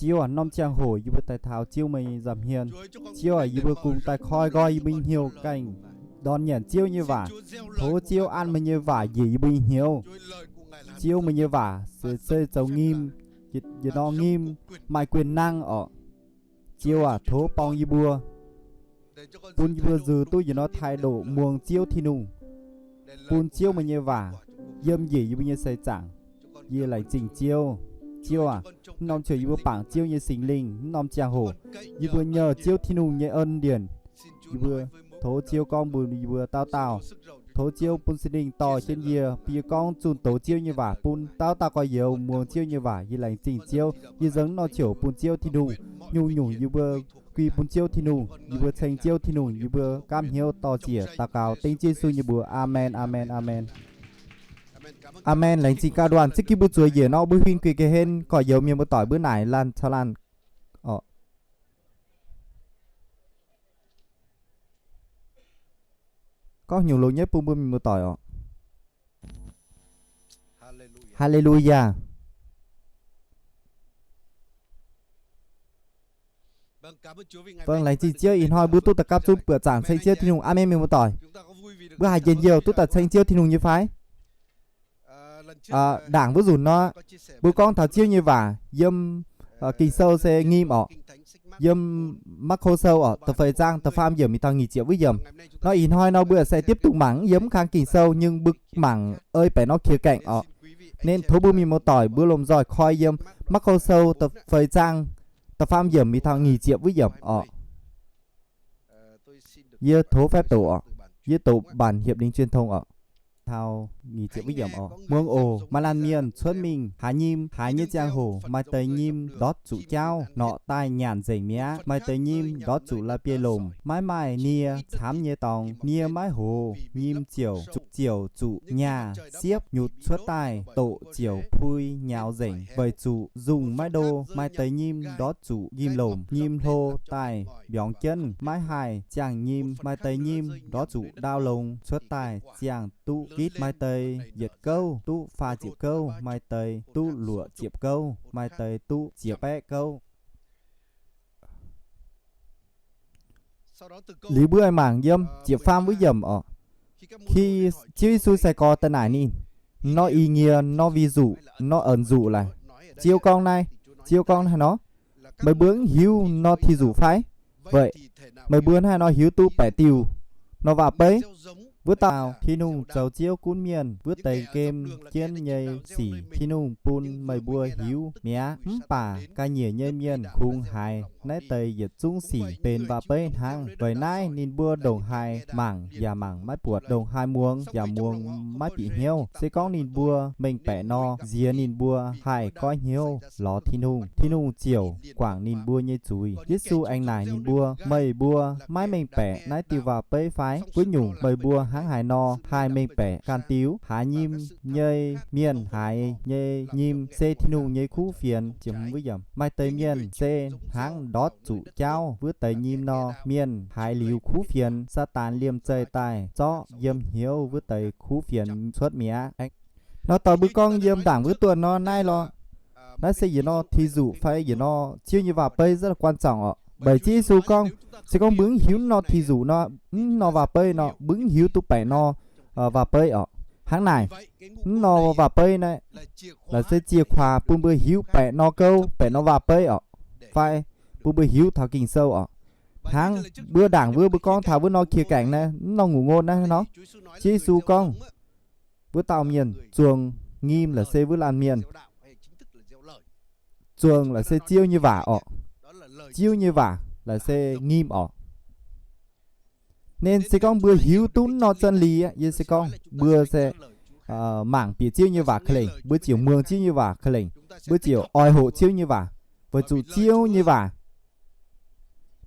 Ziouv aac, norm ziangh hoc yie mbuo daaih taux Ziouv meih nyei nza'hmien. Ziouv aac, yie mbuo kungx daaih koi nqoi yie mbuo nyei hnyouv ganh ndorn nyanc Ziouv nyei waac. Tov Ziouv an meih nyei waac njiec yie mbuo nyei hnyouv. Ziouv meih nyei waac se, se zoux nyim, yietc norm nyim maaih quyền năng orqc. Ziouv aac, tov borng yie mbuo, bun yie mbuo nzunc duqv yietc norm thái độ muangx Ziouv Tin-Hungh, bun Ziouv meih nyei waac yiem njiec yie mbuo nyei seix zaangc. Yie laengz zingh Ziouv. Ziouv aac, norm ziouc yie mbuo bangc Ziouv nyei Singx Lingh, norm ziangh hoc yie mbuo nyouh Ziouv Tin-Hungh nyei ân điển. Yie mbuo tov Ziouv gorngv mbuox yie mbuo dauh dauh. Tov Ziouv bun Singx Lingh dorh jienv yie, bun yie gorngv zunh doz Ziouv nyei waac bun dauh dauh gorx-youz muangx Ziouv nyei waac. Yie laengz zingh Ziouv. Yie nzengc nor ziouc bun Ziouv Tin-Hungh, nyungc-nyungc yie mbuo gui bun Ziouv Tin-Hungh, yie mbuo ceng Ziouv Tin-Hungh, yie mbuo gaamv hnyouv dor-ziec daux gaux dengv Ziouv Yesu nyei mbuox. Aamen, aamen, aamen. Aamen. Laengz zingh gauh nduanh. Ziex gi mbuo zueiz njiec nor, mbuo huin guix ga'hlen gorx-youz mienh muoz-doic mbuo naaic laanh caux laanh orqc. Gorngv nyungc longx nyei bun mbuo mienh muoz-doic orqc. Haa-le-lu-yaa. Laengz zingh Ziouv ih hnoi mbuo duqv daux gapv zunv buoqc zaangc ceng Ziouv Tin-Hungh. Aamen, mienh muoz-doic. Mbuo haiz njien-youh duqv daaih ceng Ziouv Tin-Hungh nyei fai? Ndaangc wuov nzunc nor, mbuo gorngv taux Ziouv nyei waac yiem Ging-Sou se nyim orqc. Yiem Maqv Ko Sou orqc, da'feix zaang da'faam yiemc mingh taux nyic ziepc wuov yiemc. Nor ih hnoi nor mbuo se tiếp tục mangc yiem mv kang Ging-Sou, nhưng mbuo mangc ei baeqc nor qiex gaengh orqc. Nên tov mbuo mienh muoz-doic mbuo lomh nzoih koi yiem Maqv Ko Sou da'feix zaang da'faam yiemc mingh taux nyic ziepc wuov yiemc orqc. Yie tov phép doqc orqc. Yie doqc bản hiệp định truyền thông orqc. Taux nyic ziepc wuov yiemc orqc. Muangx oc, maaih laanh mienh cuotv mingh haaix nyim, haaix nyei ziangh hoc maaih deix nyim ndortv zuqc jaauv, norqc daaih nyanc nzengc mi'aqv. Maaih deix nyim ndortv zuqc la'bieiv-lomc, maiv maaih nie camv nyei dorngx. Nie maiv hoz, nyim ziouc, ziouc zuqc nyaah siepv nyutc cuotv daaih, doqc ziouc pui nyaux nzengc weic zuqc nzungh maiv ndo. Maaih deix nyim ndortv zuqc njimv-lomc, nyim hlo daaih mbiorngz jienv, maiv haih ziangh nyim. Maaih deix nyim ndortv zuqc ndaauv longx cuotv daaih ziangh duqv gitv. Maaih deix yietc gouv duqv faah ziepc gouv, maaih deix duqv luoqc ziepc gouv, maaih deix duqv ziepc baeqv gouv. Liuz mbuo mangc yiem ziepc faam wuov yiemc orqc. Khi Ziouv Yesu sai-gorx daaih naaic ninh, nor ih nyie nor ví dụ, nor ẩn dụ laaix. Ziouv gorngv naaiv, Ziouv gorngv haaix nor, meih mbuo mv hiuv nor ví dụ fai? Weic meih mbuo hnangv haaix nor hiuv duqv baeqc diuh nor waac-beiv? Wuov dauh Tin-Hungh zoux Ziouv gunv mienh wuov deix gem jienv nyei sic Tin-Hungh bun meih mbuo hiuv mi'aqv. Mv baac ga'nyiec nyei mienh kungx haiz naaiv deix yietc zungv sic benx waac-beiv hnangv. Weic naaiv ninh mbuo ndongc haaix mangc yaac mangc maiv buatc, ndongc haaix muangx yaac muangx maiv bieqc hnyouv. Se gorngv ninh mbuo mengh baeqc nor, nziex ninh mbuo haih goiv hnyouv lorz Tin-Hungh, Tin-Hungh ziouc guangc ninh mbuo nyei zuiz. Yesu aengx naaic ninh mbuo, meih mbuo maiv mengh baeqc naaiv diuh waac-beiv fai? Wuov nyungc meih mbuo hnangv haaix nor haih mengh baeqc ganh diuh? Haaix nyim nyei mienh haiz nyei nyim se Tin-Hungh nyei kuv fienx. Maaih deix mienh se hnangv ndortv zuqc jaauv wuov deix nyim nor, mienh haiz liuz kuv fienx, Saadaan liemh zeih daaih zorqv yiem hnyouv wuov deix kuv fienx cuotv mi'aqv. Nor dorh mbuo gorngv yiem ndaangc wuov duonh nor naaiv lorqc. Naaiv se yietc norm ví dụ fai yietc norm Ziouv nyei waac-beiv rất là quan trọng orqc. Weic Ziouv Yesu gorngv, se gorngv mbuo mv hiuv norm ví dụ nor, mv norm waac-beiv nor, mbuo mv hiuv duqv baeqc norm waac-beiv orqc. Hnangv naaic, mv norm waac-beiv naaiv laaix se chìa khóa bun mbuo hiuv baeqc norm gouv, baeqc norm waac-beiv orqc, fai bun mbuo hiuv taux Ging-Sou orqc. Hnangv mbuo ndaangc wuov mbuo gorngv taux wuov norm qiex gaengh naaiv, mv norm ngủ ngon naaiv nor, Ziouv Yesu gorngv, wuov dauh mienh zuangx nyim laaix se wuov laanh mienh zuangx laaix se Ziouv nyei waac orqc. Ziouv nyei waac laaix se nyim orqc. Nên se gorngv mbuo hiuv duqv norm chân lý, yie se gorngv mbuo se mangc bieqc Ziouv nyei waac ka'lengc, mbuo ziouc muangx Ziouv nyei waac ka'lengc, mbuo ziouc oix hoqc Ziouv nyei waac, weic zuqc Ziouv nyei waac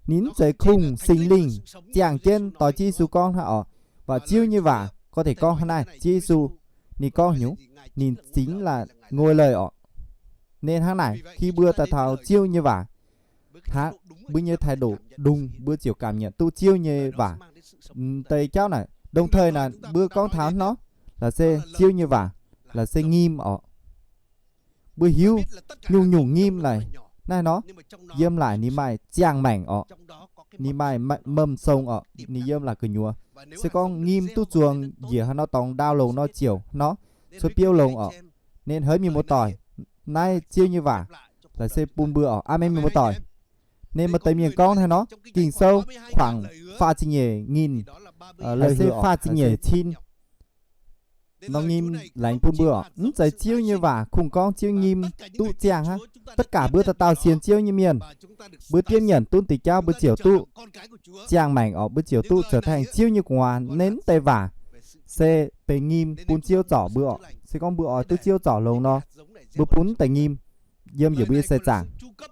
ninh mv zeiz kungx Singx Lingh ziangh jienv doix Ziouv Yesu gorngv hnangv orqc. Waac Ziouv nyei waac gorngv deix gorngv hnangv naaiv, Ziouv Yesu ninh gorngv hnyouv, ninh chính là ngôi lời orqc. Nên hnangv naaic, khi mbuo daaih taux Ziouv nyei waac, hnangv mbuo nyei thái độ đúng, mbuo ziouc cảm nhận duqv Ziouv nyei waac deix jauv naaic. Đồng thời naaic mbuo gorngv taux nor, laaix se Ziouv nyei waac laaix se nyim orqc. Mbuo hiuv nyungc-nyungc nyim laaix Naaiv nor, yiem laaic ninh maaih ziangh maengc orqc. Ninh maaih mâm song orqc, ninh yiem laaic gu'nyuoz. Se gorngv nyim duqv zuangx njiec haaix nor dorngx ndau longc nor ziouc nor cuotv biouv longx orqc. Ninh haiz mienh muoz-doic, naaiv Ziouv nyei waac laaix se bun mbuo orqc. Aamen, mienh muoz-doic. Ninh maaih deix mienh gorngv haaix nor, Ging-Sou kuangx faah ziepc nyeic nyim, laaix se faah ziepc nyeic cin nor nyim laengz bun mbuo orqc. Mv zeiz Ziouv nyei waac kungx gorngv Ziouv nyim duqv ziangh hnangv. Tất cả mbuo dauh dauh sienx Ziouv nyei mienh, mbuo diemv nyanc duqv diuh jauv mbuo ziouc duqv ziangh maengc orqc, mbuo ziouc duqv zoux tengx Ziouv nyei gu'nguaaz. Naaiv mv deix waac se benx nyim bun Ziouv zorc mbuo orqc. Se gorngv mbuo oix duqv Ziouv zorc longx nor, mbuo bun mv deix nyim yiem njiec mbuo nyei seix zaangc.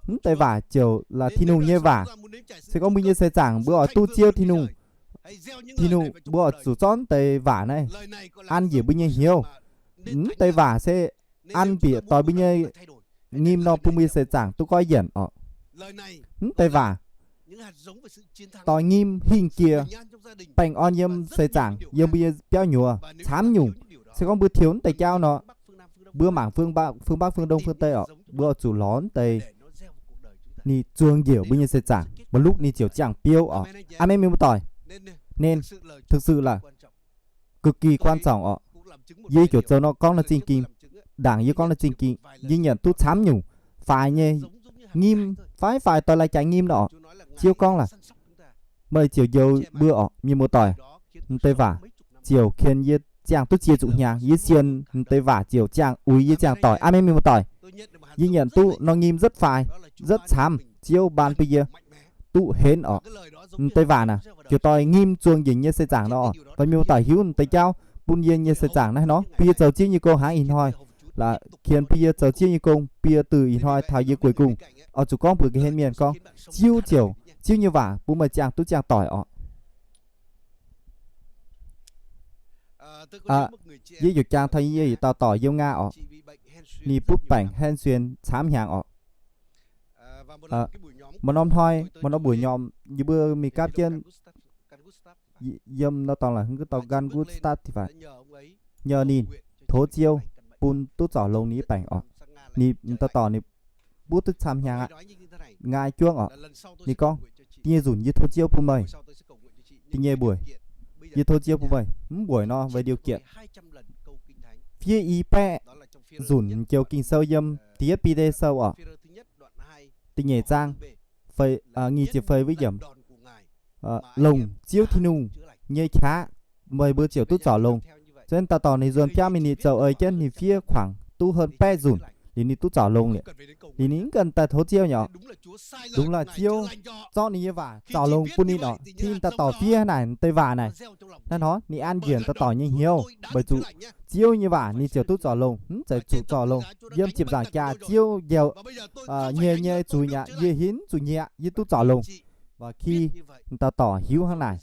Mv deix waac ziouc laaix Tin-Hungh nyei waac. Se gorngv mbuo nyei seix zaangc mbuo oix duqv Ziouv Tin-Hungh, Tin-Hungh mbuo oix zuqc zorqv mv deix waac naaiv an njiec mbuo nyei hnyouv. Mv deix waac se an bieqc doix mbuo nyei nyim nor bun mbuo nyei seix zaangc duqv goiv yienc orqc. Mv deix waac doix nyim hingh jiex baengh orn yiem seix zaangc, yiem mbuo nyei biauv nyuoz camv nyungc. Se gorngv mbuo tiux mv deix jauv nor, mbuo mangc phương Bắc, phương Đông, phương Tây orqc, mbuo oix zuqc lorz mv deix ninh zuangx njiec mbuo nyei seix zaangc, mbuo lukv ninh ziouc ziangh biouv orqc. Aamen, mienh muoz-doic. Nên thực sự là cực kỳ quan trọng orqc. Yie heuc zoux nor gorngv nor zingh ging, ndaangc yie gorngv nor zingh ging, yie nyanc duqv camv nyungc faix nyei nyim, faix faix doix lai jaax nyim nor orqc. Ziouv gorngv laaix, meih ziouc njoux mbuo orqc, mienh muoz-doic. Mv deix waac ziouc ken yie ziangh duqv ziex zuqc hnyangx. Yie sienx mv deix waac ziouc ziangh uix yie ziangh doic. Aamen, mienh muoz-doic. Yie nyanc duqv nor nyim rất faix, rất camv. Ziouv ban bun yie duqv henv orqc. Mv deix waac naaic ziouc doix nyim zuangx njiec nyei seix zaangc nor orqc. Fai mienh muoz-doic hiuv mv deix jauv bun yie nyei seix zaangc naaiv nor, bun yie zoux Ziouv nyei gong hnangv ih hnoi, laaix ken bun yie zoux Ziouv nyei gong, bun yie duqv ih hnoi taux yie gueic gong. Oix zuqc gorngv mbuox ga'hlen mienh gorngv, Ziouv ziouc, Ziouv nyei waac bun meih ziangh duqv ziangh doic orqc. Yie heuc jangx taux yie yietc dauh dorc yiem Nga orqc. Ninh butv baengc hen xuyên camv hnyangx orqc. Maaih norm hnoi, maaih norm buic nyomc, yie mbuo mingh gapv jienv yiem nor dorngx laaix hmz ga'dau gan gu start ti fac, nyei ninh tov Ziouv bun duqv zorc longx ninh nyei baengc orqc. Ninh dauh dorc ninh butv duqv camv hnyangx aqv, nqaai juangv orqc. Ninh gorngv, da'nyeic nzunc yie tov Ziouv bun meih. Da'nyeic mbuox, yie tov Ziouv bun meih. Mv mbuox nor, về điều kiện, fiev i baeqv nzunc joux Ging-Sou yiem da'yietv Bide Sou orqc, da'nyeic zaang, nyic ziepc feix wuov yiemc, longc Ziouv Tin-Hungh nyei qaqv meih mbuo ziouc duqv zorc longx. Zunv dauh dorc ninh nzuonx biaav mingh ninh zoux eix jienv ninh fiev kuangx duqv hơn baeqv nzunc liuz ninh duqv zorc longx liuz. Liuz ninh mv ganh daaih tov Ziouv nyei orqc. Đúng là Ziouv zorqv ninh nyei waac zorc longx bun ninh orqc. Tin dauh dorc fiev naaic deix waac naaic, naaiv hnoi ninh an njiec dauh dorc nyei hnyouv weic zuqc Ziouv nyei waac ninh ziouc duqv zorc longx, mv zeiz zuqc zorc longx. Yiem ziepc nzaangc jaax Ziouv njoux nyei nyei zuiz aqv, yie hinv zuqc nyei aqv, yie duqv zorc longx. Waac ki dauh dorc hiuv hnangv naaic,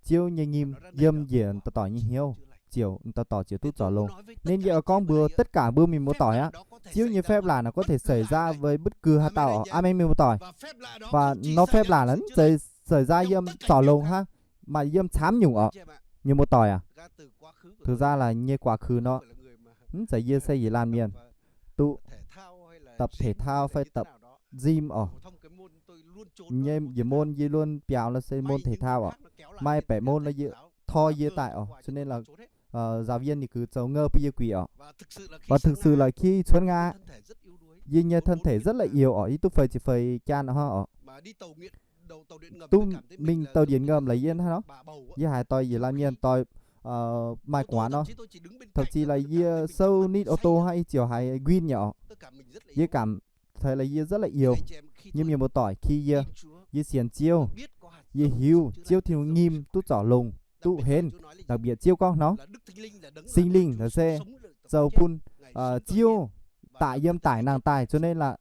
Ziouv nyei nyim yiem njiec dauh dorc nyei hnyouv, ziouc dauh dorc ziouc duqv zorc longx. Nên yie oix gorngv mbuox tất cả mbuo mienh muoz-doic aqv, Ziouv nyei phép lạ có thể xảy ra với bất cứ haaix dauh orqc. Aamen, mienh muoz-doic. Waac nor phép lạ laaix mv zeiz xảy ra yiem zorc longx hnangv, maaih yiem camv nyungc orqc, mienh muoz-doic aac. Thực ra là nyei quá khứ nor, mv zeiz yie se yietc laanh mienh duqv tập thể thao fai tập gym orqc. Nyei yietc môn yie luôn biaux la'se môn thể thao orqc. Maaih baeqc môn nor yie, tor yie daaih orqc. Cho nên là giáo viên ninh gux zoux ngơ bun yie quỷ orqc. Và thực sự là khi cuotv ngã, yie nyei thân thể rất là yếu orqc, yie duqv feix ziepc feix jaan hnangv orqc. Duqv mingh tàu điện ngầm laaix yie hnangv nor, yie haiz doix yietc laanh mienh doix maaih gu'nguaaz nor, thậm chí là yie sâu nitv ô tô hnangv, yie ziouc haiz win nyei orqc. Yie cảm thấy là yie rất là yếu. Nyei mienh muoz-doic, khi yie, yie sienx Ziouv, yie hiuv Ziouv Tin-Hungh nyim duqv zorc longx, duqv henv, đặc biệt Ziouv gorngv nor, Singx Lingh laaix se zoux bun Ziouv daic yiem daic nangh daaih, cho nên là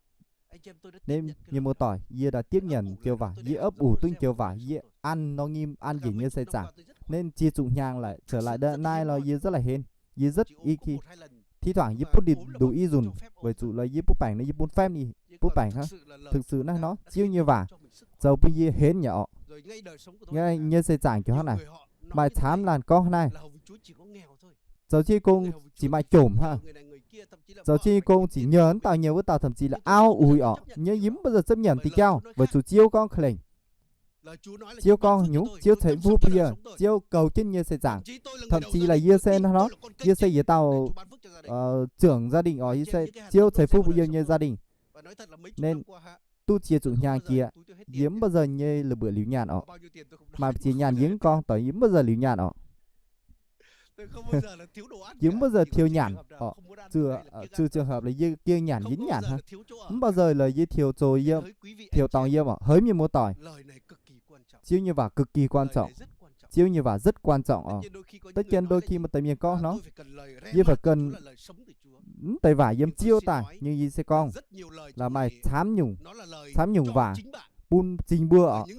Nên mienh muoz-doic, yie đã tiếp nhận joux waac, yie ấp ủ duqv joux waac, yie ăn nor nyim, ăn njiec nyei seix zaangc. Nên ziex zuqc hnyangx laaix, trở lại đợt này là yie rất là hên. Yie rất ít khi, thi thoảng yie butv đin đủ ih nzunc, weic zuqc là yie butv baengc nor yie bun phép ninh butv baengc hnangv. Thực sự naaiv nor, Ziouv nyei waac zoux bun yie hên nyei orqc. Nyei seix zaangc jiex hnangv naaic, maaih camv laanh gorngv hnangv naaic, zoux jienv gong ziqc maaih jomc hnangv. zoux Ziouv nyei gong ziqc nyouh wuov dauh nyei wuov dauh thậm chí là auv uix orqc, yie mv baac zieqv nyanc diuh jauv weic zuqc Ziouv gorngv ka'lengc. Ziouv gorngv nyungc, Ziouv ceix fuqv bun yie, Ziouv goux jienv yie nyei seix zaangc. Thậm chí là yie se hnangv nor, yie se yietc dauh trưởng gia đình orqc, yie se Ziouv ceix fuqv bun yie nyei gia đình. Nên duqv ziex zuqc hnyangx jiex, yie mv baac zieqv nyei la'buoqc liuz nyanc orqc. Maaih ziex nyanc yie mv gorngv doix, yie mv baac zieqv liuz nyanc orqc. Yie mv baac zieqv thiou nyanc orqc. Zieqv trường hợp là yie gieng nyanc yie nyanc hnangv, mv baac zieqv là yie thiouh zoux yiem, thiouh dorngx yiem orqc. Haiz mienh muoz-doic, Ziouv nyei waac cực kỳ quan trọng. Ziouv nyei waac rất quan trọng orqc. Da'yietv đôi khi maaih deix mienh gorngv nor, yie phải cần mv deix waac yiem Ziouv daaih, nhưng yie se gorngv là maaih camv nyungc, camv nyungc waac bun zingh mbuo orqc.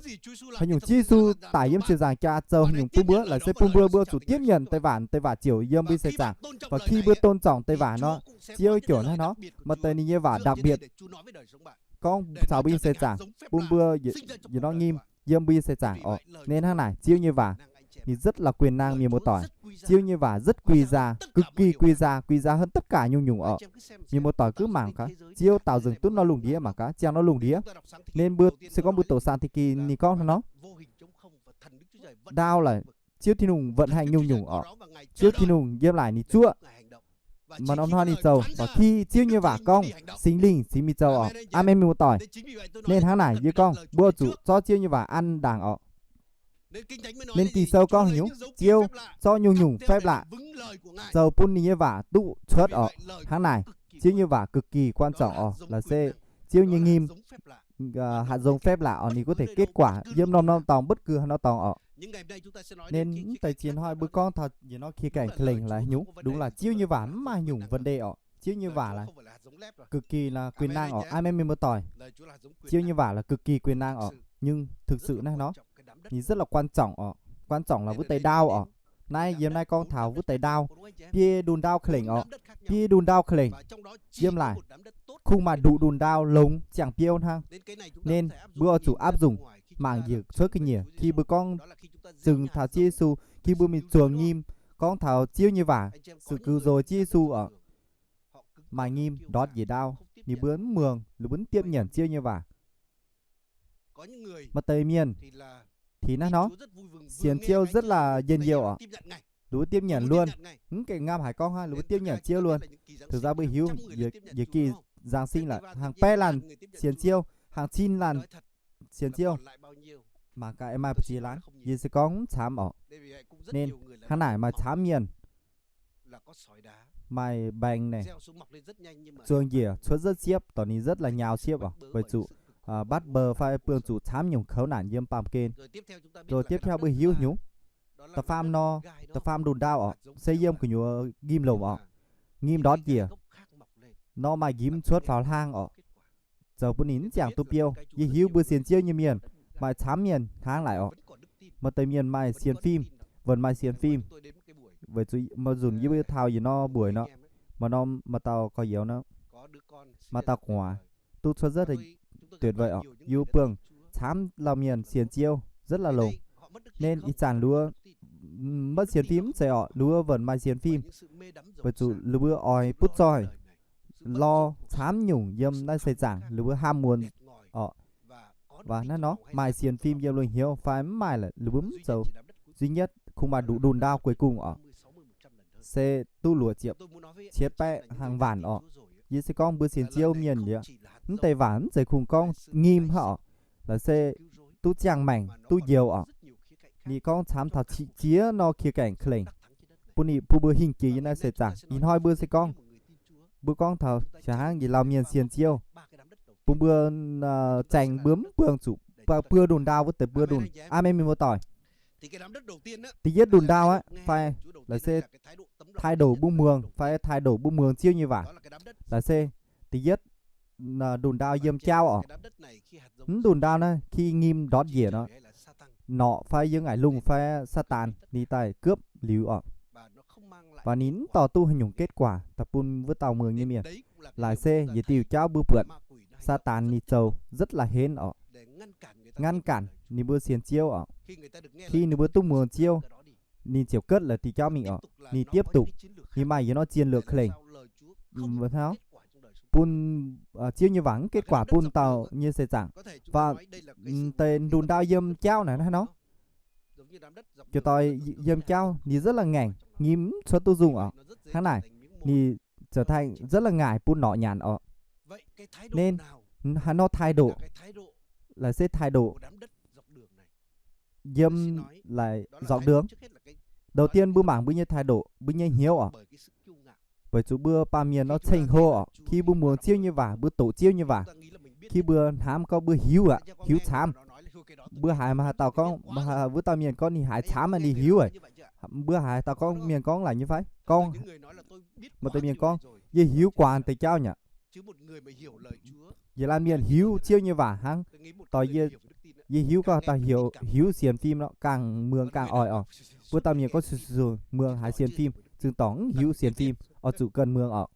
Haaix nyungc Ziouv Yesu daic yiem ziepc nzaangc jaax zoux haaix nyungc bun mbuo, laaic se bun mbuo, mbuo zuqc diepv nyanc deix waac, deix waac ziouc yiem mbuo seix zaangc. Và khi mbuo tôn trọng deix waac nor, Ziouv ziouc hnangv nor, maaih deix ninh nyei waac đặc biệt gorngv caux mbuo nyei seix zaangc, bun mbuo yietc norm nyim yiem mbuo nyei seix zaangc orqc. Nên hnangv naaic Ziouv nyei waac ninh rất là quyền năng mienh muoz-doic. Ziouv nyei waac rất quý giá, cực kỳ quý giá, quý giá hơn tất cả nyungc nyungc orqc. Mienh muoz-doic gaax mangc gaax, Ziouv tạo dựng duqv norm lungh ndiev mangc gaax, ziangh norm lungh ndiev. Nên mbuo se gorngv mbuo doqc saang Tin-Hungh ninh gorngv hnangv nor, ndau laic Ziouv Tin-Hungh vận hành nyungc nyungc orqc. Ziouv Tin-Hungh yiem laic ninh zuoqv, maaih norm hnoi ninh zoux. Và khi Ziouv nyei waac gorngv, Singx Lingh cingx mingh zoux orqc. Aamen, mienh muoz-doic. Nên hnangv naaic yie gorngv mbuo zuqc zorqv Ziouv nyei waac an ndaangc orqc. Nên Ging-Sou gorngv haaix nyungc, Ziouv zorqv nyungc-nyungc phép lạ zoux bun ninh nyei waac duqv cuotv orqc. Hnangv naaic, Ziouv nyei waac cực kỳ quan trọng orqc, laaix se Ziouv nyei nqim, hạt giống phép lạ orqc, ninh có thể kết quả yiem norm-norm dorngx, bất cứ haaix norm dorngx orqc. Nên mv deix ziex hnoi mbuo gorngv taux yietc norm khía cạnh ka'lengc laaix haaix nyungc, đúng là Ziouv nyei waac mv maaih nyungc vấn đề orqc. Ziouv nyei waac là cực kỳ là quyền năng orqc. Aamen, mienh muoz-doic. Ziouv nyei waac là cực kỳ quyền năng orqc. Nhưng thực sự naaiv nor, ninh rất là quan trọng orqc. Quan trọng là wuov deix ndau orqc. Naaiv yiem naaiv gorngv taux wuov deix ndau, biei ndunh ndau ka'lengc orqc. Biei ndunh ndau ka'lengc. Yiem laaix kungx maaih ndunh ndunh ndau longx ziangh biouv hnangv. Nên mbuo oix zuqc áp dụng mangc njiec cuotv ga'nyiec. Khi mbuo gorngv dâng taux Ziouv Yesu, khi mbuo mingh zuangx nyim gorngv taux Ziouv nyei waac, sự cứu rỗi Ziouv Yesu orqc, maaih nyim ndortv njiec ndau, ninh mbuo mv muangx, ninh mbuo mv tiếp nhận Ziouv nyei waac. Maaih deix mienh thì naaiv nor, sienx Ziouv rất là njien-youh orqc. Ninh mbuo tiếp nhận luôn. Mv gaengh ngamv haaix gorngv hnangv, ninh mbuo tiếp nhận Ziouv luôn. Thực ra mbuo hiuv, yietc, yietc gih Giáng sinh là hàng baeqv laanh sienx Ziouv, hàng cin laanh sienx Ziouv. Mangc gaax maaih ba'ziex laanh, yie se gorngv mv camv orqc. Nên hnangv naaic maaih camv mienh, maaih mbaengx naaic, zuangx njiec cuotv rất siepv, dorh ninh rất là nyaau siepv orqc, weic zuqc bắt bớ fai buangh zuqc camv nyungc kouv nản yiem baamh gen. Rồi tiếp theo mbuo hiuv nyungc, da'faam nor, da'faam ndunh ndau orqc, se yiem gu'nyuoz nqim lomc orqc, nqim ndortv njiec nor maaih nqimv cuotv faaux hlang orqc, zoux bun ninh mv ziangh duqv biouv. Yie hiuv mbuo sienx Ziouv nyei mienh maaih camv mienh hnangv naaic orqc. Maaih deix mienh maaih sienx fim, vẫn maaih sienx fim. Weic zuqc maaih nzunc yie mbuo taux yietc norm mbuox nor, maaih norm maaih dauh gorx-youz nor, maaih dauh gu'nguaaz duqv cuotv rất tuyệt vời orqc. Yie buangh camv lauh mienh sienx Ziouv rất là longx. Nên ih zanc luov maiv sienx fim mv zeiz orqc, luov vẫn maaih sienx fim, weic zuqc ninh mbuo oix butv zoih lorz camv nyungc yiem naaiv seix zaangc, ninh mbuo ham muonz orqc. Và naaiv nor maaih sienx fim yiem luonx hnyouv fai mv maaih lorqc, ninh mbuo mv zoux. Duy nhất kungx maaih ndunh ndunh ndau cuối cùng orqc, se duqv luoqc ziepc cietv baeqv hmz waanc orqc. Yie se gorngv mbuo sienx Ziouv mienh liuz, mv deix waac mv zeiz kungx gorngv nqim hnangv orqc, laaix se duqv ziangh maengc duqv njoux orqc. Ninh gorngv camv taux ziex norm khía cạnh ka'lengc, bun ninh bun mbuo hingh jiex yiem naaiv seix zaangc. Ih hnoi mbuo se gorngv, mbuo gorngv taux se hnangv yietc lauh mienh sienx Ziouv, bun mbuo zaeng mbuo mv buangh zuqc buo ndunh ndau wuov deix buo ndunh. Aamen, mienh muoz-doic. Da'yietv ndunh ndau aqv fai laaix se thái độ mbuo muangx fai thái độ mbuo muangx Ziouv nyei waac. Laaix se da'yietv ndunh ndau yiem jauv orqc. Mv ndunh ndau naaiv khi nqim ndortv njiec nor, norqc fai yiem ngaengc lungh fai Saadaan ninh daaih cướp liuz orqc. Và ninh mv dorh duqv haaix nyungc kết quả daaih bun wuov dauh muangx nyei mienh. Laaix se yietc diuh jauv mbuo buatc Saadaan ninh zoux rất là hến orqc, ngăn cản ninh mbuo sienx Ziouv orqc. Khi ninh mbuo duqv muangx Ziouv, ninh ziouc cuotv laaix diuh jauv mingh orqc. Ninh tiếp tục, ninh maaih yietc norm chiến lược ka'lengc. bun Ziouv nyei waac mv kết quả bun dauh nyei seix zaangc. Và deix ndunh ndau yiem jauv naaic hnangv nor, ziouc doix yiem jauv ninh rất là ngaengc, ninh mv cuotv duqv nzung oc. Hnangv naaic ninh trở thành rất là ngaih bun norqc nyanc oc. Nên haaix nor thái độ, laaix se thái độ yiem laaix dọc đường. Đầu tiên mbuo mangc mbuo nyei thái độ, mbuo nyei hnyouv oc. Weic zuqc mbuo baamh mienh nor ceng-hlo oc, khi mbuo muangx Ziouv nyei waac, mbuo doqc Ziouv nyei waac, khi mbuo hnamv gorngv mbuo hiuv aqv, hiuv camv. Mbuo haiz maaih haaix dauh gorngv, maaih wuov dauh mienh gorngv ninh haiz camv aqv, ninh hiuv aqv. Mbuo haiz dauh gorngv, mienh gorngv laaic nyei fai? Gorngv, maaih deix mienh gorngv, yie hiuv guaax deix jauv nyei aqv. Yietc laanh mienh hiuv Ziouv nyei waac hnangv, doix yie, yie hiuv gorngv dauh hiuv sienx fim nor, gangh muangx gangh oix oc. Wuov dauh mienh gorngv, muangx haiz sienx fim, zinh dorngc mv hiuv sienx fim, oix zuqc ganh muangx oc.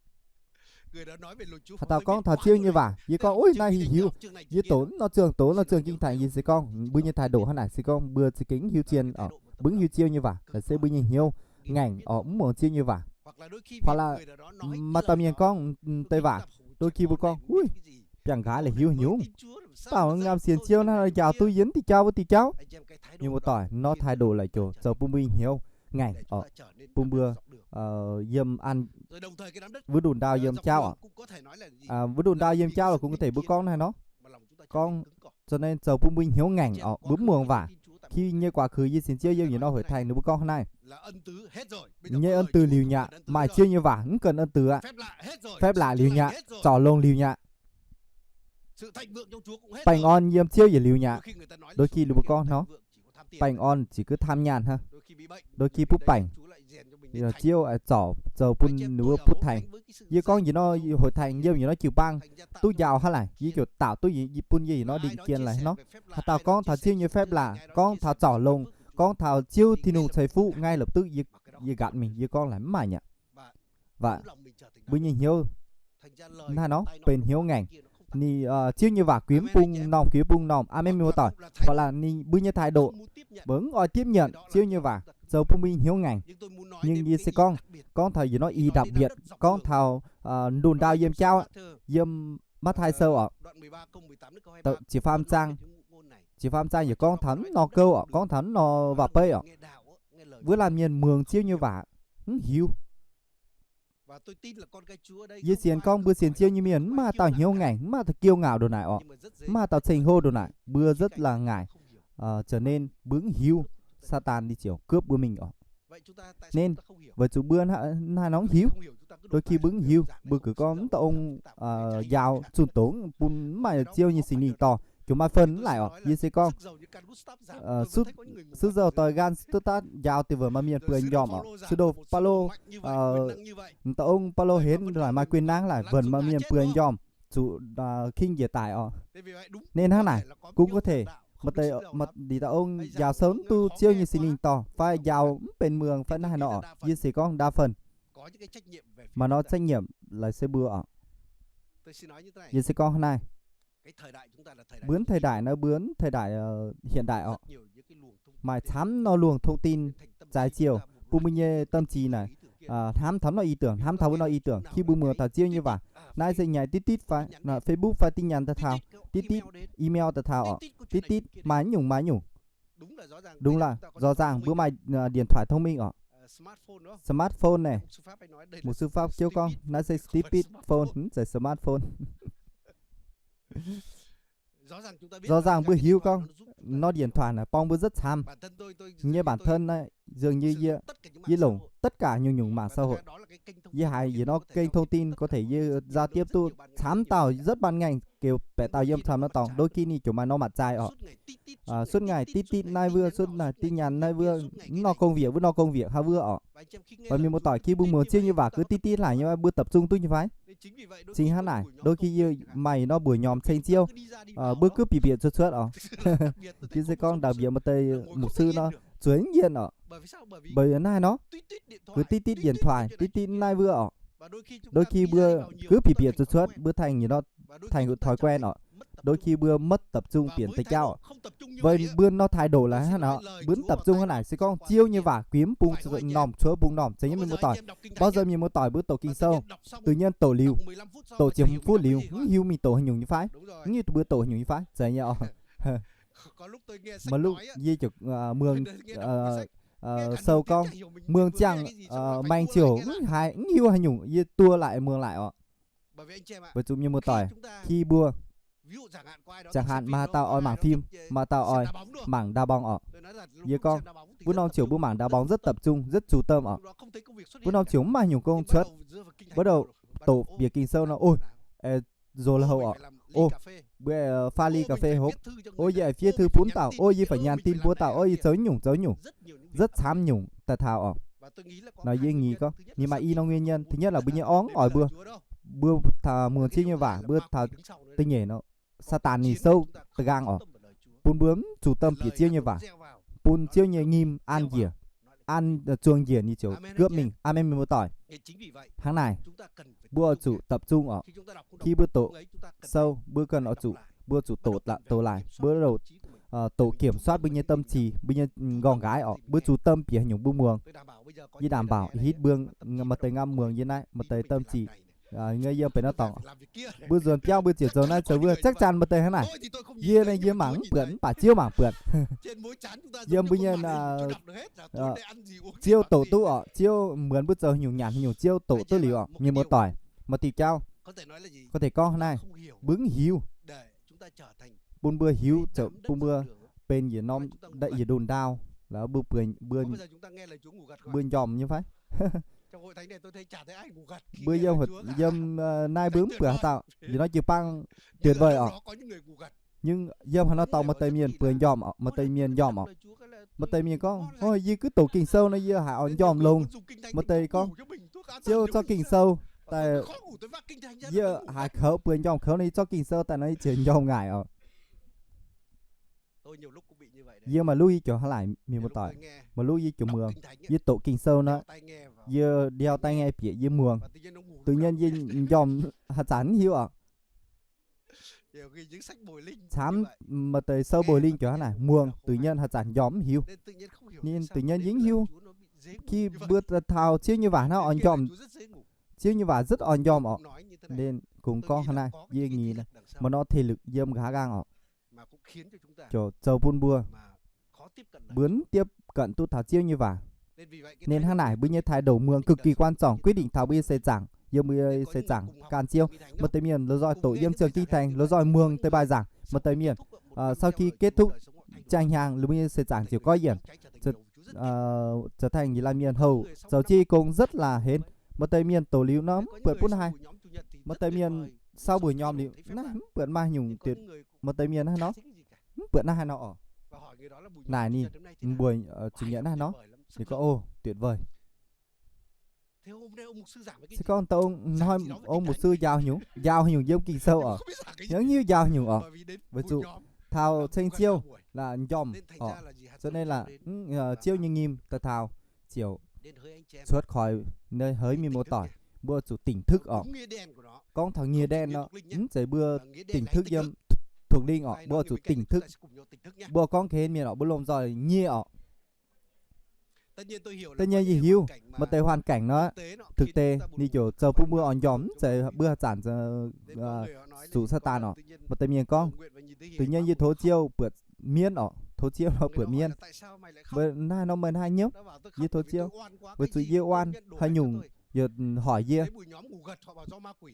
Haaix dauh gorngv taux Ziouv nyei waac, yie gorngv, uix, naaiv hiuv, yie doqc nor ziangh, doqc nor ziangh Kinh Thánh, yie se gorngv mbuo nyei thái độ hnangv naaic, se gorngv mbuo za'gengh mv hiuv zien oc, mbuo mv hiuv Ziouv nyei waac, laaix se mbuo nyei hnyouv ngaengc oc, mv muangx Ziouv nyei waac. Hoặc là maaih dauh mienh gorngv deix waac, đôi khi mbuo gorngv, uix, biangh nqaaix la'hiuv haaix nyungc, mv baac ngam sienx Ziouv naaiv njaaux duqv yie diuh jauv wuov diuh jauv. Mienh muoz-doic, nor thái độ laaix ziouc zoux bun mbuo hnyouv ngaengc oc, bun mbuo yiem an wuov ndunh ndau yiem jauv oc. Wuov ndunh ndau yiem jauv lorqc, kungx có thể mbuo gorngv naaiv nor, gorngv, cho nên zoux bun mbuo hnyouv ngaengc oc, mbuo mv muangx waac. Khi nyei quả khửu yie sienx Ziouv yiem yietc norm hội thánh ninh mbuo gorngv hnangv naaiv, nyei ân từ liuz nyei aqv, maaih Ziouv nyei waac mv cần ân từ aqv. Phép lạ liuz nyei aqv, zorc longx liuz nyei aqv. Baengh orn yiem Ziouv yietc liuz nyei aqv. Đôi khi ninh mbuo gorngv nor, baengh orn chỉ cứ tham nhàn hnangv. Đôi khi butv baengc, Ziouv zorc zoux bun ninh mbuo butv thành. Yie gorngv yietc norm hội thánh yiem yietc norm jiu-baang duqv njaaux hnangv laaic, yie ziouc daaux duqv bun yie yietc norm định kiến laaix nor. Haaix dauh gorngv taux Ziouv nyei phép lạ, gorngv taux zorc longx, gorngv taux Ziouv Tin-Hungh ceix fuqv ngay lập tức yie nqatc mingh, yie gorngv laaic mv maaih nyei aqv. Mbuo nyei hnyouv hnangv nor benx hnyouv ngaengc. Ninh, Ziouv nyei waac kuinx mv bung normh, kuinx mv bung normh. Aamen, mienh muoz-doic. Hoặc là ninh, mbuo nyei thái độ, mbuo mv oix tiếp nhận Ziouv nyei waac, zoux bun mbuo nyei hnyouv ngaengc. Nhưng yie se gorngv, gorngv taux yietc norm đặc biệt, gorngv taux ndunh ndau yiem jauv, yiem Matv^tai Sou oc, ziepc faam zaang, ziepc faam zaang yaac gorngv taux mv norm gouv oc, gorngv taux mv norm waac-beiv oc. Wuov laanh mienh muangx Ziouv nyei waac mv hiuv. Yie sienx gorngv mbuo sienx Ziouv nyei mienh mv maaih dauh hnyouv ngaengc, mv maaih dauh kiêu ngạo ndongc naaic oc, mv maaih dauh ceng-hlo ndongc naaic, mbuo rất là ngại, trở nên mbuo mv hiuv, Saadaan ninh ziouc cướp mbuo mingh oc. Nên weic zuqc mbuo hnangv haaix nor mv hiuv, đôi khi mbuo mv hiuv, mbuo gux gorngv mv dauh ong njaaux zunh doz bun mv maaih Ziouv nyei Singx Lingh dorh, ziouc maaih phần mv laaic oc. Yie se gorngv, Sutv Sou doix Gan Sutv Taav njaaux deix wuonc maaih mienh buonc m'njormh oc. Sutv Sou Baulo, dauh ong Baulo henv laaic maaih quyền năng laaic wuonc maaih mienh buonc m'njormh, zuqc king njiec daic oc. Nên hnangv naaic, kungx có thể maaih deix, maaih deix dauh ong njaaux sou mv duqv Ziouv nyei Singx Lingh dorh, fai njaaux mv benx muangx fai hnangv haaix nor oc. Yie se gorngv đa phần maaih norm trách nhiệm laaix se mbuo oc. Yie se gorngv hnangv naaiv, mbuo mv thời đại nor, mbuo mv thời đại hiện đại oc. Maaih camv norm luồng thông tin zaaix ziouh bun mbuo nyei tâm trí naaic hnamv taux norm ý tưởng, hnamv taux wuov norm ý tưởng. Khi mbuo muangx taux Ziouv nyei waac, naaiv se nyanc titv titv fai Facebook fai tin nhắn daaih taux, titv titv email daaih taux oc, titv titv maaih nyungc maaih nyungc. Đúng là rõ ràng mbuo maaih điện thoại thông minh oc, smartphone naaic. Mục sư Pháp Kiêu gorngv naaiv se stupid phone, mv zeiz smartphone. Rõ ràng mbuo hiuv gorngv norm điện thoại naaic borng mbuo rất camv. Yie nyei bản thân naaic, dường như yie, yie longc tất cả nyungc nyungc mạng xã hội. Yie haiz yietc norm kênh thông tin có thể yie giao tiếp duqv camv dauh rất ban ngành, kêu baeqc dauh yiem camv norm dorngx, đôi khi ninh ziouc maaih norm mangc zaih oc. Suốt ngày titv titv naaiv wuov, suốt ngày tin nhắn naaiv wuov, mv norm công việc wuov, norm công việc haaix wuov oc. Mienh muoz-doic, khi mbuo muangx Ziouv nyei waac gux titv titv laaic nyei, mbuo tập trung duqv nyei fai? Cingx hnangv naaic, đôi khi yie maaih norm mbuoqc nyormh ceng Ziouv, mbuo gux bieqc bieqc cuotv cuotv oc. Yie se gorngv đặc biệt maaih deix mục sư nor, zueiz mv yienh oc. Bởi hnangv naaiv nor, gux titv titv điện thoại, titv titv naaiv wuov oc. Đôi khi mbuo gux bieqc bieqc cuotv cuotv, mbuo thành thói quen oc. Đôi khi mbuo mất tập trung bieqc deix jauv. Weic mbuo nor thái độ la'hnangv nor, mbuo mv tập trung hnangv naaic se gorngv Ziouv nyei waac guix mv bung normh cuotv bung normh. Zeiz nyei mienh muoz-doic, bao giờ mienh muoz-doic mbuo doqc Ging-Sou, tự nhiên doqc liuz, doqc ziepc hmz phút liuz, mv hiuv mingh doqc haaix nyungc nyei fai, mv hiuv mbuo doqc haaix nyungc nyei fai, zeiz nyei oc. Maaih lungh yie ziouc muangx sou gorngv, muangx ziangh maengx ziouc mv hiuv haaix nyungc, yie duoh laaic muangx laaic oc. Weic zuqc mienh muoz-doic, khi mbuo chẳng hạn maaih dauh oix mangc phim, maaih dauh oix mangc đá bóng oc. Yie gorngv, wuov norm ziouc mbuo mangc đá bóng rất tập trung, rất chú tâm oc. Wuov norm ziouc mv maaih haaix nyungc công suất. Bắt đầu doqc bieqc Ging-Sou nor, ôi, zoux la'houh oc. Ôi, mbuo pha ly cà phê hopv. Ôi, yie phải viết thư bun dauh. Ôi, yie phải nhắn tin bun dauh. Ôi, yie zoux nyungc zoux nyungc, rất camv nyungc daaih taux oc. Nor yie nghĩ gorngv ninh maaih i norm nguyên nhân. Thứ nhất là mbuo nyei orv mv oix mbuo, mbuo taux muangx Ziouv nyei waac, mbuo taux da'nyeic nor, Saadaan ninh souv da'nqaang oc, bun mbuo mv zuqc tâm bieqc Ziouv nyei waac, bun Ziouv nyei nyim an njiec, an zuangx njiec ninh ziouc gapv mingh. Aamen, mienh muoz-doic. Hnangv naaic, mbuo oix zuqc tập trung oc. Khi mbuo doqc sou, mbuo cần oix zuqc, mbuo zuqc doqc, doqc laaix, mbuo doqc kiểm soát mbuo nyei tâm trí, mbuo nyei nqorngv nqaaix oc, mbuo zuqc tâm bieqc haaix nyungc mbuo muangx. Yie đảm bảo hitv mbuo, maaih deix ngam muangx yie naaiv, maaih deix tâm trí yiem benx naaiv dorngx. Mbuo nzuonx biauv mbuo ziouc zoux naaiv zoux wuov, chắc chắn maaih deix hnangv naaic. Yie naaiv yie mangc mv buatc, mv baac Ziouv mangc buatc. Yiem mbuo nyei Ziouv doqc duqv oc. Ziouv muonz mbuo zoux haaix nyungc nyanc haaix nyungc Ziouv doqc duqv liuz oc, mienh muoz-doic. Maaih diuh jauv, có thể gorngv hnangv naaiv, mbuo mv hiuv, bun mbuo hiuv, bun mbuo benx yietc norm, yietc ndunh ndaauv, mbuo, mbuo njormh nyei fai? Mbuo yiem, yiem naaiv mbuo mv buatc haaix dauh, yietc norm jiu-baang tuyệt vời oc. Nhưng yiem haaix nor dorngx maaih deix mienh bueix njormh oc, maaih deix mienh njormh oc. Maaih deix mienh gorngv, ov, yie gux doqc Ging-Sou nor yie haiz oix njormh longx. Maaih deix gorngv, Ziouv zorqv Ging-Sou daaih, yie haiz kouv bueix njormh kouv nor yie zorqv Ging-Sou daaih nor yie ziouc njormh ngaaic oc. Yie maaih lungh yie ziouc hnangv naaic, mienh muoz-doic. Maaih lungh yie ziouc muangx, yie doqc Ging-Sou nor, yie đeo tai nghe bieqc yie muangx. Tự nhiên yie njormh haaix zanc mv hiuv oc. Camv, maaih deix sou bồi linh ziouc hnangv naaic, muangx tự nhiên haaix zanc njormh mv hiuv. Ninh tự nhiên yie mv hiuv. Khi mbuo taux Ziouv nyei waac hnangv oix njormh, Ziouv nyei waac rất oix njormh oc. Nên kungx gorngv hnangv naaiv, yie nghĩ maaih norm thể lực yiem nqa'haav nqaang oc, ziouc zoux bun mbuo, mbuo mv tiếp cận duqv taux Ziouv nyei waac. Nên hnangv naaic mbuo nyei thái độ muangx cực kỳ quan trọng, quyết định taux mbuo nyei seix zaangc, yiem mbuo nyei seix zaangc gan Ziouv. Maaih deix mienh lomh nzoih doqc yiem ziouc kinh thánh, lomh nzoih muangx deix bài giảng. Maaih deix mienh sau khi kết thúc jai hnyangx, mbuo nyei seix zaangc ziouc gói yienc, trở thành những mienh hầu, zoux Ziouv nyei công rất là hên. Maaih deix mienh doqc liuz nor mv buatc bun haaix. Maaih deix mienh sau buic njormh liuz naaiv mv buatc maaih nyungc, maaih deix mienh naaiv nor mv buatc naaiv haaix nor oc. Naaic ninh mbuo chủ nhiệm naaiv nor, ninh gorngv, ov, tuyệt vời. Se gorngv dongh hnoi ông mục sư njaaux haaix nyungc, njaaux haaix nyungc yiem Ging-Sou oc, yie mv hiuv njaaux haaix nyungc oc. Weic zuqc taux ceng Ziouv là njormh oc, cho nên là Ziouv nyei nyim daaih taux ziouc cuotv khỏi nơi hới mienh muoz-doic, mbuo zuqc tỉnh thức oc. Gorngv taux nghĩa đen nor, mv zeiz mbuo tỉnh thức yiem thuộc linh oc, mbuo zuqc tỉnh thức. Mbuo gorngv kén mienh oc, mbuo lomh nzoih nyieh oc. Tất nhiên yie hiuv maaih deix hoàn cảnh nor, thực tế ninh ziouc zoux bun mbuo oix njormh, mv zeiz mbuo haaix zanc zuqc Saadaan oc. Maaih deix mienh gorngv, tự nhiên yie tov Ziouv buatc mienv oc, tov Ziouv nor buatc mienv. Naaiv nor meih naaiv haaix nyungc? Yie tov Ziouv weic zuqc yie oan haaix nyungc, yie hoic yie,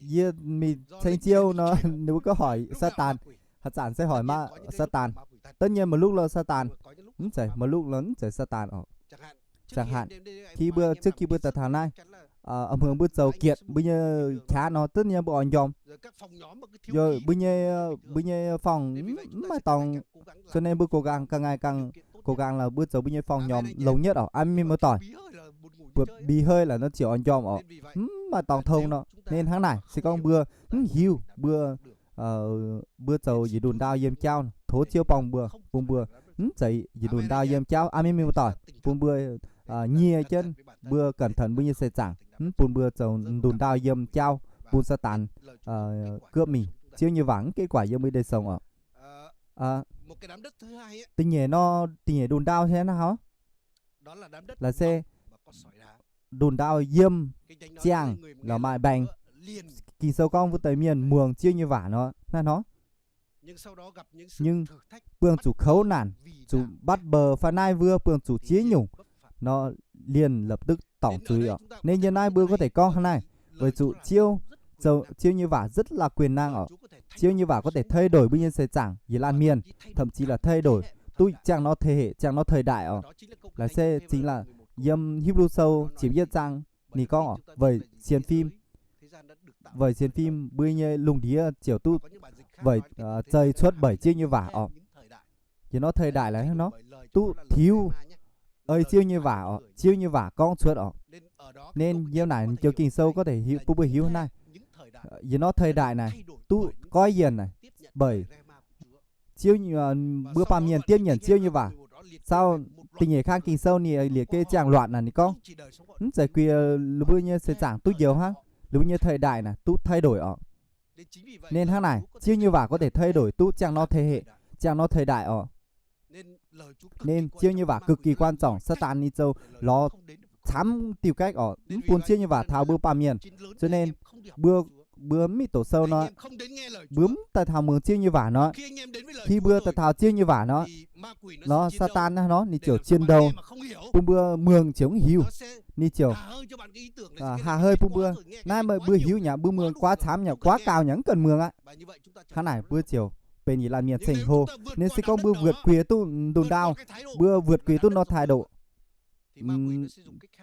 yie mingh ceng Ziouv nor ninh mbuo gorngv hoic Saadaan, haaix zanc se hoic Saadaan. Tất nhiên maaih lungh lorh Saadaan, mv zeiz, maaih lungh lorh mv zeiz Saadaan oc. Chẳng hạn, khi mbuo, trước khi mbuo daaih taux naaiv, a'muangx mbuo zoux kiệt mbuo nyei qaqv nor, tất nhiên mbuo oix njormh. Yaac mbuo nyei, mbuo nyei phòng mv maaih dorngx, cho nên mbuo cố gắng, càng ngày càng cố gắng là mbuo zoux mbuo nyei phòng njormh longx nhất oc. Aa, mienh muoz-doic, buatc bì hơi là nor ziouc oix njormh oc, mv maaih dorngx tong nor. Nên hnangv naaic se gorngv mbuo mv hiuv, mbuo mbuo zoux yietc ndunh ndau yiem jauv, tov Ziouv borng mbuo, bun mbuo mv zeiz yietc ndunh ndau yiem jauv. Aa, mienh muoz-doic, bun mbuo nyieh jienv, mbuo cẩn thận mbuo nyei seix zaangc, mv bun mbuo zoux ndunh ndau yiem jauv bun Saadaan gapv mingh. Ziouv nyei waac mv kết quả yiem mbuo nyei song oc. Da'nyeic nor, da'nyeic ndunh ndau se naaiv hov, laaix se ndunh ndau yiem ziangh lorz maaih mbaengx. Ging-Sou gorngv wuov deix mienh muangx Ziouv nyei waac nor naaiv hov, nhưng buangh zuqc kouv naanc, zuqc bắt bớ fai naaiv wuov buangh zuqc ziex nyungc nor, liền lập tức dorngc zuiz oc. Nên yiem naaiv mbuo có thể gorngv hnangv naaiv, weic zuqc Ziouv, Ziouv nyei waac rất là quyền năng oc. Ziouv nyei waac có thể thay đổi mbuo nyei seix zaangc, yietc laanh mienh, thậm chí là thay đổi duqv ziangh nor thế hệ, ziangh nor thời đại oc. Laaix se chính là yiem Hipv^lu Sou ziepc yietv zaang ninh gorngv oc, weic sienx fim, weic sienx fim mbuo nyei lungh ndiev ziouc duqv weic, zeix cuotv bởi Ziouv nyei waac oc. Yietc norm thời đại laaix nor duqv tiux ei Ziouv nyei waac oc, Ziouv nyei waac gorngv cuotv oc. Nên yiem naaic joux Ging-Sou có thể bun mbuo hiuv naaiv, yietc norm thời đại naaic duqv goiv yienc naaic, bởi Ziouv, mbuo baamh mienh tiếp nhận Ziouv nyei waac. Sau da'nyeic kang Ging-Sou ninh liệt kê ziangh loạt naaic ninh gorngv, mv zeiz kuiv mbuo nyei seix zaangc duqv njoux hnangv, mbuo nyei thời đại naaic duqv thay đổi oc. Nên hnangv naaic, Ziouv nyei waac có thể thay đổi duqv ziangh norm thế hệ, ziangh norm thời đại oc. Nên Ziouv nyei waac cực kỳ quan trọng, Saadaan ninh zoux lorz camv diuh gaeqv oc, mv bun Ziouv nyei waac taux mbuo baamh mienh. Cho nên mbuo, mbuo mv mingh doqc sou nor, mbuo mv daaih taux muangx Ziouv nyei waac nor, khi mbuo daaih taux Ziouv nyei waac nor, nor Saadaan naaiv nor ninh ziouc chiến đấu bun mbuo muangx ziouc mv hiuv. Ninh ziouc haaix hơi bun mbuo, naaiv meih mbuo hiuv nyei aqv, mbuo muangx quá camv nyei aqv, quá cao nyei aqv, mv cần muangx aqv. Hnangv naaic mbuo ziouc benx yietc laanh mienh ceng hlo. Nên se gorngv mbuo vượt qua duqv ndunh ndau, mbuo vượt qua duqv norm thái độ,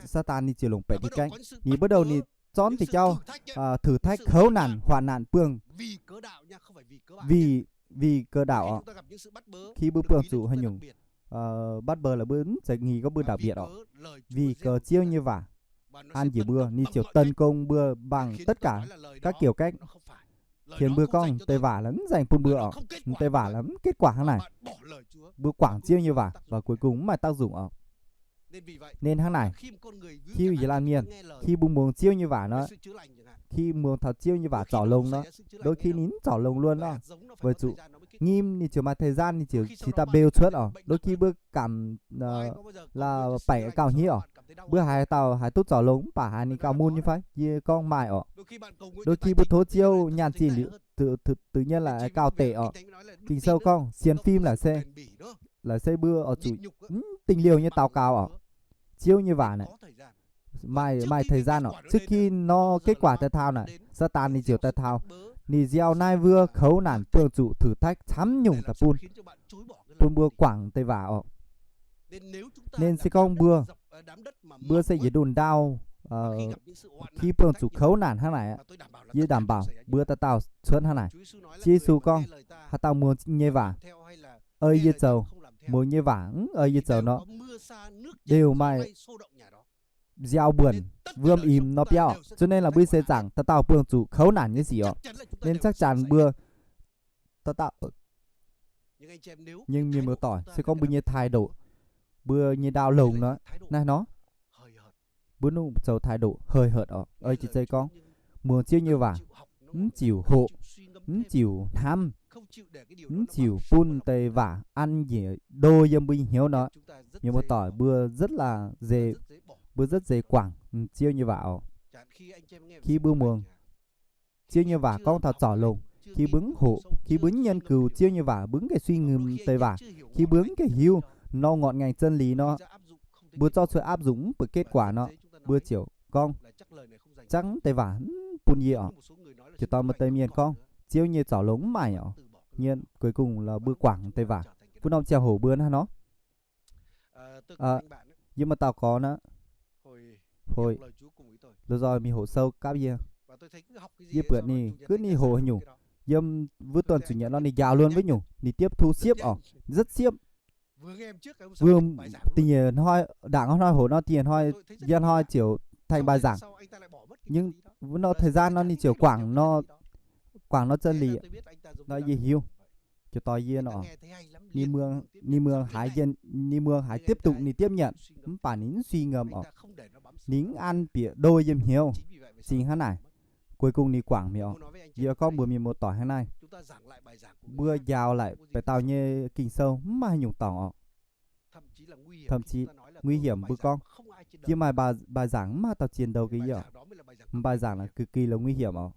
Saadaan ninh ziouc longc baeqc diuh gaeqv, ninh bắt đầu ninh zornv diuh jauv, thử thách, kouv naanc, hoạn nạn buangh vì, vì cớ đạo oc. Khi mbuo buangh zuqc haaix nyungc bắt bớ laaix mbuo mv zeiz nghi gorngv mbuo đặc biệt oc, vì cớ Ziouv nyei waac an njiec mbuo, ninh ziouc tấn công mbuo bằng tất cả các kiểu cách. Thienx mbuo gorngv deix waac laaix mv nzaeng bun mbuo oc, deix waac laaix mv kết quả hnangv naaic. Mbuo quảng Ziouv nyei waac và cuối cùng mv maaih tác dụng oc. Nên hnangv naaic, khi yietc laanh mienh, khi mbuo muangx Ziouv nyei waac nor, khi muangx taux Ziouv nyei waac zorc longx nor, đôi khi ninh mv zorc longx luôn nor, weic zuqc nyim ninh ziouc maaih thời gian ninh ziouc cingx daaih mbeu cuotv oc. Đôi khi mbuo cảm là bảy cao hiếp oc, mbuo haaix dauh haiz duqv zorc longx mv baac haiz ninh gauh mun nyei fai? Yie gorngv maaih oc. Đôi khi mbuo tov Ziouv nyaanh zinh liuz tự nhiên là gauh tệ oc. Ging-Sou gorngv sienx fim laaix se, laaix se mbuo oix zuqc mv dingh liouh nyei daux gaux oc. Ziouv nyei waac naaic maaih, maaih thời gian oc. Trước khi nó kết quả daaih taux naaic, Saadaan ninh ziouc daaih taux. Ninh nziaaux naaiv wuov kouv naanc buangh zuqc thử thách camv nyungc daaih bun, bun mbuo quảng deix waac oc. Nên se gorngv mbuo, mbuo se yietc ndunh ndau, khi buangh zuqc kouv naanc hnangv naaic, yie đảm bảo mbuo dauh dauh cuotv hnangv naaic. Ziouv Yesu gorngv, haaix dauh muangx nyei waac, ei yie zoux, muangx nyei waac mv ei yie zoux nor, đều maaih nziaaux mbuonc, wuom imx nor biauv. Cho nên là mbuo seix zaangc dauh dauh buangh zuqc kouv naanc nyei sic oc. Nên chắc chắn mbuo dauh dauh, nhưng mienh muoz-doic, se gorngv mbuo nyei thái độ, mbuo nyei ndau longx nor, naaiv nor, mbuo nuqv zoux thái độ hời hợt oc. Ei jiez zei gorngv, muangx Ziouv nyei waac, mv ziouc hoqc, mv ziouc hnamv, mv ziouc bun deix waac an njiec ndo yiem mbuo nyei hnyouv nor, mienh muoz-doic, mbuo rất là dễ, mbuo rất dễ quảng Ziouv nyei waac oc. Khi mbuo muangx Ziouv nyei waac gorngv taux zorc longx, khi mbuo mv hoqc, khi mbuo mv nghiên cứu Ziouv nyei waac, mbuo mv gaengh suy ngẫm deix waac, khi mbuo mv gaengh hiuv nor ngọt ngành chân lý nor, mbuo zorqv cuotv áp dụng mv baac kết quả nor, mbuo ziouc gorngv, chắc deix waac mv bun yie oc. Ziouc dorh maaih deix mienh gorngv, Ziouv nyei zorc longx mv maaih oc. Nyie cuối cùng là mbuo quảng deix waac, mbuo norm ziangh hoc mbuo hnangv nor. Yie maaih dauh gorx nor, hồi, lùng nzoih mingh hoqc sou gapv yie. Yie buatc ninh, gux ninh hoqc haaix nyungc. Yiem wuov tuần chủ nhật nor ninh njaaux luôn wuov nyungc, ninh tiếp thu siepv oc, rất siepv. Vừa dingh nyeic hnoi, ndaangc hnoi hoqc nor, dingh nyeic hnoi, yie hnoi ziouc thành bài giảng. Nhưng wuov nor thời gian nor ninh ziouc quảng nor, quảng nor chân lý nor yie hiuv. Ziouc dorh yie nor, ninh mbuo, ninh mbuo haiz, ninh mbuo haiz tiếp tục ninh tiếp nhận, mv baac ninh mv suy ngẫm oc. Ninh mv an bieqc ndo yiem hnyouv. Cingx hnangv naaic, cuối cùng ninh guangc mi'aqv oc. Yie gorngv mbuox mienh muoz-doic hnangv naaiv, mbuo njaaux laaic baeqc dauh nyei Ging-Sou mv maaih haaix nyungc dorngc oc. Thậm chí nguy hiểm mbuo gorngv, yie maaih bài, bài giảng mv maaih dauh zien ndoux gaax yie oc. Bài giảng là cực kỳ là nguy hiểm oc.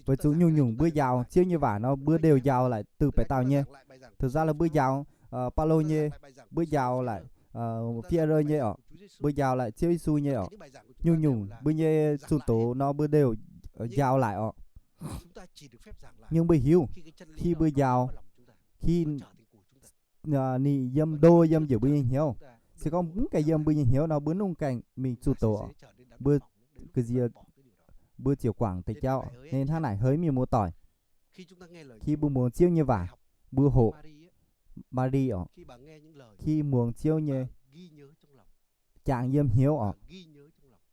Weic zuqc nyungc-nyungc mbuo njaaux Ziouv nyei waac nor, mbuo đều njaaux laaic từ baeqc dauh nyei. Thực ra là mbuo njaaux Baulo nyei, mbuo njaaux laaic Phi-e-rơ nyei oc, mbuo njaaux laaic Ziouv Yesu nyei oc. Nyungc-nyungc mbuo nyei zunh doz nor mbuo đều njaaux laaic oc. Nhưng mbuo hiuv, khi mbuo njaaux, khi ninh yiem ndo yiem njiec mbuo nyei hnyouv, se gorngv mv gaengh yiem mbuo nyei hnyouv nor, mbuo mv gaengh mingh zunh doz oc. Mbuo ga'nziex, mbuo ziouc guangc deix jauv. Nên hnangv naaic haiz mienh muoz-doic, khi mbuo muangx Ziouv nyei waac, mbuo hoqc, Mari oc, khi muangx Ziouv nyei, jangx yiem hnyouv oc,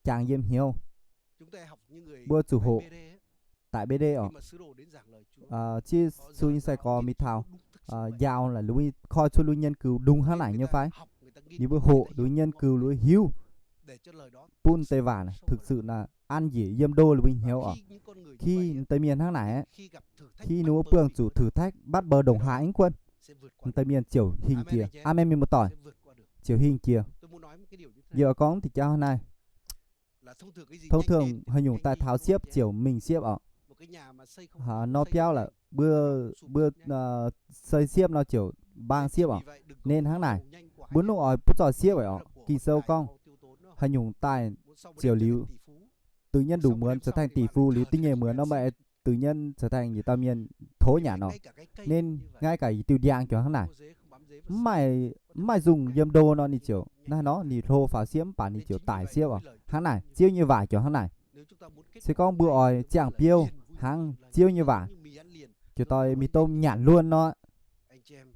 jangx yiem hnyouv. Mbuo zuqc hoqc, daic Bê-đê oc. Ziouv Yesu nyei sai-gorx mingh taux, njaaux laaic, koi cuotv lui nhân cựu đúng hnangv naaic nyei fai? Ninh mbuo hoqc lui nhân cựu lui hiuv, bun deix waac thực sự là ăn njiec yiem ndo lui hnyouv oc. Khi deix mienh hnangv naaic, khi ninh mbuo buangh zuqc thử thách, bắt bớ dongh haaix gunv, deix mienh ziouc hingh jiex. Aamen, mienh muoz-doic, ziouc hingh jiex. Yie oix gorngv diuh jauv hnangv naaiv. Thông thường haaix nyungc daaih taux siepv ziouc mingh siepv oc. Nor biauv lorqc, mbuo, mbuo, se siepv nor ziouc mbaang siepv oc. Nên hnangv naaic, mbuo mv oix butv zoih siepv oc. Ging-Sou gorngv, haaix nyungc daaih ziouc liuz, tự nhiên đủ muonz trở thành tỷ phú, liuz da'nyeic muonz nor meih tự nhiên trở thành yietc dauh mienh tov nyanc oc. Nên ngay cả yietc diuh ndiangx ziouc hnangv naaic, mv maaih, mv maaih dùng yiem ndo nor ninh ziouc naaiv nor, ninh hlo faaux siepv mv baac ninh ziouc daic siepv oc. Hnangv naaic Ziouv nyei waac ziouc hnangv naaic. Se gorngv mbuo oix ziangh biouv hnangv Ziouv nyei waac, ziouc doix mingh domh nyanc luonx nor,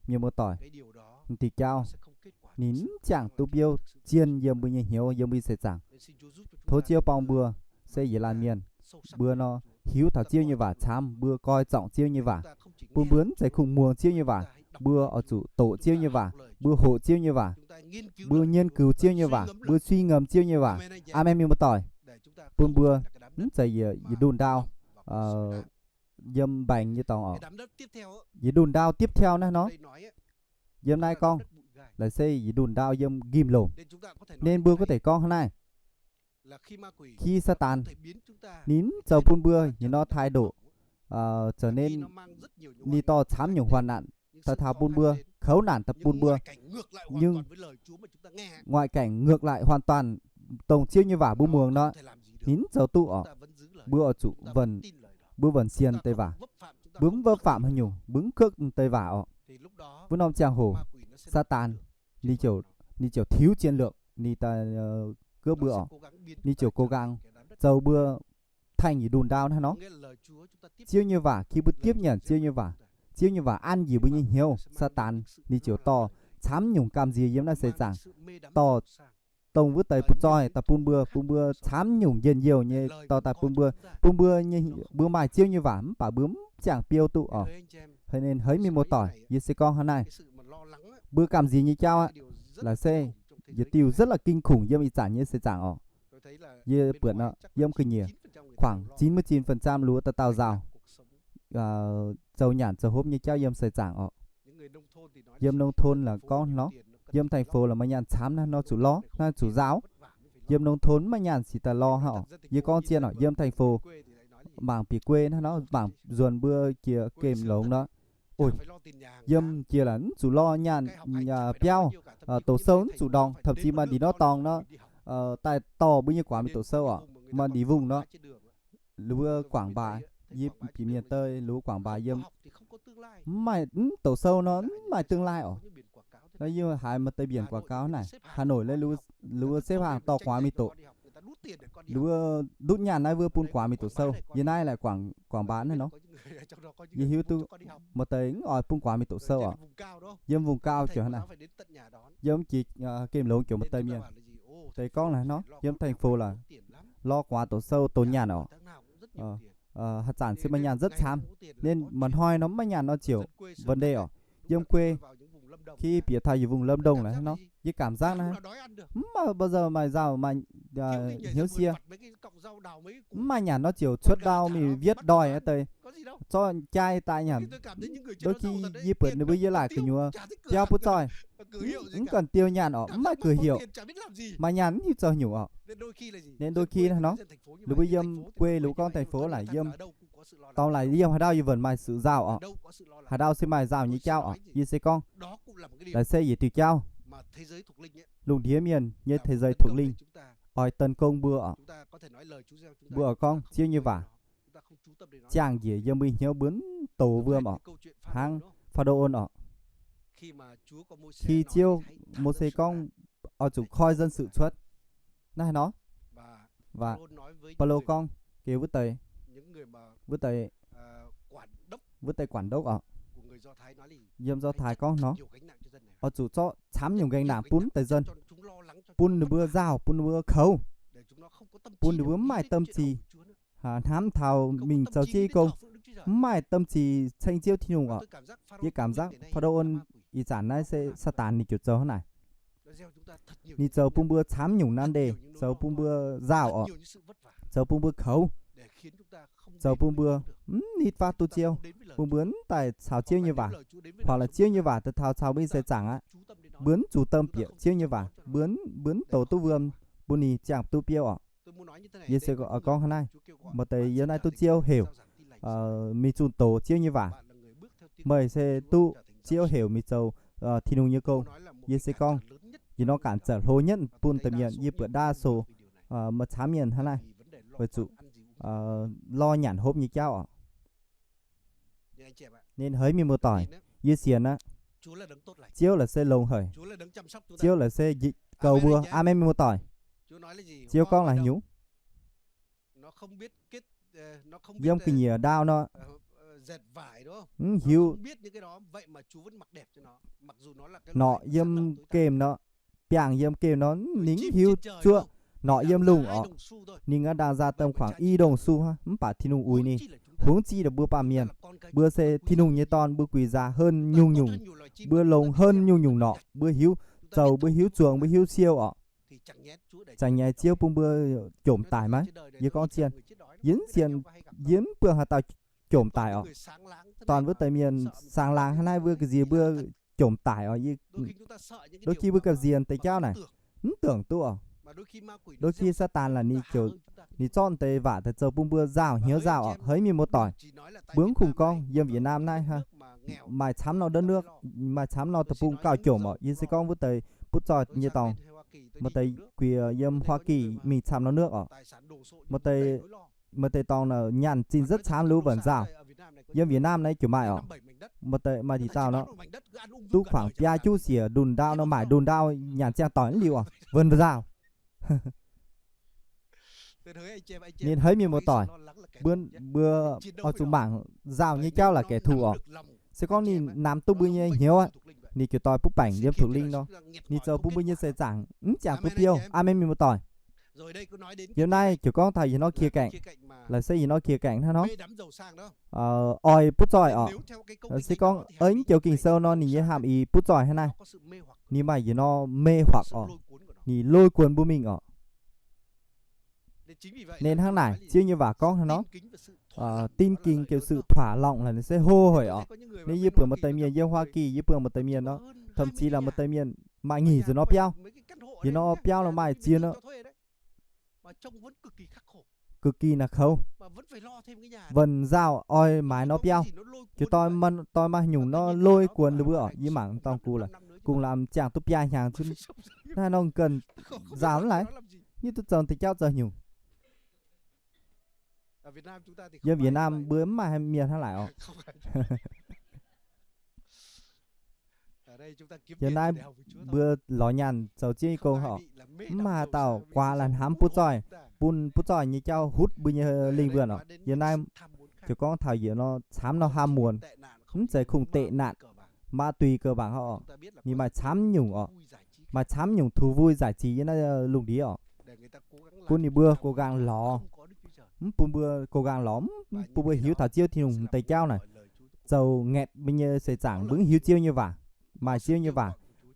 mienh muoz-doic, diuh jauv ninh mv ziangh duqv biouv zien yiem mbuo nyei hnyouv, yiem mbuo nyei seix zaangc. Tov Ziouv borng mbuo se yietc laanh mienh, mbuo nor hiuv taux Ziouv nyei waac camv, mbuo coi trọng Ziouv nyei waac, bun mbuo mv zeiz kungx muangx Ziouv nyei waac, mbuo oix zuqc doqc Ziouv nyei waac, mbuo hoqc Ziouv nyei waac, mbuo nghiên cứu Ziouv nyei waac, mbuo suy ngẫm Ziouv nyei waac. Aamen, mienh muoz-doic. Bun mbuo mv zeiz yietc ndunh ndau yiem mbaengx nyei dorngx oc. Yietc ndunh ndau tiếp theo naaiv nor, yiem naaiv gorngv, laaix se yietc ndunh ndau yiem gim lomc. Nên mbuo có thể gorngv hnangv naaiv, khi Saadaan ninh mv zoux bun mbuo nyei nor thái độ, trở nên ninh dorh camv nyungc hoàn nạn daaih taux bun mbuo, kouv naanc daaih bun mbuo, nhưng ngoại cảnh ngược lại hoàn toàn dongh Ziouv nyei waac mbuo muangx nor, ninh mv zoux duqv oc. Mbuo oix zuqc, mbuo vẫn sienx deix waac. Mbuo mv vi phạm haaix nyungc, mbuo mv cướp deix waac oc. Wuov norm ziangh hoc, Saadaan ninh ziouc, ninh ziouc thiếu chiến lược, ninh daaih gov mbuo oc. Ninh ziouc cố gắng zoux mbuo thành yietc ndunh ndau hnangv nor. Ziouv nyei waac, khi mbuo tiếp nhận Ziouv nyei waac, Ziouv nyei waac an njiec mbuo nyei hnyouv, Saadaan ninh ziouc dorh camv nyungc gamh nziex yiem naaiv seix zaangc, dorh dongh wuov deix butv zoih daaih bun mbuo, bun mbuo camv nyungc njien-youh nyei dorh daaih bun mbuo. Bun mbuo nyei, mbuo maaih Ziouv nyei waac mv baac mbuo mv ziangh biouv duqv oc. Haiz ninh, haiz mienh muoz-doic, yie se gorngv hnangv naaiv, mbuo gamh nziex nyei jauv aqv, laaix se yietc diuh rất là kinh khủng yiem ih zanc nyei seix zaangc oc. Yie buatc nor, yiem ga'nyiec khoảng chín mươi chín phần trăm luov daaih dauh nzauh zoux nyanc zoux hopv nyei jauv yiem seix zaangc oc. Yiem nông thôn là gorngv nor, yiem thành phố là maaih nyaanh camv naaiv nor zuqc lorz, naaiv zuqc nzaaux. Yiem nông thôn mv maaih nyaanh sic daaih lorz hnangv oc. Yie gorngv zien oc, yiem thành phố mangc bieqc guei naaiv nor, mangc nzuonx mbuo jiex gemh longx nor, yiem jiex laaix mv zuqc lorz nyaanh, biauv, doqc sou mv zuqc ndorngx, thậm chí maaih ndin nor dorngx nor, daaih dorh mbuo nyei guaax mingh doqc sou oc, maaih ndin vungh nor, luov quảng bá, yie bieqc mienh daaih luov quảng bá yiem, mv maaih, mv doqc sou nor mv maaih tương lai oc. Nor yie haiz maaih deix mbienc quảng cáo naaic, Hà Nội naaiv, luov xếp hàng dorh guaax mingh doqc, luov ndutv nyaanh naaiv wuov bun guaax mingh doqc sou. Yie naaiv laaic quảng bá naaiv nor, yie hiuv duqv maaih deix mv oix bun guaax mingh doqc sou oc. Yiem vùng cao ziouc hnangv naaic, yiem jiex gemh longx ziouc maaih deix mienh, deix gorngv naaiv nor, yiem thành phố là lorz guaax doqc sou doqc nyaanh oc. Haaix zanc se maaih nyaanh rất camv, nên maaih hnoi nor mv maaih nyaanh nor ziouc vấn đề oc. Yiem quê, khi bieqc taux yie vùng Lâm Đồng naaiv nor, yie cảm giác naaiv mv bao giờ maaih nzaaux maaih hnyouv sie. Mv maaih nyanc nor ziouc cuotv ndau mingh wietv ndoih deix, zorqv jai daaih nyanc. Đôi khi yie buatc ninh mbuo yiem laaic gu'nyuoz biauv butv zoih, mv ganh diou nyanc orqc, mv maaih ga'heuc, maaih nyanc mv hiuv zoux nyungc orqc. Nên đôi khi nor, ninh mbuo yiem quê, ninh mbuo gorngv thành phố naaic yiem, dorngx laaix yiem haaix ndau yie wuonc maaih sự giàu orqc. Haaix ndau se maaih giàu nyei jauv orqc. Yie se gorngv, laaix se yietc diuh jauv, lungh ndiev mienh nyei thế giới thuộc linh, oix tấn công mbuo orqc. Mbuo oix gorngv Ziouv nyei waac ziangh njiec yiem mbuo hnyouv, mbuo mv doz wuom orqc. Hnangv Faalo orqc, khi Ziouv, Mose gorngv oix zuqc koi dân sự cuotv naaiv nor, Faalo gorngv geh wuov deix, wuov deix, wuov deix quản đốc orqc, yiem Do Thái gorngv nor, oix zuqc zorqv camv nyungc gánh nặng bun deix dân, bun ninh mbuo nzauh, bun ninh mbuo koux, bun ninh mbuo mv maaih tâm trí hnamv taux mingh zoux Ziouv nyei gong, mv maaih tâm trí ceng Ziouv Tin-Hungh orqc. Yie cảm giác Faalo ih zanc naaiv se Saadaan ninh ziouc zoux hnangv naaic. Ninh zoux bun mbuo camv nyungc nan deix, zoux bun mbuo nzauh orqc, zoux bun mbuo koux, zoux bun mbuo mv nitv fatv duqv Ziouv, bun mbuo mv daaih caux Ziouv nyei waac, hoặc là Ziouv nyei waac daaih taux caux mbuo nyei seix zaangc aqv. Mbuo mv zuqc tâm bieqc Ziouv nyei waac, mbuo mv, mbuo mv doz duqv wuom, bun ninh ziangh duqv biouv orqc. Yie se gorngv hnangv naaiv, maaih deix yiem naaiv duqv Ziouv heuc, mingh zunh doz Ziouv nyei waac. Meih se duqv Ziouv heuc mingh zoux Tin-Hungh nyei gong. Yie se gorngv, yie nor cản trở hlo nhất bun deix mienh, yie buatc đa số maaih camv mienh hnangv naaiv, weic zuqc lo nyanc hopv nyei jauv orqc. Nên hỡi mienh muoz-doic, yie sienx aqv, Ziouv laaix se longx haic. Ziouv laaix se goux mbuo. Aamen, mienh muoz-doic. Ziouv gorngv laaix nyungc, yiem ga'nyiec ndau nor, mv hiuv, norqc yiem gemh nor, biangh yiem gemh nor, ninh mv hiuv zuoqv norqc yiem lungh orqc. Ninh aqv, đang gia tâm khoảng y đồng xu hnangv, mv baac Tin-Hungh uix ninh. Huống chi deix mbuo baamh mienh, mbuo se Tin-Hungh nyei dorn, mbuo quỷ dã hơn nyungc-nyungc, mbuo longx hơn nyungc-nyungc norqc, mbuo hiuv zoux, mbuo hiuv zuangx, mbuo hiuv siou orqc. Jangx nyei Ziouv bun mbuo jomc daic maiv? Yie gorngv zien, yie mv sienx, yie mv buangh haaix dauh jomc daic orqc. Dorn wuov deix mienh saang laangz hnangv naaiv, mbuo ga'nziex mbuo jomc daic orqc. Đôi khi mbuo ga'nziex deix jauv naaic mv dungx duqv orqc. Đôi khi Saadaan laaix ninh ziouc, ninh zorqv deix waac daaih zoux bun mbuo nzauh hnyouv nzauh orqc. Hỡi mienh muoz-doic, mbuo mv kungx gorngv yiem Việt Nam naaiv maaih camv norm đất nước, maaih camv norm deic-bung gauh jomc orqc. Yie se gorngv wuov deix butv zoih nyei dorngx, maaih deix quiex yiem Hoa Kỳ mingh camv norm nước orqc. Maaih deix, maaih deix dorngx nor nyanc zinh rất camv, lu baac nzauh. Yiem Việt Nam naaiv ziouc maaih orqc. Maaih deix maaih deix dauh nor duqv khoảng biaa juqv siec ndunh ndau nor, maaic ndunh ndau nyanc ziangh doic mv liuz orqc, wuonx nzauh. Ninh hỡi mienh muoz-doic, mbuo, mbuo oix zuqc mangc nzauh nyei jauv laaix kẻ thù orqc. Se gorngv ninh namx duqv mbuo nyei hnyouv aqv, ninh ziouc doix butv baengc yiem thuộc linh nor, ninh zoux bun mbuo nyei seix zaangc mv ziangh duqv biouv. Aamen, mienh muoz-doic. Yiem naaiv ziouc gorngv taux yietc norm khía cạnh, laaix se yietc norm khía cạnh hnangv nor, oix butv zoih orqc. Se gorngv ei joux Ging-Sou nor ninh nyei hàm ý butv zoih hnangv naaiv, ninh maaih yietc norm mê hoặc orqc, ninh lôi cuốn mbuo mingh orqc. Nên hnangv naaic Ziouv nyei waac gorngv hnangv nor, tin kính kiểu sự thả lỏng laaix se hô hởi orqc. Ninh, yie buatc maaih deix mienh yiem Hoa Kỳ, yie buatc maaih deix mienh nor, thậm chí là maaih deix mienh maaih nyic nzunc nor biauv. Yietc norm biauv nor maaih ziex nor, cực kỳ nor kouv, wuonx nzauh oix maaiz norm biauv. Ziouc doix, doix maaih nyungc nor lôi cuốn ninh mbuo orqc. Yie mangc dorngx gux laaix, kungx lamz ziangh duqv biaa hnyangx, naaiv nor ganh nzauh mv laaix, nyic duqv zoux deix jauv zoux nyungc. Yiem Việt Nam mbuo mv maaih mienh hnangv naaic orqc. Yiem naaiv mbuo lorz nyaanh zoux Ziouv nyei gong orqc, mv maaih haaix dauh guaax laaix hnamv butv zoih, bun butv zoih nyei jauv hutv mbuo nyei lingh wuonh orqc. Yiem naaiv ziouc gorngv taux yietc norm camv norm ham muonz, mv zeiz kungx tệ nạn, ma túy cờ bạc orqc. Ninh maaih camv nyungc orqc, maaih camv nyungc thú vui giải trí yiem naaiv lungh ndiev orqc, bun ninh mbuo cố gắng lorz, mv bun mbuo cố gắng lorz, mv bun mbuo hiuv taux Ziouv Tin-Hungh deix jauv naaic. Zoux ngaetc mbuo nyei seix zaangc mbuo mv hiuv Ziouv nyei waac, maaih Ziouv nyei waac,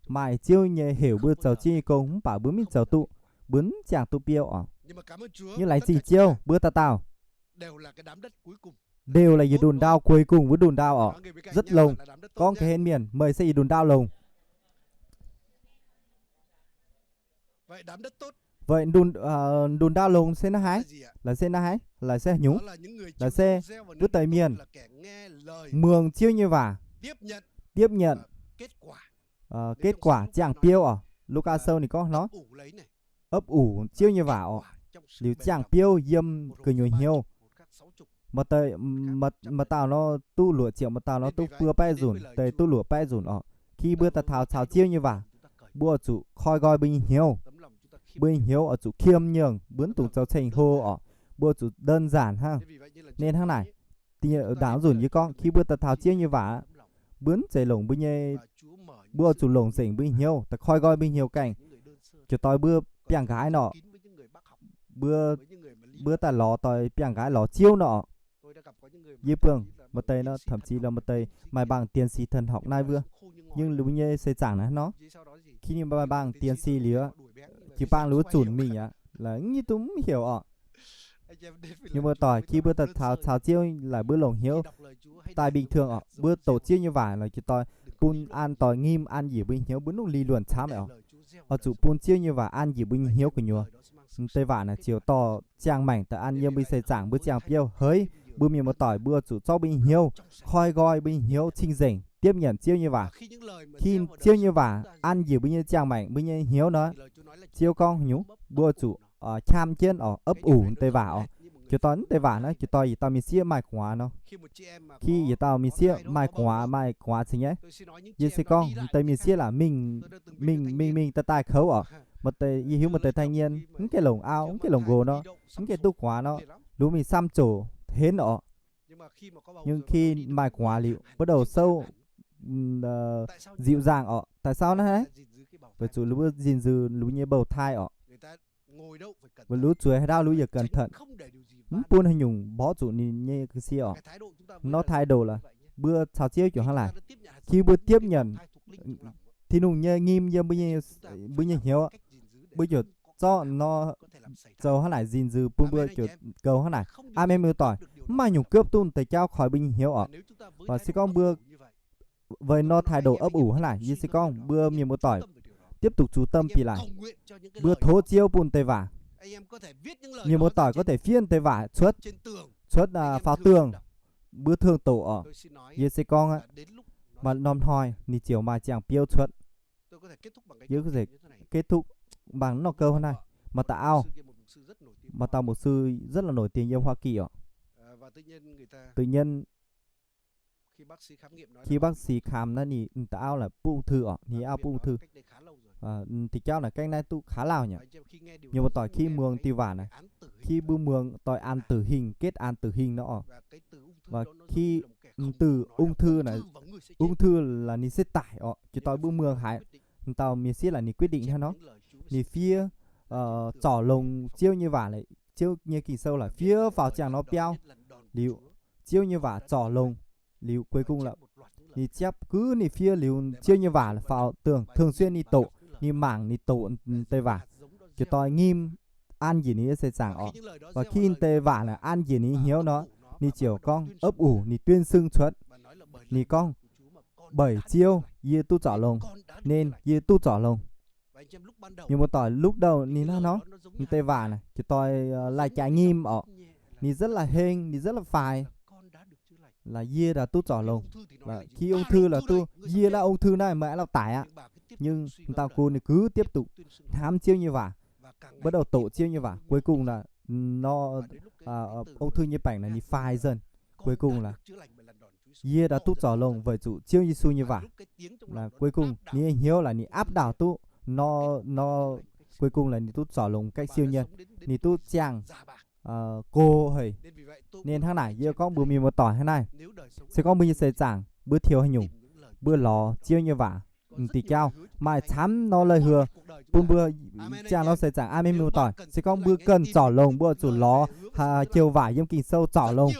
maaih Ziouv nyei heuc mbuo zoux Ziouv nyei gong mv baac mbuo mv zoux duqv. mbuo mv ziangh duqv biouv oc. Yie laengz zingh Ziouv, mbuo dauh dauh đều là yietc ndunh ndau cuối cùng wuov ndunh ndau oc. Rất lông, gorngv ga'hlen mienh, meih se yietc ndunh ndau longc. Vậy ndunh, ndunh ndau longc se naaiv haaix? Laaix se naaiv haaix? Laaix se haaix nyungc? Laaix se wuov deix mienh muangx Ziouv nyei waac, tiếp nhận kết quả ziangh biouv oc. Lugaa Sou ninh gorngv nor, ấp ủ Ziouv nyei waac oc, liuz ziangh biouv yiem gu'nyuoz hnyouv. Maaih dauh nor duqv luoqc ziepc, maaih dauh nor duqv buo baeqv nzunc, deix duqv luoqc baeqv nzunc oc. Khi mbuo daaih taux caux Ziouv nyei waac, mbuo oix zuqc koi nqoi mbuo nyei hnyouv. Mbuo nyei hnyouv oix zuqc qiemx nyungc, mbuo mv dungx zoux ceng hlo oc. Mbuo oix zuqc đơn giản hnangv. Nên hnangv naaic, ndaangc nzunc yie gorngv, khi mbuo daaih taux Ziouv nyei waac, mbuo mv zeiz longc mbuo nyei, mbuo oix zuqc longc nzengc mbuo nyei hnyouv daaih koi nqoi mbuo nyei hnyouv gaengh. Ziouc doix mbuo biangh nqaaix nor, mbuo daaih lorz doix biangh nqaaix lorz Ziouv nor. Yie buangh maaih deix nor, thậm chí là maaih deix maaih mbaang tiến sĩ thần học naaiv wuov, nhưng ninh mbuo nyei seix zaangc naaiv nor, khi ninh maaih mbaang tiến sĩ liuz, jiu-baang ninh mbuo zunc mingh aqv, laaix nyei duqv mv heuc oc. Mienh muoz-doic, khi mbuo daaih taux, caux Ziouv laaix mbuo longc hnyouv daaih bình thường oc, mbuo doqc Ziouv nyei waac laaix jiu-doix bun an doix ngim an njiec mbuo nyei hnyouv, mbuo mv dungx lý luận camv oc. Oix zuqc bun Ziouv nyei waac an njiec mbuo nyei hnyouv gu'nyuoz. Deix waac naaic ziouc dorh ziangh maengc daaih an yiem mbuo seix zaangc, mbuo ziangh biouv. Heix mbuo mienh muoz-doic, mbuo zuqc zorqv mbuo nyei hnyouv, koi nqoi mbuo nyei hnyouv cing-nzengc, tiếp nhận Ziouv nyei waac. Khi Ziouv nyei waac an njiec mbuo nyei ziangh maengc, mbuo nyei hnyouv nor, Ziouv gorngv nyungc, mbuo zuqc qam jienv oc, ấp ủ deix waac oc. Jiu-doix mv deix waac naaiv, jiu-doix yietc dauh mienh sieqv maaih gu'nguaaz nor. Khi yietc dauh mienh sieqv maaih gu'nguaaz, maaih gu'nguaaz cingx nyaiv. Yie se gorngv deix mienh sieqv laaix mingh mingh mingh daaih daaih kouv oc. Yie hiuv maaih deix thanh niên mv gaengh longc auv, mv gaengh longc nqox nor, mv gaengh duqv gu'nguaaz nor, lunx mingh samv zoqc henv oc. Nhưng khi maaih gu'nguaaz liuz, bắt đầu sâu, dịu dàng oc. Tại sao naaiv? Weic zuqc luv gìn giữ luv nyei bầu thai oc. Weic luv zueiz haaix dauh luv yietc cẩn thận, mv bun haaix nyungc mborqv zuqc ninh nyei ga'sie oc. Nor thái độ laaix, mbuo caux Ziouv ziouc hnangv laaic. Khi mbuo tiếp nhận Tin-Hungh nyei ngim yiem mbuo nyei hnyouv, mbuo ziouc zorqv nor zoux hnangv naaic gìn giữ bun mbuo ziouc goux hnangv naaic. Aamen, mienh muoz-doic, mv maaih nyungc cướp duqv deix jauv koi mbuo nyei hnyouv oc. Weic se gorngv mbuo weic nor thái độ ấp ủ hnangv naaic, yie se gorngv mbuo mienh muoz-doic tiếp tục chú tâm bỉ laaix, mbuo tov Ziouv bun deix waac. Mienh muoz-doic có thể fiev deix waac cuotv, cuotv faaux tường, mbuo thường doqc oc. Yie se gorngv aqv, maaih norm hnoi ninh ziouc maaih ziangh biouv cuotv. Yie có thể kết thúc bằng nor câu hnangv naaic. Maaih dauh auv, maaih dauh mục sư rất là nổi tiếng yiem Hoa Kỳ oc. Tự nhiên khi bác sĩ khám naaiv, ninh dauh auv laaix butv ung thư oc, ninh auv butv ung thư. Deix jauv naaic cách naaiv duqv khá lâu nyei. Mienh muoz-doic, khi muangx deix waac naaic, khi mbuo muangx doix án tử hình, kết án tử hình nor oc, và khi từ ung thư naaic, ung thư là ninh se daic oc, jiu-doix mbuo muangx haiz, dauh mienh sieqv laaix ninh quyết định hnangv nor, ninh fiev zorc longx Ziouv nyei waac laaix, Ziouv nyei Ging-Sou laaix fiev faaux ziangh nor biauv liuz, Ziouv nyei waac zorc longx liuz, cuối cùng laaix ninh ziapv gux ninh fiev liuz Ziouv nyei waac faaux tường, thường xuyên ninh doqc, ninh mangc ninh doqc deix waac, jiu-doix ngim an njiec ninh nyei seix zaangc oc. Và khi deix waac naaic an njiec ninh nyei hnyouv nor, ninh ziouc gorngv ấp ủ, ninh tuyên xưng cuotv. Ninh gorngv, Bởi Ziouv yie duqv zorc longx, nên yie duqv zorc longx. Mienh muoz-doic, lúc đầu ninh hnangv nor, deix waac naaic jiu-doix lai-jaaix ngim oc. Ninh rất là hên, ninh rất là phải, là yie đã duqv zorc longx. Khi ung thư là duqv, yie là ung thư naaiv, meih aqv, la'daic aqv. Nhưng dauh gux ninh cứ tiếp tục hnamv Ziouv nyei waac, bắt đầu doqc Ziouv nyei waac, cuối cùng là nó, ung thư nyei bệnh là ninh phải dần. Cuối cùng là yie đã duqv zorc longx weic zuqc Ziouv Yesu nyei waac. Cuối cùng ninh nyei hnyouv là ninh áp đảo duqv, nó, nó, cuối cùng là ninh duqv zorc longx cách siêu nhiên, ninh duqv ziangh go haic. Nên hnangv naaic yie gorngv mbuo mienh muoz-doic hnangv naaiv, se gorngv mbuo nyei seix zaangc mbuo thiux haaix nyungc, mbuo lorz Ziouv nyei waac, diuh jauv, maaih camv norm leiz-heuc bun mbuo ziangh norm seix zaangc. Aamen, mienh muoz-doic. Se gorngv mbuo ganh zorc longx, mbuo zuqc lorz joux waac yiem Ging-Sou zorc longx.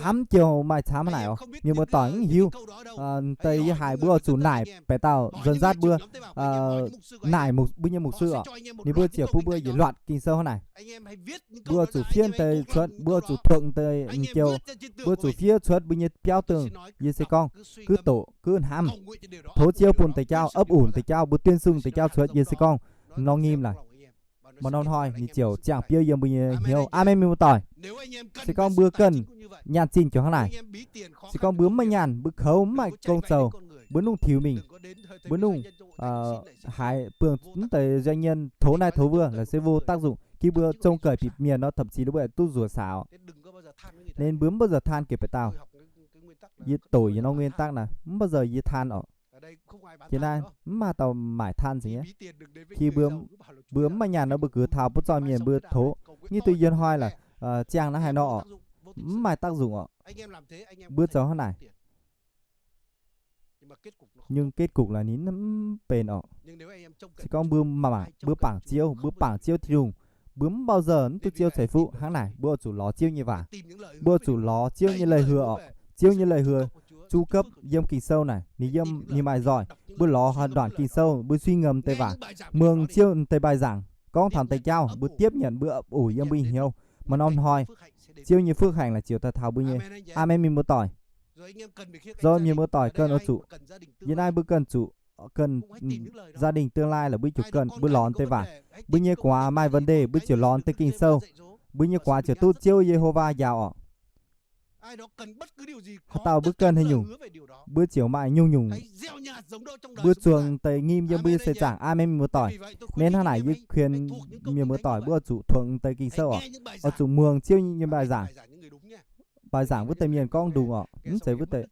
Camv joux maaih camv naaic oc. Mienh muoz-doic mv hiuv deix yie haiz mbuo zuqc naaic baeqc dauh nzuonx nzatv mbuo, naaic mbuo nyei mục sư oc. Ninh mbuo ziouc bun mbuo yietc luatc Ging-Sou hnangv naaic. Mbuo zuqc fiev deix cuotv, mbuo zuqc thuongx deix joux, mbuo zuqc fiev cuotv mbuo nyei biauv dongh yie se gorngv, gux doqc gux hnamv, tov Ziouv bun deix jauv, ov, ov deix jauv, mbuo duinh sung deix jauv cuotv, yie se gorngv, norm nyim laic, maaih norm hnoi ninh ziouc ziangh biouv yiem mbuo nyei hnyouv. Aamen, mienh muoz-doic. Se gorngv mbuo ganh nyaanh zinh joux hnangv naaic, se gorngv mbuo mv maaih nyaanh, mbuo koux mv maaih gong zoux, mbuo mv dungx tiux mingh, mbuo mv dungx haiz buangh mv deix nzengc nyienh tov naaiv tov wuov la'sic vô tác dụng, gih mbuo zong gaax bieqc mienh nor thậm chí mbuo duqv nzuonx saax. Nên mbuo mv bao giờ than kể baeqc dauh. Yie doqc yie norm nguyên tắc naaic mv bao giờ yie than oc. Jiex naaiv mv maaih dauh maaic than nzengc. Khi mbuo mv maaih nyaanh nor mbuo gux taux butv zorqv mienh mbuo tov, nitv duqv yie hnoi la'ziangh naaiv haaix nor oc, mv maaih tác dụng oc. Mbuo zoux hnangv naaic, nhưng kết cục la'ninv mv benx oc. Se gorngv mbuo mangc, mbuo bangc Ziouv, mbuo bangc Ziouv Tin-Hungh, mbuo mv bao giờ mv duqv Ziouv ceix fuqv hnangv naaic. Mbuo zuqc lorz Ziouv nyei waac, mbuo zuqc lorz Ziouv nyei leiz-heuc oc. Ziouv nyei leiz-heuc, zuqv gapv yiem Ging-Sou naaic ninh yiem ninh maaih nzoih. Mbuo lorz haaix nduonx Ging-Sou, mbuo suiv ngem deix waac, muangx Ziouv deix mbaih nzaangc gorngv taux deix jauv, mbuo diepv nyanc, mbuo ov, ov yiem mbuo nyei hnyouv, maaih norm hnoi Ziouv nyei fuqv haengx la'ziouc daaih taux mbuo nyei. Aamen, mienh muoz-doic. Zoux mienh muoz-doic ganh oix zuqc, yie naaiv mbuo ganh zuqc, ganh gia đình tương lai la'mbuo ziouc ganh mbuo lorz deix waac. Mbuo nyei guaax maaih vấn đề mbuo ziouc lorz deix Ging-Sou, mbuo nyei guaax ziouc duqv Ziouv Ye^ho^waa njaaux oc. Haaix dauh mbuo ganh haaix nyungc, mbuo ziouc maaih nyungc-nyungc, mbuo zuangx deix nyim yiem mbuo nyei seix zaangc. Aamen, mienh muoz-doic. Nên hnangv naaic yie khuyên mienh muoz-doic mbuo oix zuqc thuongx deix Ging-Sou oc, oix zuqc muangx Ziouv nyei mbaih nzaangc. Mbaih nzaangc wuov deix mienh gorngv ndungx oc, mv zeiz wuov deix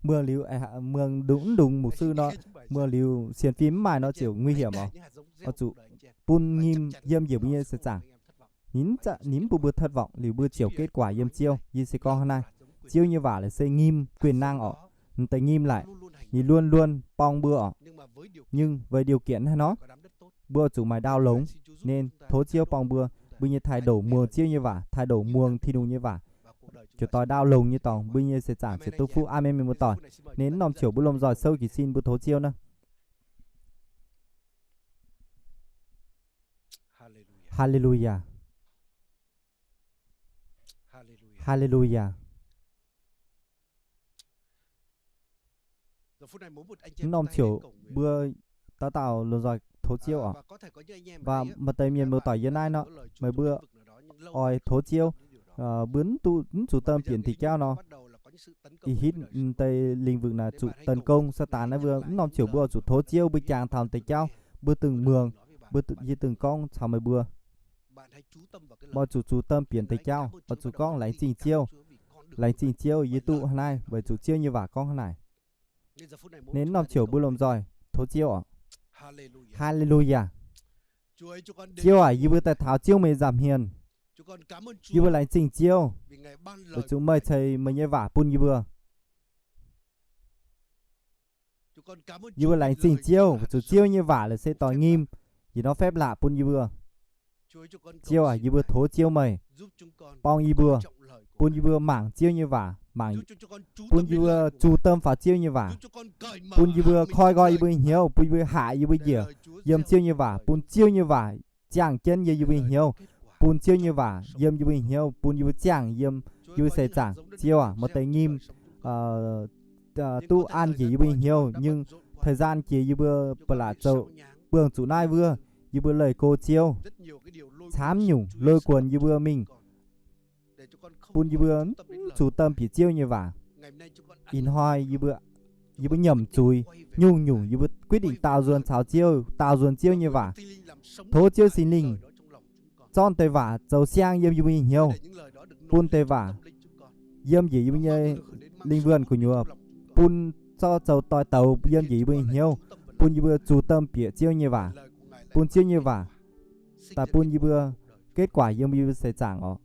muangx liuz, muangx ndungx, mv ndungx mục sư nor, muangz liuz sienx fim mv maaih nor ziouc nguy hiểm oc. Oix zuqc bun nyim yiem njiec mbuo nyei seix zaangc. Ninh mv bun mbuo thất vọng liuz mbuo ziouc kết quả yiem Ziouv. Yie se gorngv hnangv naaiv, Ziouv nyei waac la'sic nyim quyền năng oc. M'deix nyim laic, ninh luôn luôn borng mbuo oc. Nhưng với điều kiện hnangv nor, mbuo zuqc maaih ndau longx. Nên tov Ziouv borng mbuo, mbuo nyei thái độ muangx Ziouv nyei waac, thái độ muangx Tin-Hungh nyei waac, ziouc doix ndau longx nyei dorngx, mbuo nyei seix zaangc ziouc duqv fuqv. Aamen, mienh muoz-doic. Nên norm ziouc mbuo lomh nzoih sou jiez sin mbuo tov Ziouv naaiv. Haleluyaa. Haleluyaa. Norm ziouc mbuo dauh dauh lomh nzoih tov Ziouv oc. Và maaih deix mienh muoz-doic yiem naaiv nor, meih mbuo oix tov Ziouv, mbuo mv zuqc dơm bieqc deix jauv nor, ih hitv deix lĩnh vực naaic zuqc tấn công Saadaan naaiv mbuo. Mv norm ziouc mbuo oix zuqc tov Ziouv, mbuo jangx taux deix jauv, mbuo dungx muangx, mbuo, yie dungx gorngv caux meih mbuo, oix zuqc zuqc dơm bieqc deix jauv, oix zuqc gorngv laengz zingh Ziouv. Laengz zingh Ziouv, yie duqv hnangv naaiv weic zuqc Ziouv nyei waac gorngv hnangv naaic. Nên norm ziouc mbuo lomh nzoih tov Ziouv oc. Haleluyaa. Ziouv aac, yie mbuo daaih taux Ziouv meih nza'hmien. Yie mbuo laengz zingh Ziouv, weic zuqc meih ceix meih nyei waac bun yie mbuo. Yie mbuo laengz zingh Ziouv, weic zuqc Ziouv nyei waac la'sic doix nyim, yietc norm phép lạ bun yie mbuo. Ziouv aac, yie mbuo tov Ziouv meih borng yie mbuo, bun yie mbuo mangc Ziouv nyei waac, mangc, bun yie mbuo zuqc dơm faaux Ziouv nyei waac, bun yie mbuo koi nqoi yie mbuo nyei hnyouv, bun yie mbuo haiz yie mbuo njiec yiem Ziouv nyei waac, bun Ziouv nyei waac ziangh jienv yiem yie mbuo nyei hnyouv, bun Ziouv nyei waac yiem yie mbuo nyei hnyouv, bun yie mbuo ziangh yiem yie mbuo seix zaangc. Ziouv aac, maaih deix nyim duqv an njiec yie mbuo nyei hnyouv, nhưng thời gian jiex yie mbuo ba'laqc zoux buangh zuqc naaiv wuov, yie mbuo leih go Ziouv, camv nyungc lôi cuonx yie mbuo mingh, bun yie mbuo mv zuqc dơm bieqc Ziouv nyei waac. Ih hnoi yie mbuo nyiemc zuiz, nyungc-nyungc yie mbuo quyết định daauh nzuonx caux Ziouv, daauh nzuonx Ziouv nyei waac. Tov Ziouv Singx Lingh zorqv deix waac zoux siang yiem yie mbuo nyei hnyouv, bun deix waac yiem njiec yie mbuo nyei lingh wuonh gu'nyuoz, bun zorqv zoux doix-doux yiem njiec yie mbuo nyei hnyouv, bun yie mbuo zuqc dơm bieqc Ziouv nyei waac, bun Ziouv nyei waac daaih bun yie mbuo kết quả yiem yie mbuo seix zaangc oc.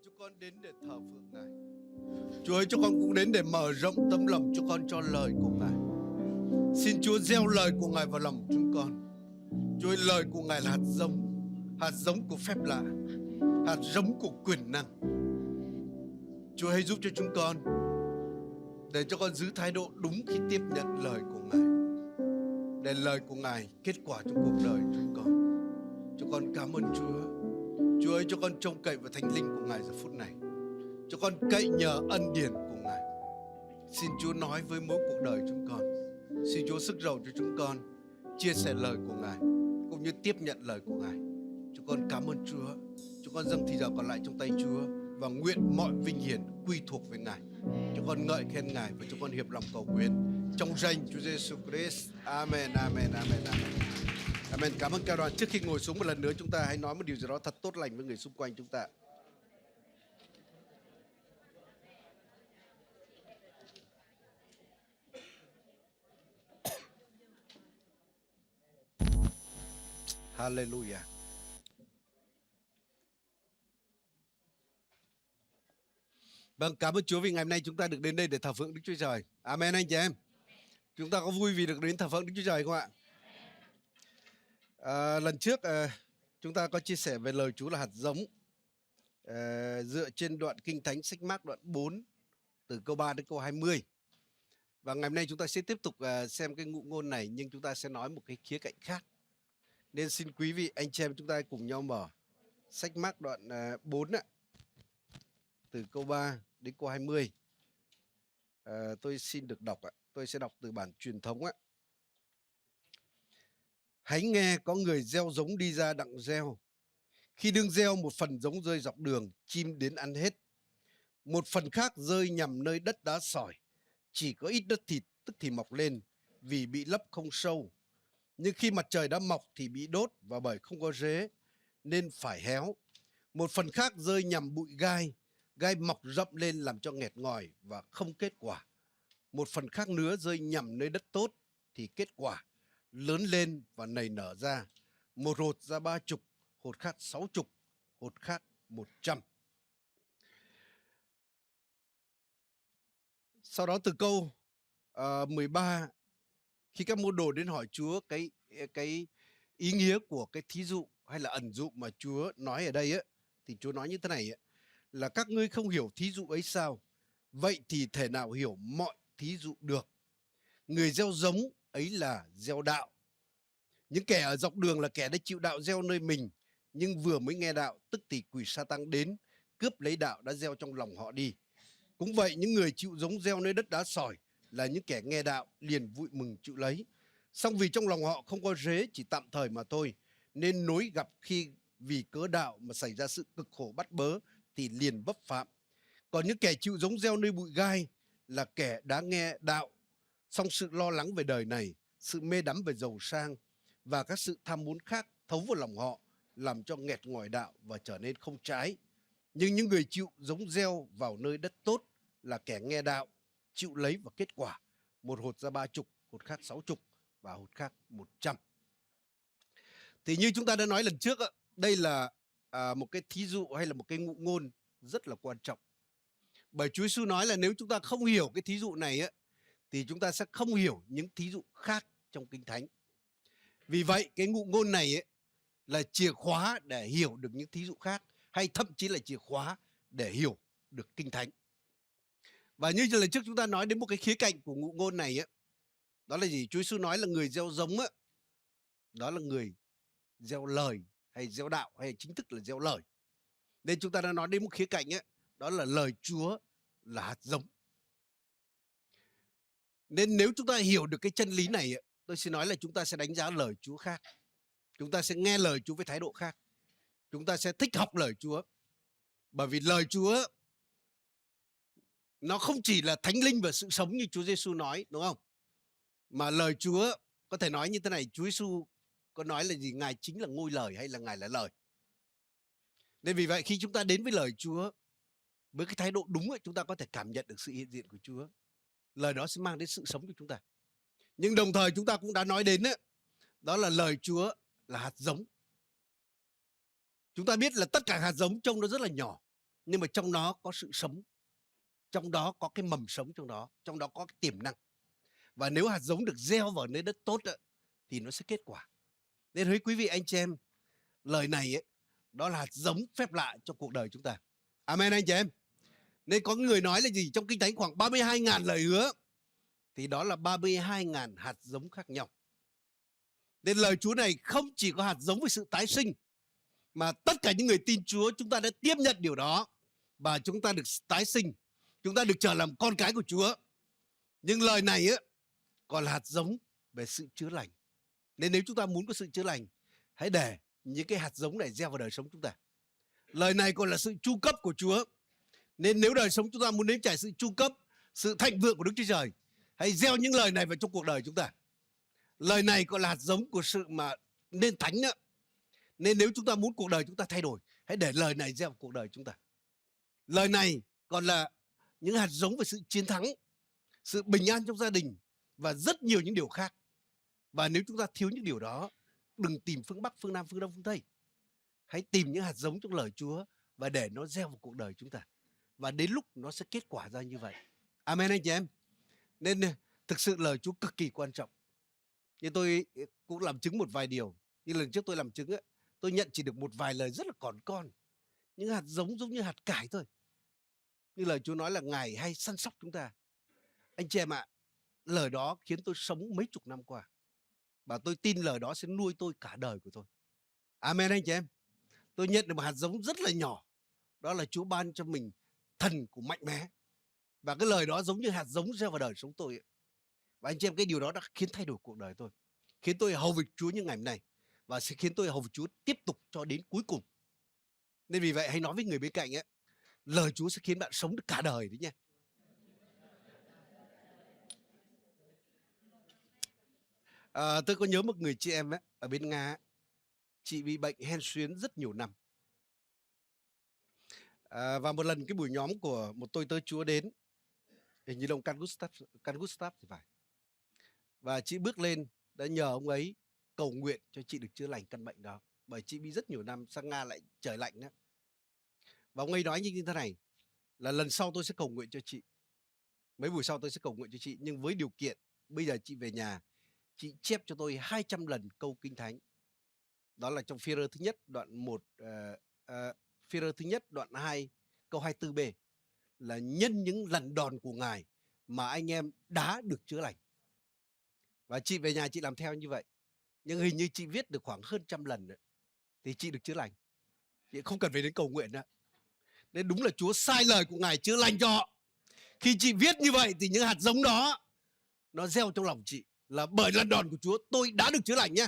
Chúng con đến để thờ phượng Ngài. Chúa ơi, chúng con cũng đến để mở rộng tấm lòng chúng con cho lời của Ngài. Xin Chúa gieo lời của Ngài vào lòng chúng con. Chúa ơi, lời của Ngài là hạt giống, hạt giống của phép lạ, hạt giống của quyền năng. Chúa hãy giúp cho chúng con, để cho con giữ thái độ đúng khi tiếp nhận lời của Ngài, để lời của Ngài kết quả trong cuộc đời chúng con. Chúng con cảm ơn Chúa. Chúa ơi, chúng con trông cậy vào Thánh Linh của Ngài giờ phút này. Chúng con cậy nhờ ân điển của Ngài. Xin Chúa nói với mỗi cuộc đời chúng con. Xin Chúa sức giàu cho chúng con chia sẻ lời của Ngài, cũng như tiếp nhận lời của Ngài. Chúng con cảm ơn Chúa. Chúng con dâng thì giờ còn lại trong tay Chúa và nguyện mọi vinh hiển quy thuộc về Ngài. Chúng con ngợi khen Ngài và chúng con hiệp lòng cầu nguyện trong danh Chúa Giêsu Christ. Amen, amen, amen, amen. Amen. Cảm ơn ca đoàn. Trước khi ngồi xuống, một lần nữa chúng ta hãy nói một điều gì đó thật tốt lành với người xung quanh chúng ta. Hallelujah. Vâng, cảm ơn Chúa vì ngày hôm nay chúng ta được đến đây để thờ phượng Đức Chúa Trời. Amen anh chị em. Chúng ta có vui vì được đến thờ phượng Đức Chúa Trời không ạ? À, lần trước, à, chúng ta có chia sẻ về lời Chúa là hạt giống, à, dựa trên đoạn Kinh Thánh sách Mác đoạn bốn, từ câu ba đến câu hai mươi. Và ngày hôm nay chúng ta sẽ tiếp tục, à, xem cái ngụ ngôn này, nhưng chúng ta sẽ nói một cái khía cạnh khác. Nên xin quý vị anh chị em chúng ta cùng nhau mở sách Mác đoạn, à, bốn ạ, từ câu ba đến câu hai mươi. À, tôi xin được đọc ạ. Tôi sẽ đọc từ bản truyền thống ạ. Hãy nghe, có người gieo giống đi ra đặng gieo. Khi đương gieo, một phần giống rơi dọc đường, chim đến ăn hết. Một phần khác rơi nhằm nơi đất đá sỏi, chỉ có ít đất thịt tức thì mọc lên, vì bị lấp không sâu. Nhưng khi mặt trời đã mọc thì bị đốt, và bởi không có rễ nên phải héo. Một phần khác rơi nhằm bụi gai, gai mọc rậm lên làm cho nghẹt ngòi và không kết quả. Một phần khác nữa rơi nhằm nơi đất tốt thì kết quả lớn lên và nảy nở ra, một hột ra ba chục, hột khác sáu chục, hột khác một trăm. Sau đó từ câu, ờ, mười ba, khi các môn đồ đến hỏi Chúa cái, cái ý nghĩa của cái thí dụ hay là ẩn dụ mà Chúa nói ở đây á, thì Chúa nói như thế này á, là các ngươi không hiểu thí dụ ấy sao? Vậy thì thể nào hiểu mọi thí dụ được? Người gieo giống ấy là gieo đạo. Những kẻ ở dọc đường là kẻ đã chịu đạo gieo nơi mình, nhưng vừa mới nghe đạo, tức thì quỷ sa tăng đến, cướp lấy đạo đã gieo trong lòng họ đi. Cũng vậy, những người chịu giống gieo nơi đất đá sỏi là những kẻ nghe đạo, liền vui mừng chịu lấy. Song vì trong lòng họ không có rễ, chỉ tạm thời mà thôi, nên nối gặp khi vì cớ đạo mà xảy ra sự cực khổ bắt bớ, thì liền vấp phạm. Còn những kẻ chịu giống gieo nơi bụi gai là kẻ đã nghe đạo, song sự lo lắng về đời này, sự mê đắm về giàu sang và các sự tham muốn khác thấu vào lòng họ, làm cho nghẹt ngòi đạo và trở nên không trái. Nhưng những người chịu giống gieo vào nơi đất tốt là kẻ nghe đạo, chịu lấy và kết quả, một hột ra ba chục, hột khác sáu chục và hột khác một trăm. Thì như chúng ta đã nói lần trước, đây là, à, một cái thí dụ hay là một cái ngụ ngôn rất là quan trọng. Bởi Chúa Giêsu nói là nếu chúng ta không hiểu cái thí dụ này á, thì chúng ta sẽ không hiểu những thí dụ khác trong Kinh Thánh. Vì vậy, cái ngụ ngôn này ấy, là chìa khóa để hiểu được những thí dụ khác, hay thậm chí là chìa khóa để hiểu được Kinh Thánh. Và như lần trước chúng ta nói đến một cái khía cạnh của ngụ ngôn này á, đó là gì? Chúa Giêsu nói là người gieo giống á, đó là người gieo lời, hay gieo đạo, hay chính thức là gieo lời. Nên chúng ta đã nói đến một khía cạnh ấy, đó là lời Chúa là hạt giống. Nên nếu chúng ta hiểu được cái chân lý này, tôi xin nói là chúng ta sẽ đánh giá lời Chúa khác. Chúng ta sẽ nghe lời Chúa với thái độ khác. Chúng ta sẽ thích học lời Chúa. Bởi vì lời Chúa nó không chỉ là thánh linh và sự sống như Chúa Giêsu nói, đúng không? Mà lời Chúa có thể nói như thế này, Chúa Giêsu có nói là gì? Ngài chính là ngôi lời hay là Ngài là lời. Nên vì vậy khi chúng ta đến với lời Chúa với cái thái độ đúng ấy, chúng ta có thể cảm nhận được sự hiện diện của Chúa. Lời đó sẽ mang đến sự sống cho chúng ta. Nhưng đồng thời chúng ta cũng đã nói đến ấy, đó là lời Chúa là hạt giống. Chúng ta biết là tất cả hạt giống trông nó rất là nhỏ. Nhưng mà trong đó có sự sống, trong đó có cái mầm sống, trong đó, trong đó có cái tiềm năng. Và nếu hạt giống được gieo vào nơi đất tốt á, thì nó sẽ kết quả. Nên hỡi quý vị anh chị em, lời này ấy, đó là hạt giống phép lạ cho cuộc đời chúng ta. Amen anh chị em. Nên có người nói là gì? Trong Kinh Thánh khoảng ba mươi hai ngàn lời hứa, thì đó là ba mươi hai ngàn hạt giống khác nhau. Nên lời Chúa này không chỉ có hạt giống về sự tái sinh, mà tất cả những người tin Chúa, chúng ta đã tiếp nhận điều đó và chúng ta được tái sinh, chúng ta được trở làm con cái của Chúa. Nhưng lời này á, còn là hạt giống về sự chữa lành. Nên nếu chúng ta muốn có sự chữa lành, hãy để những cái hạt giống này gieo vào đời sống chúng ta. Lời này còn là sự chu cấp của Chúa. Nên nếu đời sống chúng ta muốn nếm trải sự chu cấp, sự thịnh vượng của Đức Chúa Trời, hãy gieo những lời này vào trong cuộc đời chúng ta. Lời này còn là hạt giống của sự mà nên thánh đó. Nên nếu chúng ta muốn cuộc đời chúng ta thay đổi, hãy để lời này gieo vào cuộc đời chúng ta. Lời này còn là những hạt giống về sự chiến thắng, sự bình an trong gia đình và rất nhiều những điều khác. Và nếu chúng ta thiếu những điều đó, đừng tìm phương Bắc, phương Nam, phương Đông, phương Tây. Hãy tìm những hạt giống trong lời Chúa và để nó gieo vào cuộc đời chúng ta. Và đến lúc nó sẽ kết quả ra như vậy. Amen anh chị em. Nên thực sự lời Chúa cực kỳ quan trọng. Như tôi cũng làm chứng một vài điều. Như lần trước tôi làm chứng á, tôi nhận chỉ được một vài lời rất là còn con. Những hạt giống giống như hạt cải thôi. Như lời Chúa nói là Ngài hay săn sóc chúng ta. Anh chị em ạ, lời đó khiến tôi sống mấy chục năm qua. Và tôi tin lời đó sẽ nuôi tôi cả đời của tôi. Amen anh chị em. Tôi nhận được một hạt giống rất là nhỏ. Đó là Chúa ban cho mình thần của mạnh mẽ. Và cái lời đó giống như hạt giống gieo vào đời sống tôi ấy. Và anh chị em, cái điều đó đã khiến thay đổi cuộc đời tôi, khiến tôi hầu việc Chúa những ngày hôm nay, và sẽ khiến tôi hầu việc Chúa tiếp tục cho đến cuối cùng. Nên vì vậy hãy nói với người bên cạnh ấy, lời Chúa sẽ khiến bạn sống được cả đời đấy nhé. À, tôi có nhớ một người chị em ấy, ở bên Nga, chị bị bệnh hen suyễn rất nhiều năm. À, và một lần cái buổi nhóm của một tôi tớ Chúa đến, hình như là ông Carl Gustav, Carl Gustav thì phải. Và chị bước lên đã nhờ ông ấy cầu nguyện cho chị được chữa lành căn bệnh đó. Bởi chị bị rất nhiều năm, sang Nga lại trời lạnh đó. Và ông ấy nói như thế này, là lần sau tôi sẽ cầu nguyện cho chị. Mấy buổi sau tôi sẽ cầu nguyện cho chị, nhưng với điều kiện bây giờ chị về nhà, chị chép cho tôi hai trăm lần câu Kinh Thánh. Đó là trong Phi-e-rơ thứ nhất đoạn một, ờ, ờ, Phi-e-rơ thứ nhất đoạn hai câu hai tư B, là nhân những lần đòn của Ngài mà anh em đã được chữa lành. Và chị về nhà chị làm theo như vậy. Nhưng hình như chị viết được khoảng hơn trăm lần nữa, thì chị được chữa lành. Chị không cần phải đến cầu nguyện nữa. Nên đúng là Chúa sai lời của Ngài chữa lành cho họ. Khi chị viết như vậy thì những hạt giống đó nó gieo trong lòng chị là bởi lăn đòn của Chúa tôi đã được chữa lành nhé.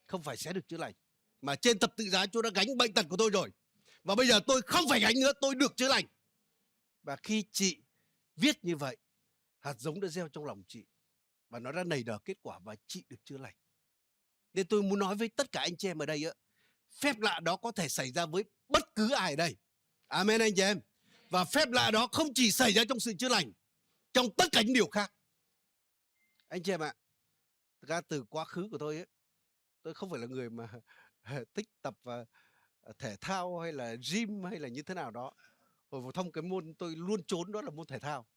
Không phải sẽ được chữa lành, mà trên thập tự giá Chúa đã gánh bệnh tật của tôi rồi. Và bây giờ tôi không phải gánh nữa, tôi được chữa lành. Và khi chị viết như vậy, hạt giống đã gieo trong lòng chị, và nó đã nảy nở kết quả và chị được chữa lành. Nên tôi muốn nói với tất cả anh chị em ở đây á, phép lạ đó có thể xảy ra với bất cứ ai ở đây. Amen anh chị em. Và phép lạ đó không chỉ xảy ra trong sự chữa lành, trong tất cả những điều khác. Anh chị em ạ, thực ra từ quá khứ của tôi ấy, tôi không phải là người mà thích tập, ờ, thể thao hay là gym hay là như thế nào đó. Hồi phổ thông cái môn tôi luôn trốn đó là môn thể thao.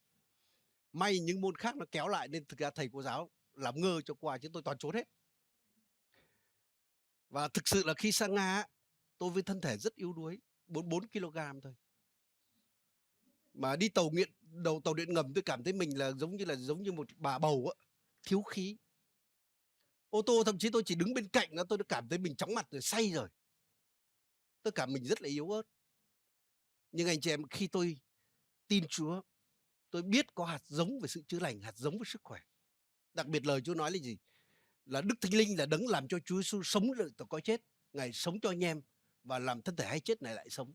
May những môn khác nó kéo lại nên thực ra thầy cô giáo làm ngơ cho qua chứ tôi toàn trốn hết. Và thực sự là khi sang Nga á, tôi với thân thể rất yếu đuối, bốn bốn ki-lô-gam thôi. Mà đi tàu nghiện, đầu tàu điện ngầm tôi cảm thấy mình là giống như là giống như một bà bầu á, thiếu khí. Ô tô thậm chí tôi chỉ đứng bên cạnh nó tôi đã cảm thấy mình chóng mặt rồi, say rồi. Tôi cảm mình rất là yếu ớt. Nhưng anh chị em, khi tôi tin Chúa, tôi biết có hạt giống về sự chữa lành, hạt giống về sức khỏe. Đặc biệt lời Chúa nói là gì? Là Đức Thánh Linh là đấng làm cho Chúa Giêsu sống dậy từ cõi chết. Ngài sống cho anh em và làm thân thể hay chết này lại sống.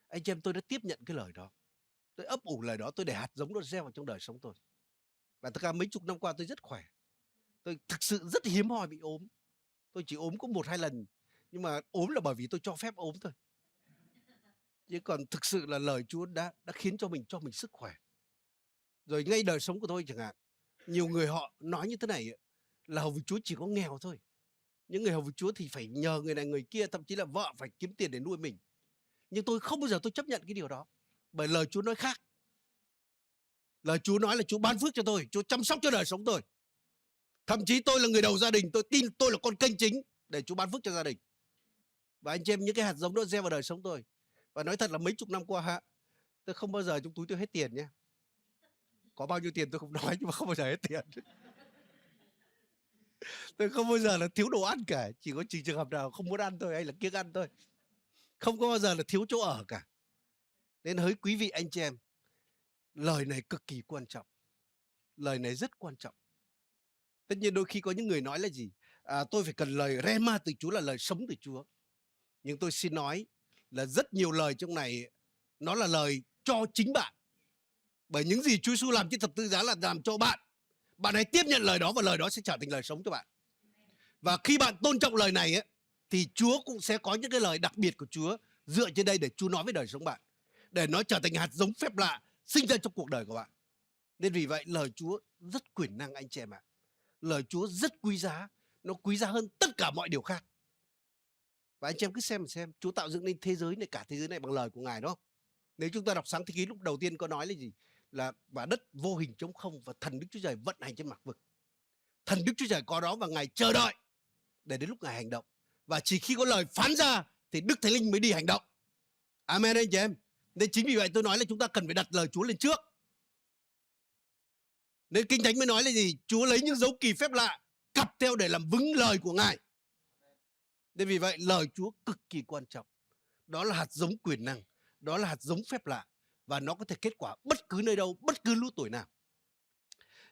Anh chị em, tôi đã tiếp nhận cái lời đó. Tôi ấp ủ lời đó, tôi để hạt giống đó gieo vào trong đời sống tôi. Và thực ra mấy chục năm qua tôi rất khỏe. Tôi thực sự rất hiếm hoi bị ốm. Tôi chỉ ốm có một hai lần. Nhưng mà ốm là bởi vì tôi cho phép ốm thôi. Chứ còn thực sự là lời Chúa đã đã khiến cho mình, cho mình sức khỏe. Rồi ngay đời sống của tôi chẳng hạn, nhiều người họ nói như thế này, là hầu việc Chúa chỉ có nghèo thôi. Những người hầu việc Chúa thì phải nhờ người này người kia, thậm chí là vợ phải kiếm tiền để nuôi mình. Nhưng tôi không bao giờ tôi chấp nhận cái điều đó. Bởi lời Chúa nói khác. Lời Chúa nói là Chúa ban phước cho tôi, Chúa chăm sóc cho đời sống tôi. Thậm chí tôi là người đầu gia đình, tôi tin tôi là con kênh chính để Chúa ban phước cho gia đình. Và anh chị em, những cái hạt giống đó gieo vào đời sống tôi. Và nói thật là mấy chục năm qua hả, tôi không bao giờ trong túi tôi hết tiền nhé. Có bao nhiêu tiền tôi không nói nhưng mà không bao giờ hết tiền. Tôi không bao giờ là thiếu đồ ăn cả, chỉ có trừ trường hợp nào không muốn ăn thôi hay là kiêng ăn thôi. Không có bao giờ là thiếu chỗ ở cả. Nên hỡi quý vị anh chị em, lời này cực kỳ quan trọng. Lời này rất quan trọng. Tất nhiên đôi khi có những người nói là gì? À, tôi phải cần lời rhema từ Chúa, là lời sống từ Chúa. Nhưng tôi xin nói là rất nhiều lời trong này nó là lời cho chính bạn. Bởi những gì Chúa Giêsu làm trên thập tự giá là làm cho bạn. Bạn hãy tiếp nhận lời đó và lời đó sẽ trở thành lời sống cho bạn. Và khi bạn tôn trọng lời này ấy, thì Chúa cũng sẽ có những cái lời đặc biệt của Chúa dựa trên đây để Chúa nói với đời sống bạn. Để nó trở thành hạt giống phép lạ sinh ra trong cuộc đời của bạn. Nên vì vậy lời Chúa rất quyền năng anh chị em ạ. Lời Chúa rất quý giá, nó quý giá hơn tất cả mọi điều khác. Và anh chị em cứ xem xem, Chúa tạo dựng nên thế giới này, cả thế giới này bằng lời của Ngài đó. Nếu chúng ta đọc sáng thế ký lúc đầu tiên có nói là gì? Là và đất vô hình trống không và thần Đức Chúa Trời vận hành trên mặt vực. Thần Đức Chúa Trời có đó và Ngài chờ đợi để đến lúc Ngài hành động. Và chỉ khi có lời phán ra thì Đức Thánh Linh mới đi hành động. Amen anh chị em. Nên chính vì vậy tôi nói là chúng ta cần phải đặt lời Chúa lên trước. Nên Kinh Thánh mới nói là gì? Chúa lấy những dấu kỳ phép lạ cặp theo để làm vững lời của Ngài. Nên vì vậy lời Chúa cực kỳ quan trọng. Đó là hạt giống quyền năng, đó là hạt giống phép lạ và nó có thể kết quả bất cứ nơi đâu, bất cứ lứa tuổi nào.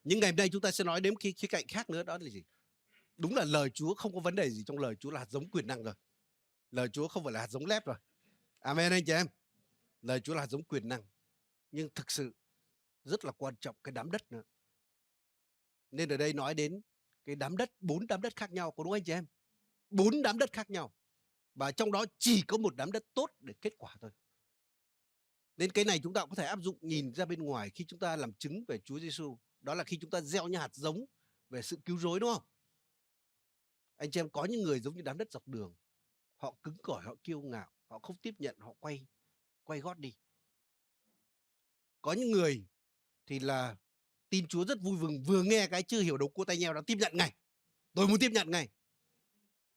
Nhưng ngày hôm nay chúng ta sẽ nói đến một cái khía cạnh khác nữa, đó là gì? Đúng là lời Chúa không có vấn đề gì trong lời Chúa là hạt giống quyền năng rồi. Lời Chúa không phải là hạt giống lép rồi. Amen anh chị em. Lời Chúa là hạt giống quyền năng. Nhưng thực sự rất là quan trọng cái đám đất nữa. Nên ở đây nói đến cái đám đất, bốn đám đất khác nhau, có đúng anh chị em? Bốn đám đất khác nhau. Và trong đó chỉ có một đám đất tốt để kết quả thôi. Nên cái này chúng ta cũng có thể áp dụng nhìn ra bên ngoài khi chúng ta làm chứng về Chúa Giêsu. Đó là khi chúng ta gieo những hạt giống về sự cứu rỗi đúng không? Anh chị em, có những người giống như đám đất dọc đường. Họ cứng cỏi, họ kiêu ngạo, họ không tiếp nhận, họ quay quay gót đi. Có những người thì là tin Chúa rất vui mừng, vừa nghe cái chưa hiểu đầu cua tai nheo đã tiếp nhận ngay. Tôi muốn tiếp nhận ngay.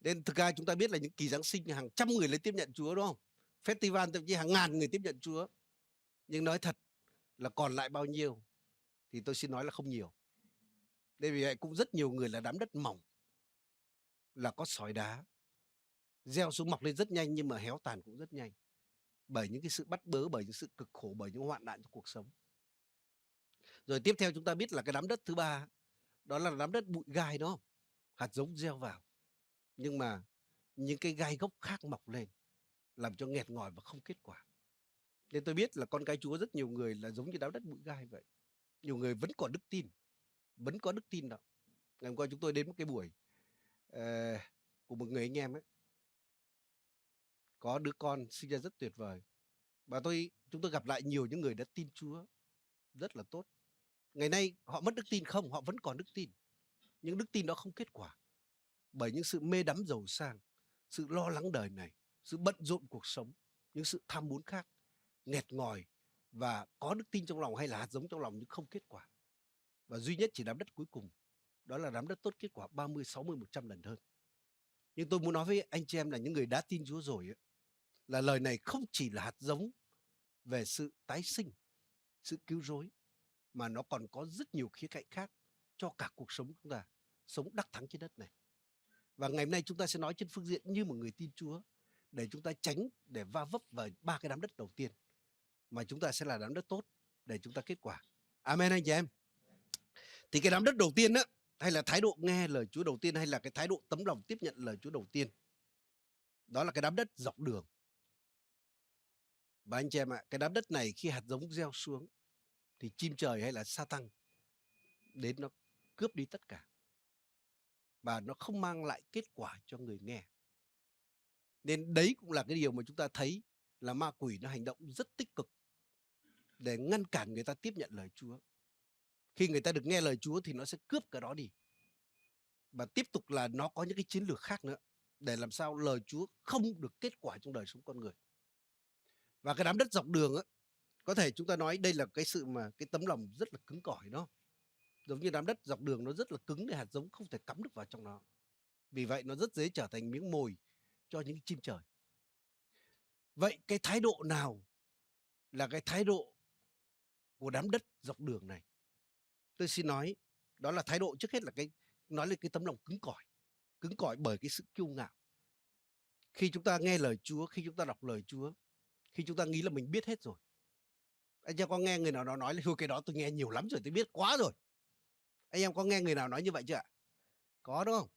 Nên thực ra chúng ta biết là những kỳ Giáng sinh hàng trăm người lên tiếp nhận Chúa đúng không? Festival thậm chí hàng ngàn người tiếp nhận Chúa. Nhưng nói thật là còn lại bao nhiêu thì tôi xin nói là không nhiều. Nên vì vậy cũng rất nhiều người là đám đất mỏng, là có sỏi đá, gieo xuống mọc lên rất nhanh nhưng mà héo tàn cũng rất nhanh. Bởi những cái sự bắt bớ, bởi những sự cực khổ, bởi những hoạn nạn trong cuộc sống. Rồi tiếp theo chúng ta biết là cái đám đất thứ ba, đó là đám đất bụi gai đó. Hạt giống gieo vào. Nhưng mà những cái gai gốc khác mọc lên, làm cho nghẹt ngòi và không kết quả. Nên tôi biết là con cái Chúa rất nhiều người là giống như đám đất bụi gai vậy. Nhiều người vẫn còn đức tin, vẫn có đức tin đó. Ngày hôm qua chúng tôi đến một cái buổi ờ, của một người anh em ấy, có đứa con sinh ra rất tuyệt vời. Và tôi chúng tôi gặp lại nhiều những người đã tin Chúa rất là tốt. Ngày nay họ mất đức tin không, họ vẫn còn đức tin. Nhưng đức tin đó không kết quả. Bởi những sự mê đắm giàu sang, sự lo lắng đời này, sự bận rộn cuộc sống, những sự tham muốn khác, nghẹt ngòi và có đức tin trong lòng hay là hạt giống trong lòng nhưng không kết quả. Và duy nhất chỉ đám đất cuối cùng, đó là đám đất tốt kết quả ba mươi, sáu mươi, một trăm lần hơn. Nhưng tôi muốn nói với anh chị em là những người đã tin Chúa rồi ấy, là lời này không chỉ là hạt giống về sự tái sinh, sự cứu rỗi, mà nó còn có rất nhiều khía cạnh khác cho cả cuộc sống chúng ta sống đắc thắng trên đất này. Và ngày hôm nay chúng ta sẽ nói trên phương diện như một người tin Chúa để chúng ta tránh để va vấp vào ba cái đám đất đầu tiên, mà chúng ta sẽ là đám đất tốt để chúng ta kết quả. Amen anh chị em. Thì cái đám đất đầu tiên á, hay là thái độ nghe lời Chúa đầu tiên, hay là cái thái độ tấm lòng tiếp nhận lời Chúa đầu tiên, đó là cái đám đất dọc đường. Và anh chị em ạ, cái đám đất này khi hạt giống gieo xuống thì chim trời hay là sa tăng đến nó cướp đi tất cả. Và nó không mang lại kết quả cho người nghe. Nên đấy cũng là cái điều mà chúng ta thấy là ma quỷ nó hành động rất tích cực để ngăn cản người ta tiếp nhận lời Chúa. Khi người ta được nghe lời Chúa thì nó sẽ cướp cái đó đi. Và tiếp tục là nó có những cái chiến lược khác nữa để làm sao lời Chúa không được kết quả trong đời sống con người. Và cái đám đất dọc đường á, Có thể chúng ta nói đây là cái sự mà cái tấm lòng rất là cứng cỏi đó. Giống như đám đất dọc đường nó rất là cứng để hạt giống không thể cắm được vào trong nó. Vì vậy nó rất dễ trở thành miếng mồi cho những chim trời. Vậy cái thái độ nào là cái thái độ của đám đất dọc đường này? Tôi xin nói, đó là thái độ trước hết là cái, nói lên cái tấm lòng cứng cỏi, cứng cỏi bởi cái sự kiêu ngạo. Khi chúng ta nghe lời Chúa, khi chúng ta đọc lời Chúa, khi chúng ta nghĩ là mình biết hết rồi. Anh em có nghe người nào đó nói là: "Ôi, cái đó tôi nghe nhiều lắm rồi, tôi biết quá rồi." Anh em có nghe người nào nói như vậy chưa ạ? Có đúng không?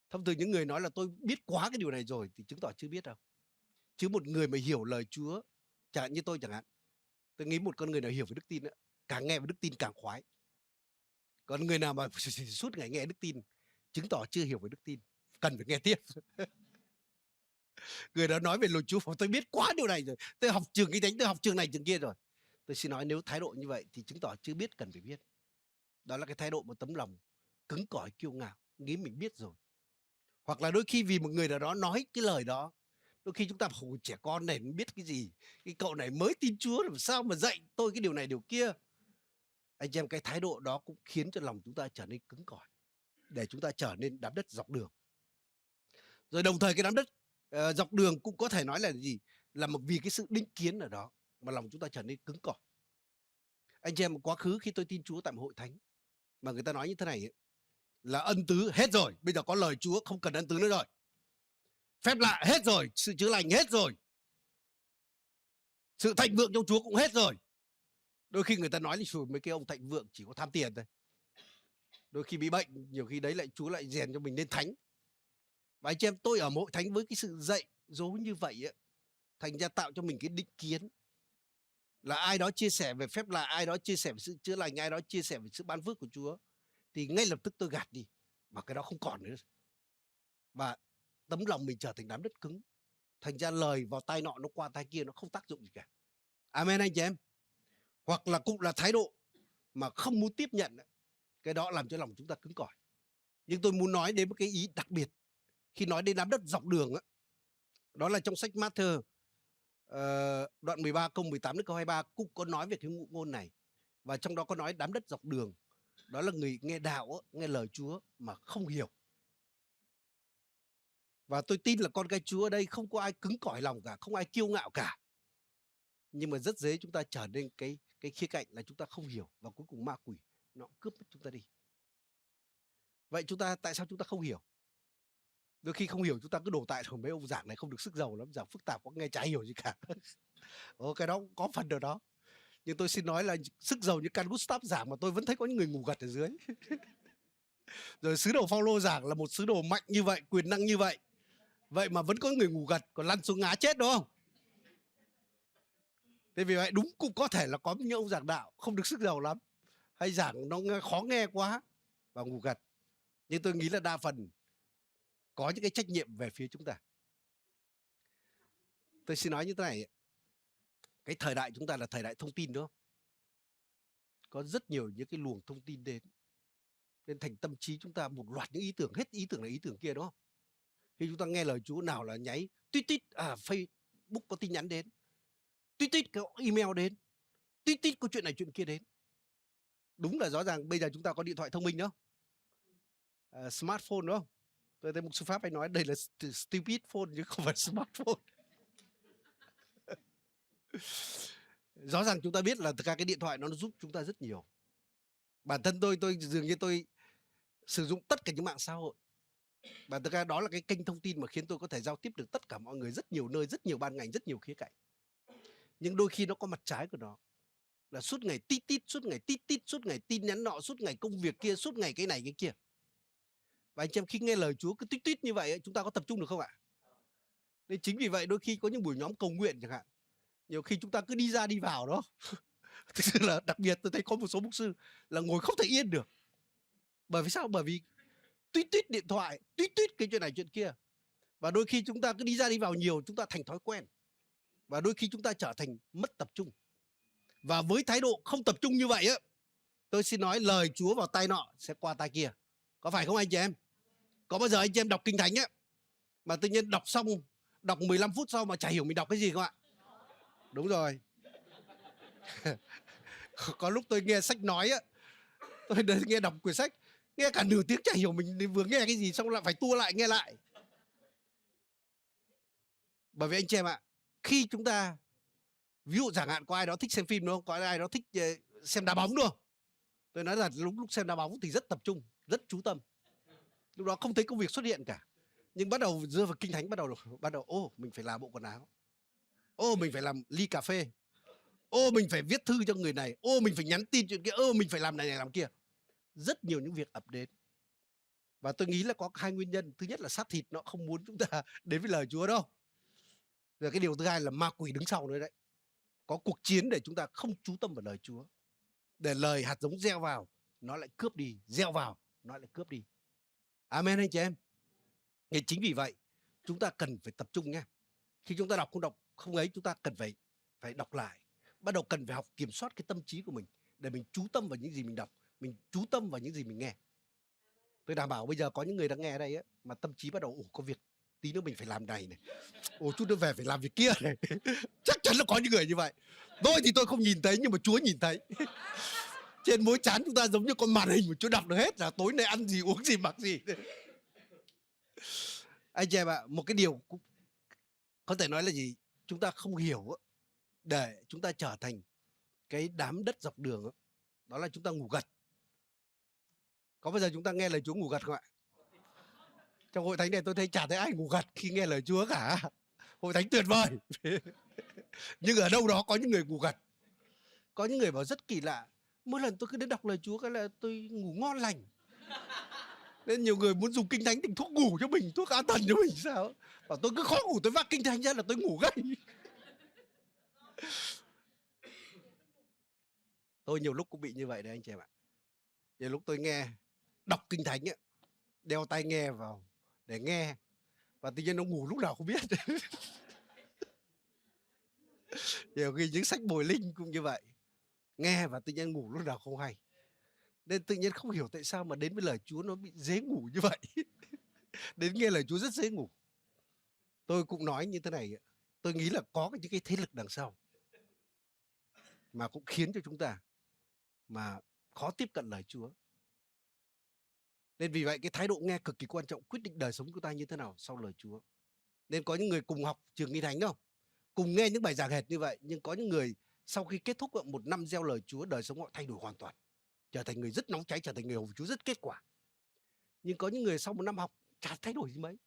Thông thường những người nói là tôi biết quá cái điều này rồi thì chứng tỏ chưa biết đâu. Chứ một người mà hiểu lời Chúa, chẳng hạn như tôi chẳng hạn, tôi nghĩ một con người nào hiểu về đức tin á, càng nghe về đức tin càng khoái. Còn người nào mà suốt ngày nghe đức tin, chứng tỏ chưa hiểu về đức tin, cần phải nghe tiếp. Người đó nói về lời Chúa: "Tôi biết quá điều này rồi, tôi học trường Kinh Thánh, tôi học trường này trường kia rồi." Tôi xin nói, nếu thái độ như vậy thì chứng tỏ chưa biết, cần phải biết. Đó là cái thái độ một tấm lòng cứng cỏi, kiêu ngạo, nghĩ mình biết rồi. Hoặc là đôi khi vì một người nào đó nói cái lời đó, đôi khi chúng ta: "Ôi, trẻ con này nó biết cái gì, cái cậu này mới tin Chúa, làm sao mà dạy tôi cái điều này điều kia." Anh chị em, cái thái độ đó cũng khiến cho lòng chúng ta trở nên cứng cỏi, để chúng ta trở nên đám đất dọc đường. Rồi đồng thời cái đám đất, ờ, dọc đường cũng có thể nói là gì? Là một, vì cái sự định kiến nào đó mà lòng chúng ta trở nên cứng cỏi. Anh chị em, quá khứ khi tôi tin Chúa tại một hội thánh mà người ta nói như thế này ấy, là ân tứ hết rồi, bây giờ có lời Chúa, không cần ân tứ nữa rồi. Phép lạ hết rồi, sự chữa lành hết rồi. Sự thịnh vượng trong Chúa cũng hết rồi. Đôi khi người ta nói lịch sử mấy cái ông thịnh vượng chỉ có tham tiền thôi. Đôi khi bị bệnh, nhiều khi đấy lại Chúa lại rèn cho mình nên thánh. Và anh chị em, tôi ở một hội thánh với cái sự dạy dỗ như vậy ấy, thành ra tạo cho mình cái định kiến là ai đó chia sẻ về phép lạ, ai đó chia sẻ về sự chữa lành, ai đó chia sẻ về sự ban phước của Chúa, thì ngay lập tức tôi gạt đi, bảo cái đó không còn nữa. Và tấm lòng mình trở thành đám đất cứng. Thành ra lời vào tai nọ nó qua tai kia, nó không tác dụng gì cả. Amen anh chị em? Hoặc là cũng là thái độ mà không muốn tiếp nhận, cái đó làm cho lòng chúng ta cứng cỏi. Nhưng tôi muốn nói đến một cái ý đặc biệt khi nói đến đám đất dọc đường á. Đó là trong sách Matthew, ờ, đoạn mười ba câu mười tám đến câu hai ba cũng có nói về cái ngụ ngôn này. Và trong đó có nói đám đất dọc đường, đó là người nghe đạo á, nghe lời Chúa mà không hiểu. Và tôi tin là con cái Chúa ở đây không có ai cứng cỏi lòng cả, không ai kiêu ngạo cả. Nhưng mà rất dễ chúng ta trở nên cái cái khía cạnh là chúng ta không hiểu và cuối cùng ma quỷ nó cướp mất chúng ta đi. Vậy chúng ta, tại sao chúng ta không hiểu? Đôi khi không hiểu chúng ta cứ đổ tại thôi, mấy ông giảng này không được sức giàu lắm, giảng phức tạp quá nghe chả hiểu gì cả. Ồ, cái đó cũng có phần nào đó. Nhưng tôi xin nói là sức giàu như căn Gustav giảng mà tôi vẫn thấy có những người ngủ gật ở dưới. Rồi sứ đồ Phaolô giảng là một sứ đồ mạnh như vậy, quyền năng như vậy. Vậy mà vẫn có người ngủ gật, còn lăn xuống ngã chết đúng không? Thế vì vậy đúng cũng có thể là có những ông giảng đạo không được sức giàu lắm. Hay giảng nó nghe, khó nghe quá và ngủ gật. Nhưng tôi nghĩ là đa phần có những cái trách nhiệm về phía chúng ta. Tôi xin nói như thế này, cái thời đại chúng ta là thời đại thông tin đúng không? Có rất nhiều những cái luồng thông tin đến. Nên thành tâm trí chúng ta một loạt những ý tưởng, hết ý tưởng này ý tưởng kia đúng không? Khi chúng ta nghe lời Chúa nào là nháy tít tít, à, Facebook có tin nhắn đến, tít tít có email đến, tít tít có chuyện này chuyện kia đến. Đúng là rõ ràng bây giờ chúng ta có điện thoại thông minh đó. Ờ, smartphone đúng không? Tôi thấy mục sư Pháp hay nói đây là stu-, stupid phone chứ không phải smartphone. Rõ ràng chúng ta biết là thực ra cái điện thoại nó, nó giúp chúng ta rất nhiều. Bản thân tôi, tôi dường như tôi sử dụng tất cả những mạng xã hội. Và thực ra đó là cái kênh thông tin mà khiến tôi có thể giao tiếp được tất cả mọi người, rất nhiều nơi, rất nhiều ban ngành, rất nhiều khía cạnh. Nhưng đôi khi nó có mặt trái của nó. Là suốt ngày tít tít, suốt ngày tít tít, suốt ngày tin nhắn nọ, suốt ngày công việc kia, suốt ngày cái này cái kia. Và anh chị em, khi nghe lời Chúa cứ tít tít như vậy ấy, chúng ta có tập trung được không ạ? Nên chính vì vậy đôi khi có những buổi nhóm cầu nguyện chẳng hạn, nhiều khi chúng ta cứ đi ra đi vào đó. Thực sự là đặc biệt tôi thấy có một số mục sư là ngồi không thể yên được. Bởi vì sao? Bởi vì tít tít điện thoại, tít tít cái chuyện này chuyện kia. Và đôi khi chúng ta cứ đi ra đi vào nhiều, chúng ta thành thói quen. Và đôi khi chúng ta trở thành mất tập trung. Và với thái độ không tập trung như vậy á, tôi xin nói, lời Chúa vào tai nọ sẽ qua tai kia. Có phải không anh chị em? Có bao giờ anh chị em đọc Kinh Thánh á, mà tự nhiên đọc xong, đọc mười lăm phút sau mà chả hiểu mình đọc cái gì không ạ? Đúng rồi. Có lúc tôi nghe sách nói á, tôi nghe đọc quyển sách, nghe cả nửa tiếng chả hiểu mình vừa nghe cái gì, xong lại phải tua lại nghe lại. Bởi vì anh chị em ạ, khi chúng ta, ví dụ chẳng hạn có ai đó thích xem phim đúng không? Có ai đó thích ờ, xem đá bóng đúng không? Tôi nói là lúc lúc xem đá bóng thì rất tập trung, rất chú tâm. Lúc đó không thấy công việc xuất hiện cả. Nhưng bắt đầu dựa vào Kinh Thánh, bắt đầu bắt đầu ô, mình phải là bộ quần áo. Ô, mình phải làm ly cà phê. Ô, mình phải viết thư cho người này. Ô, mình phải nhắn tin chuyện kia. Ô, mình phải làm này này làm kia. Rất nhiều những việc ập đến. Và tôi nghĩ là có hai nguyên nhân. Thứ nhất là xác thịt nó không muốn chúng ta đến với lời Chúa đâu. Rồi cái điều thứ hai là ma quỷ đứng sau nữa đấy. Có cuộc chiến để chúng ta không chú tâm vào lời Chúa. Để lời hạt giống gieo vào, nó lại cướp đi, gieo vào, nó lại cướp đi. Amen anh chị em? Nên chính vì vậy, chúng ta cần phải tập trung nha. Khi chúng ta đọc không đọc không ấy, chúng ta cần phải phải đọc lại. Bắt đầu cần phải học kiểm soát cái tâm trí của mình để mình chú tâm vào những gì mình đọc, mình chú tâm vào những gì mình nghe. Tôi đảm bảo bây giờ có những người đang nghe đây ấy, mà tâm trí bắt đầu ủ có việc tí nữa mình phải làm này này, ồ, chút nữa về phải làm việc kia này. Chắc chắn là có những người như vậy. Tôi thì tôi không nhìn thấy nhưng mà Chúa nhìn thấy. Trên mỗi chán chúng ta giống như con màn hình mà Chúa đọc được hết là tối nay ăn gì uống gì mặc gì. Anh chị em ạ, một cái điều cũng có thể nói là gì, chúng ta không hiểu để chúng ta trở thành cái đám đất dọc đường đó là chúng ta ngủ gật. Có bao giờ chúng ta nghe lời Chúa ngủ gật không ạ? Trong hội thánh này tôi thấy chả thấy ai ngủ gật khi nghe lời Chúa cả. Hội thánh tuyệt vời. Nhưng ở đâu đó có những người ngủ gật. Có những người bảo rất kỳ lạ. Mỗi lần tôi cứ đến đọc lời Chúa cái là tôi ngủ ngon lành. Nên nhiều người muốn dùng Kinh Thánh thành thuốc ngủ cho mình, thuốc an thần cho mình sao. Bảo tôi cứ khó ngủ tôi vác Kinh Thánh ra là tôi ngủ ngay. Tôi nhiều lúc cũng bị như vậy đấy anh chị em ạ. Nhiều lúc tôi nghe, đọc Kinh Thánh ấy, đeo tai nghe vào để nghe, và tự nhiên nó ngủ lúc nào không biết. Nhiều khi những sách bồi linh cũng như vậy, nghe và tự nhiên ngủ lúc nào không hay. Nên tự nhiên không hiểu tại sao mà đến với lời Chúa nó bị dễ ngủ như vậy. Đến nghe lời Chúa rất dễ ngủ. Tôi cũng nói như thế này, tôi nghĩ là có những cái thế lực đằng sau mà cũng khiến cho chúng ta mà khó tiếp cận lời Chúa. Nên vì vậy cái thái độ nghe cực kỳ quan trọng, quyết định đời sống chúng ta như thế nào sau lời Chúa. Nên có những người cùng học trường Kinh Thánh đâu, cùng nghe những bài giảng hệt như vậy, nhưng có những người sau khi kết thúc một năm gieo lời Chúa, đời sống họ thay đổi hoàn toàn, trở thành người rất nóng cháy, trở thành người hầu Chúa rất kết quả. Nhưng có những người sau một năm học chả thay đổi gì mấy.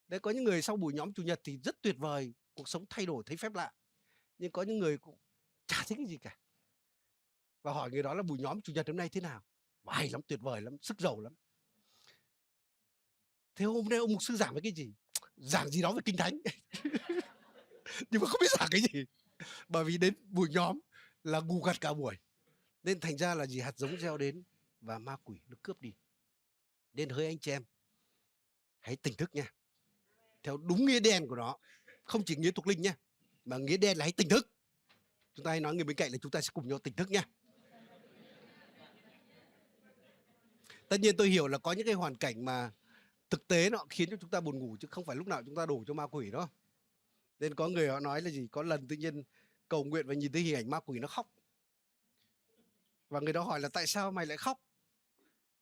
Đấy, có những người sau buổi nhóm chủ nhật thì rất tuyệt vời, cuộc sống thay đổi thấy phép lạ. Nhưng có những người cũng chả thấy cái gì cả. Và hỏi người đó là buổi nhóm chủ nhật hôm nay thế nào? Và hay lắm, tuyệt vời lắm, sức giàu lắm. Thế hôm nay ông mục sư giảng về cái gì? Giảng gì đó về Kinh Thánh. Nhưng mà không biết giảng cái gì. Bởi vì đến buổi nhóm là ngủ gật cả buổi. Nên thành ra là gì? Hạt giống gieo đến và ma quỷ nó cướp đi. Nên hơi anh chị em, hãy tỉnh thức nha. Theo đúng nghĩa đen của nó. Không chỉ nghĩa thuộc linh nha, mà nghĩa đen là hãy tỉnh thức. Chúng ta hãy nói người bên cạnh là chúng ta sẽ cùng nhau tỉnh thức nha. Tất nhiên tôi hiểu là có những cái hoàn cảnh mà thực tế nó khiến cho chúng ta buồn ngủ chứ không phải lúc nào chúng ta đổ cho ma quỷ đó. Nên có người họ nói là gì? Có lần tự nhiên cầu nguyện và nhìn thấy hình ảnh ma quỷ nó khóc. Và người đó hỏi là tại sao mày lại khóc?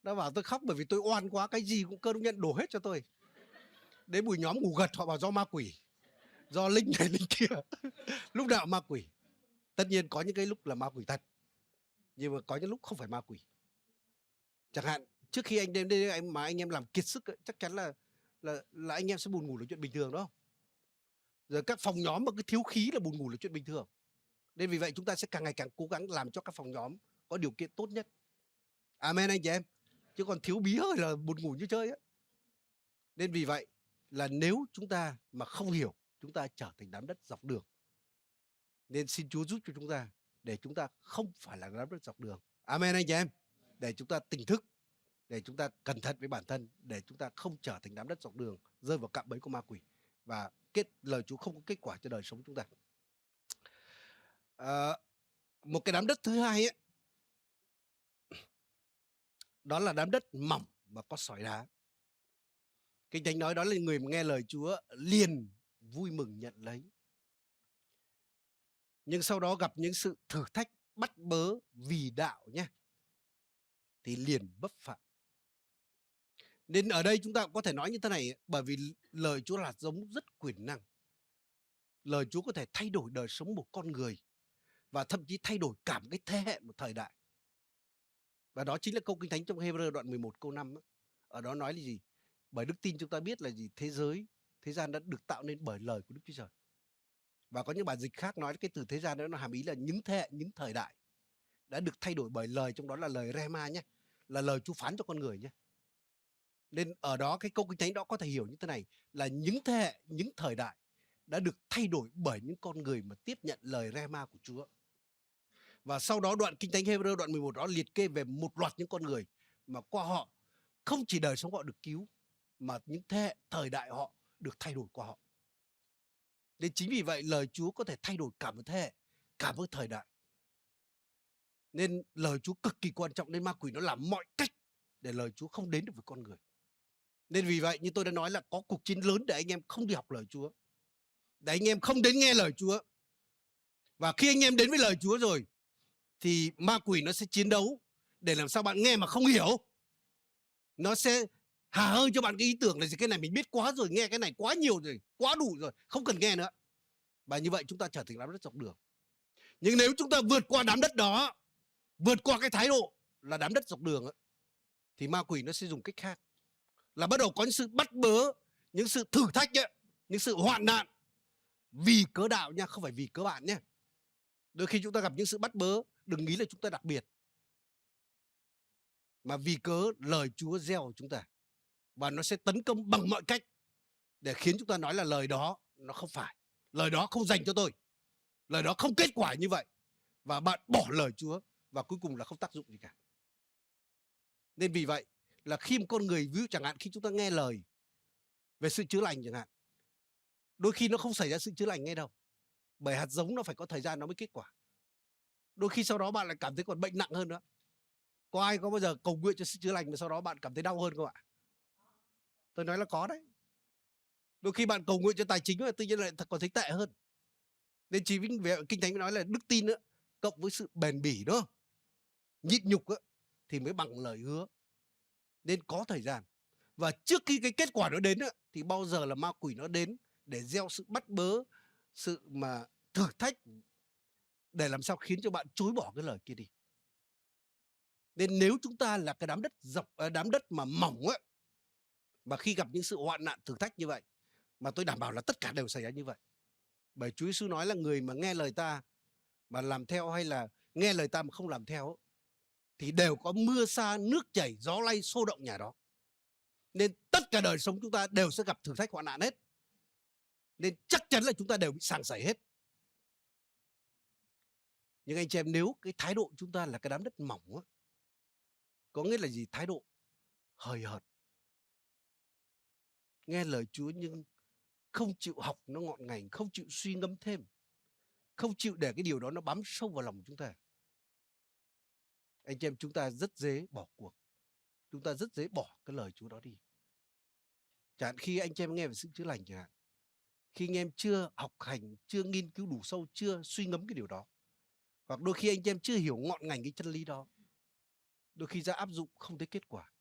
Nó bảo tôi khóc bởi vì tôi oan quá, cái gì cũng cơ đốc nhân đổ hết cho tôi. Đến buổi nhóm ngủ gật họ bảo do ma quỷ, do linh này linh kia. Lúc nào ma quỷ. Tất nhiên có những cái lúc là ma quỷ thật, nhưng mà có những lúc không phải ma quỷ. Chẳng hạn trước khi anh đến đây anh mà anh em làm kiệt sức ấy, chắc chắn là là là anh em sẽ buồn ngủ là chuyện bình thường đó. Giờ các phòng nhóm mà cứ thiếu khí là buồn ngủ là chuyện bình thường. Nên vì vậy chúng ta sẽ càng ngày càng cố gắng làm cho các phòng nhóm có điều kiện tốt nhất. Amen anh chị em. Chứ còn thiếu bí hơi là buồn ngủ như chơi á. Nên vì vậy là nếu chúng ta mà không hiểu, chúng ta trở thành đám đất dọc đường. Nên xin Chúa giúp cho chúng ta để chúng ta không phải là đám đất dọc đường. Amen anh chị em. Để chúng ta tỉnh thức, để chúng ta cẩn thận với bản thân, để chúng ta không trở thành đám đất dọc đường, rơi vào cạm bẫy của ma quỷ và kết lời Chúa không có kết quả cho đời sống chúng ta. Ờ, một cái đám đất thứ hai ấy, đó là đám đất mỏng và có sỏi đá. Kinh Thánh nói đó là người mà nghe lời Chúa liền vui mừng nhận lấy. Nhưng sau đó gặp những sự thử thách bắt bớ vì đạo nhé, thì liền vấp phạm. Nên ở đây chúng ta cũng có thể nói như thế này, bởi vì lời Chúa là hạt giống rất quyền năng. Lời Chúa có thể thay đổi đời sống một con người và thậm chí thay đổi cả một cái thế hệ, một thời đại. Và đó chính là câu Kinh Thánh trong Hêbrơ đoạn mười một câu năm á. Ở đó nói là gì? Bởi đức tin chúng ta biết là gì? Thế giới, thế gian đã được tạo nên bởi lời của Đức Chúa Trời. Và có những bản dịch khác nói cái từ thế gian đó nó hàm ý là những thế hệ, những thời đại đã được thay đổi bởi lời, trong đó là lời Rema nhé, là lời Chúa phán cho con người nhé. Nên ở đó cái câu Kinh Thánh đó có thể hiểu như thế này, là những thế hệ, những thời đại đã được thay đổi bởi những con người mà tiếp nhận lời Rema của Chúa. Và sau đó đoạn Kinh Thánh Hêbrơ đoạn mười một đó liệt kê về một loạt những con người mà qua họ không chỉ đời sống họ được cứu, mà những thế hệ thời đại họ được thay đổi qua họ. Nên chính vì vậy lời Chúa có thể thay đổi cả một thế hệ, cả một thời đại. Nên lời Chúa cực kỳ quan trọng, nên ma quỷ nó làm mọi cách để lời Chúa không đến được với con người. Nên vì vậy như tôi đã nói là có cuộc chiến lớn để anh em không đi học lời Chúa, để anh em không đến nghe lời Chúa. Và khi anh em đến với lời Chúa rồi thì ma quỷ nó sẽ chiến đấu để làm sao bạn nghe mà không hiểu. Nó sẽ hà hơi cho bạn cái ý tưởng là gì, cái này mình biết quá rồi, nghe cái này quá nhiều rồi, quá đủ rồi, không cần nghe nữa. Và như vậy chúng ta trở thành đám đất dọc đường. Nhưng nếu chúng ta vượt qua đám đất đó, vượt qua cái thái độ là đám đất dọc đường á, thì ma quỷ nó sẽ dùng cách khác, là bắt đầu có những sự bắt bớ, những sự thử thách ấy, những sự hoạn nạn vì cớ đạo nha, không phải vì cớ bạn nhé. Đôi khi chúng ta gặp những sự bắt bớ, đừng nghĩ là chúng ta đặc biệt, mà vì cớ lời Chúa gieo chúng ta. Và nó sẽ tấn công bằng mọi cách để khiến chúng ta nói là lời đó nó không phải, lời đó không dành cho tôi, lời đó không kết quả như vậy. Và bạn bỏ lời Chúa và cuối cùng là không tác dụng gì cả. Nên vì vậy là khi một con người, ví dụ chẳng hạn khi chúng ta nghe lời về sự chữa lành chẳng hạn, đôi khi nó không xảy ra sự chữa lành ngay đâu, bởi hạt giống nó phải có thời gian nó mới kết quả. Đôi khi sau đó bạn lại cảm thấy còn bệnh nặng hơn nữa. Có ai có bao giờ cầu nguyện cho sự chữa lành mà sau đó bạn cảm thấy đau hơn không ạ? Tôi nói là có đấy. Đôi khi bạn cầu nguyện cho tài chính mà tự nhiên lại thật còn thấy tệ hơn. Nên chính vì vậy Kinh Thánh mới nói là đức tin á, cộng với sự bền bỉ đó, nhịn nhục á, thì mới bằng lời hứa. Nên có thời gian. Và trước khi cái kết quả nó đến á, thì bao giờ là ma quỷ nó đến để gieo sự bắt bớ, sự mà thử thách để làm sao khiến cho bạn chối bỏ cái lời kia đi. Nên nếu chúng ta là cái đám đất dọc, ờ, đám đất mà mỏng á, mà khi gặp những sự hoạn nạn thử thách như vậy, mà tôi đảm bảo là tất cả đều xảy ra như vậy. Bởi Chúa Giêsu nói là người mà nghe lời ta mà làm theo hay là nghe lời ta mà không làm theo á, thì đều có mưa sa nước chảy gió lay sô động nhà đó. Nên tất cả đời sống chúng ta đều sẽ gặp thử thách hoạn nạn hết. Nên chắc chắn là chúng ta đều bị sàng sảy hết. Nhưng anh chị em, nếu cái thái độ chúng ta là cái đám đất mỏng á, có nghĩa là gì? Thái độ hời hợt. Nghe lời Chúa nhưng không chịu học nó ngọn ngành, không chịu suy ngẫm thêm, không chịu để cái điều đó nó bám sâu vào lòng chúng ta. Anh chị em, chúng ta rất dễ bỏ cuộc. Chúng ta rất dễ bỏ cái lời Chúa đó đi. Chẳng hạn khi anh chị em nghe về sự chữa lành chẳng hạn, khi anh em chưa học hành, chưa nghiên cứu đủ sâu, chưa suy ngẫm cái điều đó, hoặc đôi khi anh chị em chưa hiểu ngọn ngành cái chân lý đó, đôi khi ra áp dụng không thấy kết quả.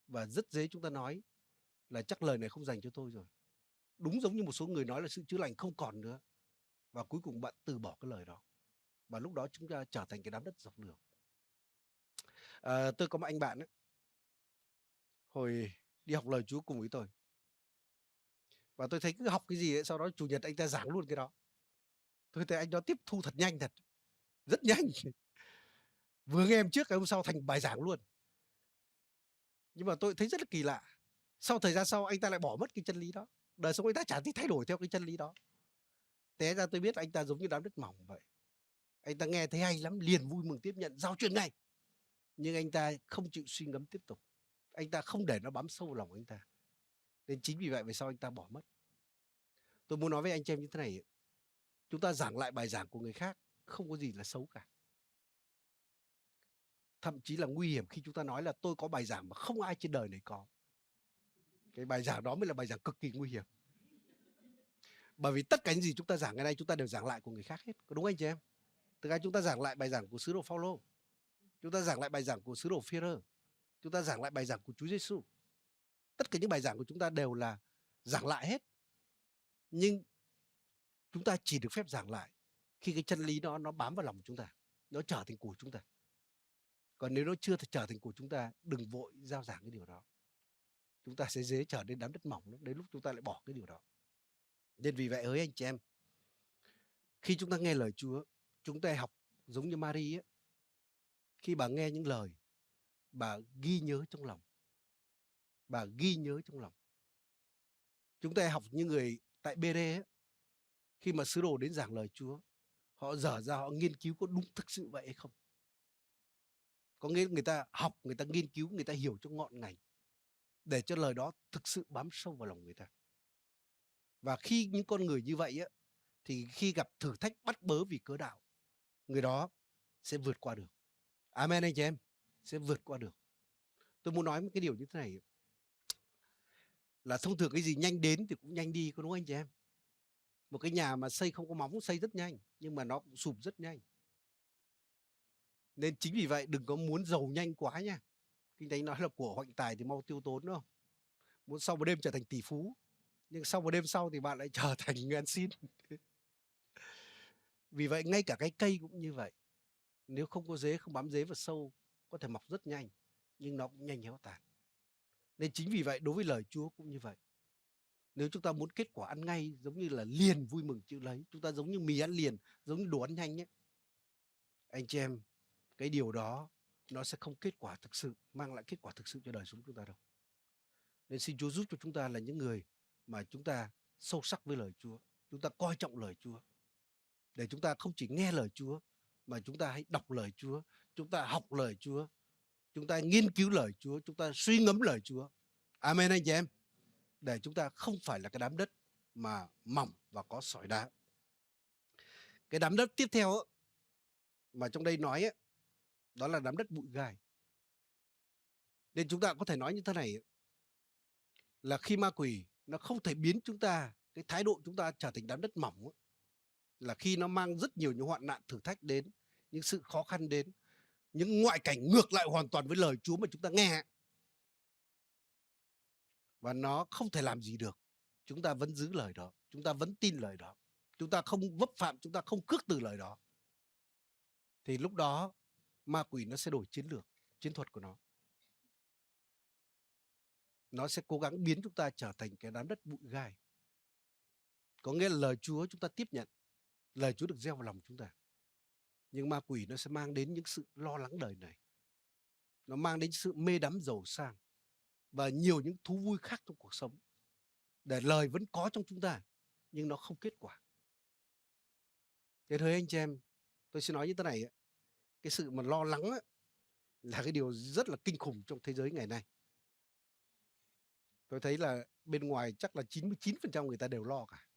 Và rất dễ chúng ta nói là chắc lời này không dành cho tôi rồi. Đúng giống như một số người nói là sự chữa lành không còn nữa. Và cuối cùng bạn từ bỏ cái lời đó. Và lúc đó chúng ta trở thành cái đám đất dọc đường. À, tôi có một anh bạn ấy, hồi đi học lời Chúa cùng với tôi. Và tôi thấy cứ học cái gì ấy, sau đó chủ nhật anh ta giảng luôn cái đó. Tôi thấy anh đó tiếp thu thật nhanh thật. Rất nhanh. Vừa nghe hôm trước, ngày hôm sau thành bài giảng luôn. Nhưng mà tôi thấy rất là kỳ lạ. Sau thời gian sau anh ta lại bỏ mất cái chân lý đó. Đời sống anh ta chả thấy thay đổi theo cái chân lý đó. Té ra tôi biết anh ta giống như đám đất mỏng vậy. Anh ta nghe thấy hay lắm, liền vui mừng tiếp nhận, giao truyền ngay. Nhưng anh ta không chịu suy ngẫm tiếp tục. Anh ta không để nó bám sâu lòng anh ta. Nên chính vì vậy về sau anh ta bỏ mất. Tôi muốn nói với anh chị em như thế này, chúng ta giảng lại bài giảng của người khác không có gì là xấu cả. Thậm chí là nguy hiểm khi chúng ta nói là tôi có bài giảng mà không ai trên đời này có. Cái bài giảng đó mới là bài giảng cực kỳ nguy hiểm. Bởi vì tất cả những gì chúng ta giảng ngày nay chúng ta đều giảng lại của người khác hết. Có đúng anh chị em? Thực ra chúng ta giảng lại bài giảng của sứ đồ Phaolô. Chúng ta giảng lại bài giảng của sứ đồ Phêrô. Chúng ta giảng lại bài giảng của Chúa Giêsu. Tất cả những bài giảng của chúng ta đều là giảng lại hết. Nhưng chúng ta chỉ được phép giảng lại khi cái chân lý đó nó bám vào lòng chúng ta, nó trở thành của chúng ta. Còn nếu nó chưa trở thành của chúng ta, đừng vội rao giảng cái điều đó. Chúng ta sẽ dễ trở nên đám đất mỏng lắm. Đến lúc chúng ta lại bỏ cái điều đó. Nên vì vậy, ơi anh chị em, khi chúng ta nghe lời Chúa, chúng ta học giống như Mari ấy. Khi bà nghe những lời, bà ghi nhớ trong lòng. Bà ghi nhớ trong lòng. Chúng ta học như người tại Bê-rê ấy, khi mà sứ đồ đến giảng lời Chúa, họ dở ra họ nghiên cứu có đúng thực sự vậy hay không. Có nghĩa người ta học, người ta nghiên cứu, người ta hiểu cho ngọn ngành, để cho lời đó thực sự bám sâu vào lòng người ta. Và khi những con người như vậy á, thì khi gặp thử thách bắt bớ vì cớ đạo, người đó sẽ vượt qua được. Amen anh chị em, sẽ vượt qua được. Tôi muốn nói một cái điều như thế này, là thông thường cái gì nhanh đến thì cũng nhanh đi, có đúng anh chị em? Một cái nhà mà xây không có móng xây rất nhanh, nhưng mà nó cũng sụp rất nhanh. Nên chính vì vậy đừng có muốn giàu nhanh quá nha. Kinh Thánh nói là của hoạnh tài thì mau tiêu tốn đúng không? Muốn sau một đêm trở thành tỷ phú, nhưng sau một đêm sau thì bạn lại trở thành ăn xin. Vì vậy ngay cả cái cây cũng như vậy. Nếu không có rễ, không bám rễ vào sâu, có thể mọc rất nhanh, nhưng nó cũng nhanh héo tàn. Nên chính vì vậy đối với lời Chúa cũng như vậy. Nếu chúng ta muốn kết quả ăn ngay, giống như là liền vui mừng chịu lấy, chúng ta giống như mì ăn liền, giống như đồ ăn nhanh ấy, anh chị em, cái điều đó nó sẽ không kết quả thực sự, mang lại kết quả thực sự cho đời sống chúng ta đâu. Nên xin Chúa giúp cho chúng ta là những người mà chúng ta sâu sắc với lời Chúa, chúng ta coi trọng lời Chúa. Để chúng ta không chỉ nghe lời Chúa, mà chúng ta hãy đọc lời Chúa, chúng ta học lời Chúa, chúng ta nghiên cứu lời Chúa, chúng ta suy ngẫm lời Chúa. Amen anh chị em. Để chúng ta không phải là cái đám đất mà mỏng và có sỏi đá. Cái đám đất tiếp theo á, mà trong đây nói á, đó là đám đất bụi gai. Nên chúng ta có thể nói như thế này, là khi ma quỷ nó không thể biến chúng ta, cái thái độ chúng ta trở thành đám đất mỏng á, là khi nó mang rất nhiều những hoạn nạn thử thách đến, những sự khó khăn đến, những ngoại cảnh ngược lại hoàn toàn với lời Chúa mà chúng ta nghe, và nó không thể làm gì được. Chúng ta vẫn giữ lời đó, chúng ta vẫn tin lời đó, chúng ta không vấp phạm, chúng ta không khước từ lời đó, thì lúc đó ma quỷ nó sẽ đổi chiến lược, chiến thuật của nó. Nó sẽ cố gắng biến chúng ta trở thành cái đám đất bụi gai. Có nghĩa là lời Chúa chúng ta tiếp nhận, lời Chúa được gieo vào lòng chúng ta. Nhưng ma quỷ nó sẽ mang đến những sự lo lắng đời này. Nó mang đến sự mê đắm giàu sang và nhiều những thú vui khác trong cuộc sống. Để lời vẫn có trong chúng ta, nhưng nó không kết quả. Thế thôi anh chị em, tôi xin nói như thế này, cái sự mà lo lắng á, là cái điều rất là kinh khủng trong thế giới ngày nay. Tôi thấy là bên ngoài chắc là chín mươi chín phần trăm người ta đều lo cả.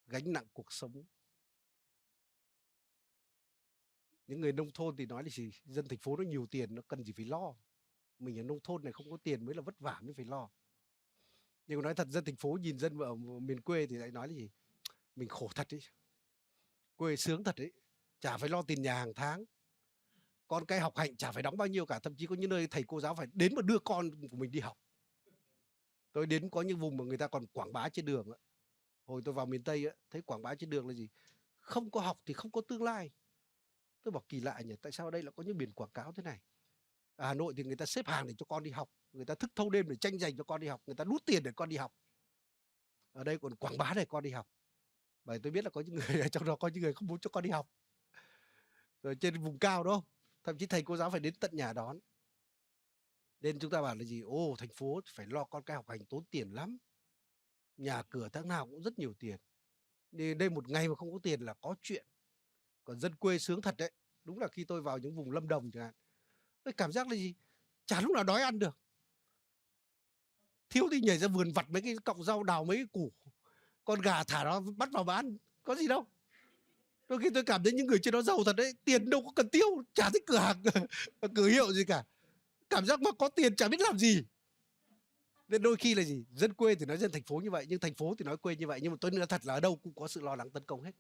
Gánh nặng cuộc sống. Những người nông thôn thì nói là gì? Dân thành phố nó nhiều tiền, nó cần gì phải lo. Mình ở nông thôn này không có tiền mới là vất vả mới phải lo. Nhưng mà nói thật, dân thành phố nhìn dân ở miền quê thì lại nói là gì? Mình khổ thật ý. Quê sướng thật ấy. Chả phải lo tiền nhà hàng tháng. Con cái học hành chả phải đóng bao nhiêu cả. Thậm chí có những nơi thầy cô giáo phải đến mà đưa con của mình đi học. Tôi đến có những vùng mà người ta còn quảng bá trên đường á. Hồi tôi vào miền Tây á, thấy quảng bá trên đường là gì? Không có học thì không có tương lai. Tôi bảo kỳ lạ nhỉ, tại sao đây lại có những biển quảng cáo thế này? Ở Hà Nội thì người ta xếp hàng để cho con đi học, người ta thức thâu đêm để tranh giành cho con đi học, người ta đút tiền để con đi học. Ở đây còn quảng bá để con đi học. Bởi tôi biết là có những người trong đó có những người không muốn cho con đi học. Rồi trên vùng cao đúng không? Thậm chí thầy cô giáo phải đến tận nhà đón. Nên chúng ta bảo là gì? Ô, thành phố phải lo con cái học hành tốn tiền lắm. Nhà cửa tháng nào cũng rất nhiều tiền. Nên đây một ngày mà không có tiền là có chuyện. Còn dân quê sướng thật đấy. Đúng là khi tôi vào những vùng Lâm Đồng chẳng hạn, tôi cảm giác là gì? Chả lúc nào đói ăn được. Thiếu thì nhảy ra vườn vặt mấy cái cọng rau, đào mấy cái củ, con gà thả nó bắt vào bán, có gì đâu. Đôi khi tôi cảm thấy những người trên đó giàu thật đấy, tiền đâu có cần tiêu, chả thích cửa hàng, cửa hiệu gì cả. Cảm giác mà có tiền chả biết làm gì. Nên đôi khi là gì? Dân quê thì nói dân thành phố như vậy, nhưng thành phố thì nói quê như vậy, nhưng mà tôi nói thật là ở đâu cũng có sự lo lắng tấn công hết.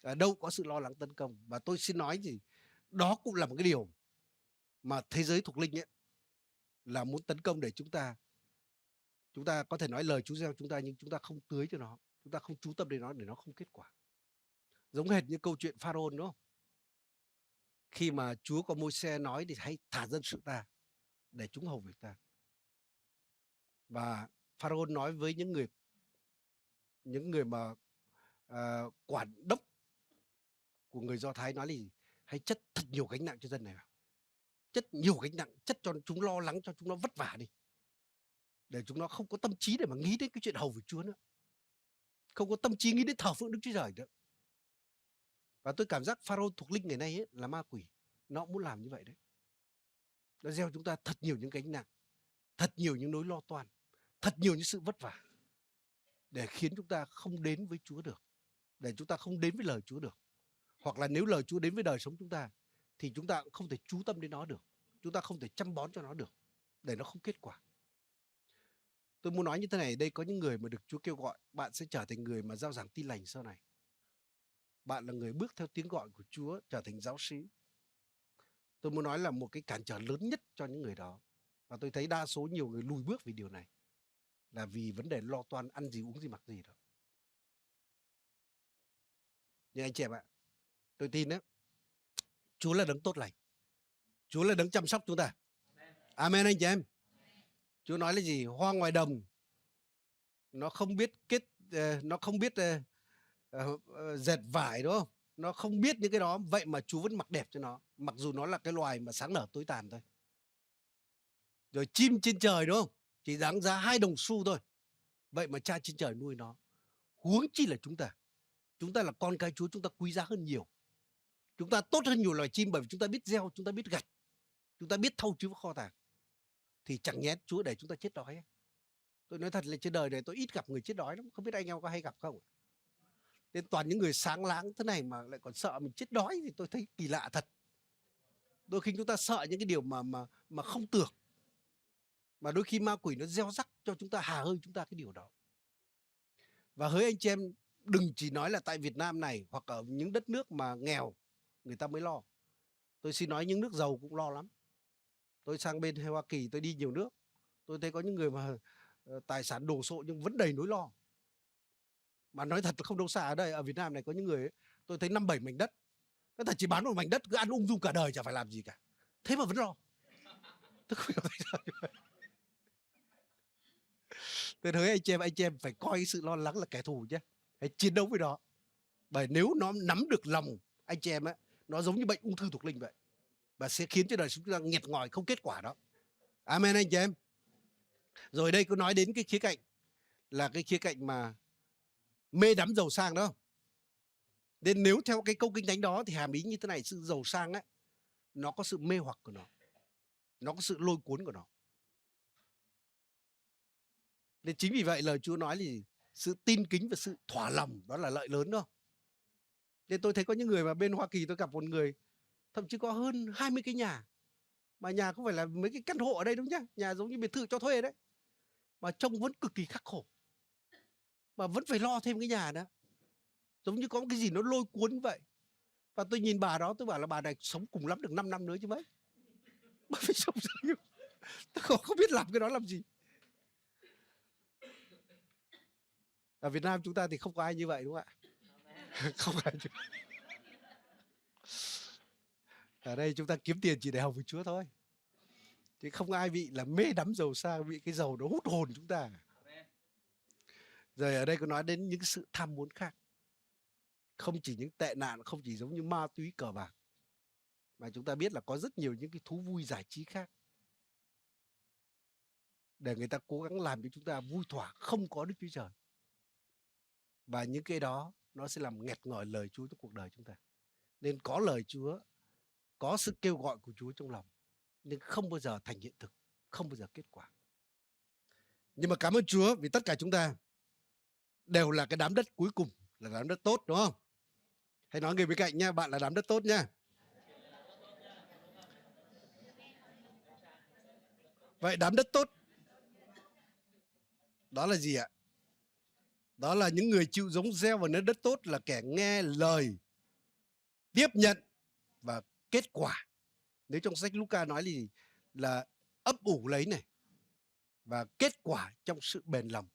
Ở đâu cũng có sự lo lắng tấn công. Và tôi xin nói gì? Đó cũng là một cái điều mà thế giới thuộc linh ấy là muốn tấn công để chúng ta, chúng ta có thể nói lời Chúa gieo chúng ta nhưng chúng ta không tưới cho nó, chúng ta không chú tâm đến nó để nó không kết quả. Giống hệt như câu chuyện Pharaôn đúng không? Khi mà Chúa có Môi-se nói thì hãy thả dân sự ta để chúng hầu việc ta. Và Pharaôn nói với những người, những người mà ờ, quản đốc của người Do Thái nói là gì? Hãy chất thật nhiều gánh nặng cho dân này vào. Chất nhiều gánh nặng, chất cho chúng lo lắng, cho chúng nó vất vả đi. Để chúng nó không có tâm trí để mà nghĩ đến cái chuyện hầu việc Chúa nữa. Không có tâm trí nghĩ đến thờ phượng Đức Chúa Trời nữa. Và tôi cảm giác Pharaôn thuộc linh ngày nay ấy, là ma quỷ. Nó cũng muốn làm như vậy đấy. Nó gieo chúng ta thật nhiều những gánh nặng, thật nhiều những nỗi lo toan, thật nhiều những sự vất vả để khiến chúng ta không đến với Chúa được, để chúng ta không đến với lời Chúa được. Hoặc là nếu lời Chúa đến với đời sống chúng ta thì chúng ta cũng không thể chú tâm đến nó được. Chúng ta không thể chăm bón cho nó được để nó không kết quả. Tôi muốn nói như thế này, đây có những người mà được Chúa kêu gọi, bạn sẽ trở thành người mà rao giảng Tin Lành sau này. Bạn là người bước theo tiếng gọi của Chúa trở thành giáo sĩ. Tôi muốn nói là một cái cản trở lớn nhất cho những người đó. Và tôi thấy đa số nhiều người lùi bước vì điều này là vì vấn đề lo toan ăn gì uống gì mặc gì đó. Nhưng anh chị em ạ, tôi tin đấy, Chúa là đấng tốt lành. Chúa là đấng chăm sóc chúng ta. Amen anh chị em. Chúa nói là gì? Hoa ngoài đồng nó không biết kết, ờ, nó không biết ờ, ờ, ờ, dệt vải đúng không? Nó không biết những cái đó, vậy mà Chúa vẫn mặc đẹp cho nó, mặc dù nó là cái loài mà sáng nở tối tàn thôi. Rồi chim trên trời đúng không? Chỉ đáng giá hai đồng xu thôi. Vậy mà Cha trên trời nuôi nó. Huống chi là chúng ta. Chúng ta là con cái Chúa, chúng ta quý giá hơn nhiều. Chúng ta tốt hơn nhiều loài chim bởi vì chúng ta biết gieo, chúng ta biết gặt. Chúng ta biết thâu chứa kho tàng. Thì chẳng nhẽ Chúa để chúng ta chết đói. Tôi nói thật là trên đời này tôi ít gặp người chết đói lắm. Không biết anh em có hay gặp không? Nên toàn những người sáng láng thế này mà lại còn sợ mình chết đói thì tôi thấy kỳ lạ thật. Đôi khi chúng ta sợ những cái điều mà mà mà không tưởng. Mà đôi khi ma quỷ nó gieo rắc cho chúng ta, hà hơi chúng ta cái điều đó. Và hỡi anh chị em, đừng chỉ nói là tại Việt Nam này hoặc ở những đất nước mà nghèo người ta mới lo. Tôi xin nói những nước giàu cũng lo lắm. Tôi sang bên Hoa Kỳ, tôi đi nhiều nước. Tôi thấy có những người mà ờ, tài sản đồ sộ nhưng vẫn đầy nỗi lo. Mà nói thật là không đâu xa ở đây, ở Việt Nam này có những người ấy, tôi thấy năm bảy mảnh đất. Nó thật chỉ bán một mảnh đất cứ ăn ung dung cả đời chẳng phải làm gì cả. Thế mà vẫn lo. Tôi không hiểu tại sao. Tôi nói anh chị em, anh chị em phải coi cái sự lo lắng là kẻ thù chứ. Hãy chiến đấu với nó. Bởi nếu nó nắm được lòng anh chị em ấy, nó giống như bệnh ung thư thuộc linh vậy. Và sẽ khiến cho đời sống chúng ta nghẹt ngòi không kết quả đó. Amen anh chị em. Rồi đây có nói đến cái khía cạnh là cái khía cạnh mà mê đắm giàu sang đó. Nên nếu theo cái câu kinh thánh đó thì hàm ý như thế này, sự giàu sang ấy, nó có sự mê hoặc của nó. Nó có sự lôi cuốn của nó. Nên chính vì vậy lời Chúa nói là gì? Sự tin kính và sự thỏa lòng đó là lợi lớn đó. Nên tôi thấy có những người mà bên Hoa Kỳ tôi gặp một người thậm chí có hơn hai mươi cái nhà. Mà nhà không phải là mấy cái căn hộ ở đây đâu nhá, nhà giống như biệt thự cho thuê đấy. Mà trông vẫn cực kỳ khắc khổ. Mà vẫn phải lo thêm cái nhà nữa. Giống như có một cái gì nó lôi cuốn vậy. Và tôi nhìn bà đó, tôi bảo là bà này sống cùng lắm được năm năm nữa chứ mấy. Bà phải sống sao nhỉ? Tôi không, không biết làm cái đó làm gì. Ở Việt Nam chúng ta thì không có ai như vậy đúng không ạ? Không có ai như vậy. Ở đây chúng ta kiếm tiền chỉ để hầu việc Chúa thôi. Chứ không ai bị là mê đắm giàu sang, bị cái giàu nó hút hồn chúng ta. Rồi ở đây có nói đến những cái sự tham muốn khác. Không chỉ những tệ nạn, không chỉ giống như ma túy cờ bạc, mà chúng ta biết là có rất nhiều những cái thú vui giải trí khác để người ta cố gắng làm cho chúng ta vui thỏa, không có Đức Chúa Trời. Và những cái đó nó sẽ làm nghẹt ngòi lời Chúa trong cuộc đời chúng ta. Nên có lời Chúa, có sự kêu gọi của Chúa trong lòng, nhưng không bao giờ thành hiện thực, không bao giờ kết quả. Nhưng mà cảm ơn Chúa vì tất cả chúng ta đều là cái đám đất cuối cùng, là đám đất tốt, đúng không? Hãy nói người bên cạnh nha, bạn là đám đất tốt nha. Vậy đám đất tốt, Đó là gì ạ? Đó là những người chịu giống gieo vào nơi đất tốt là kẻ nghe lời, tiếp nhận và kết quả. Nếu trong sách Luca nói là gì? Là ấp ủ lấy này và kết quả trong sự bền lòng.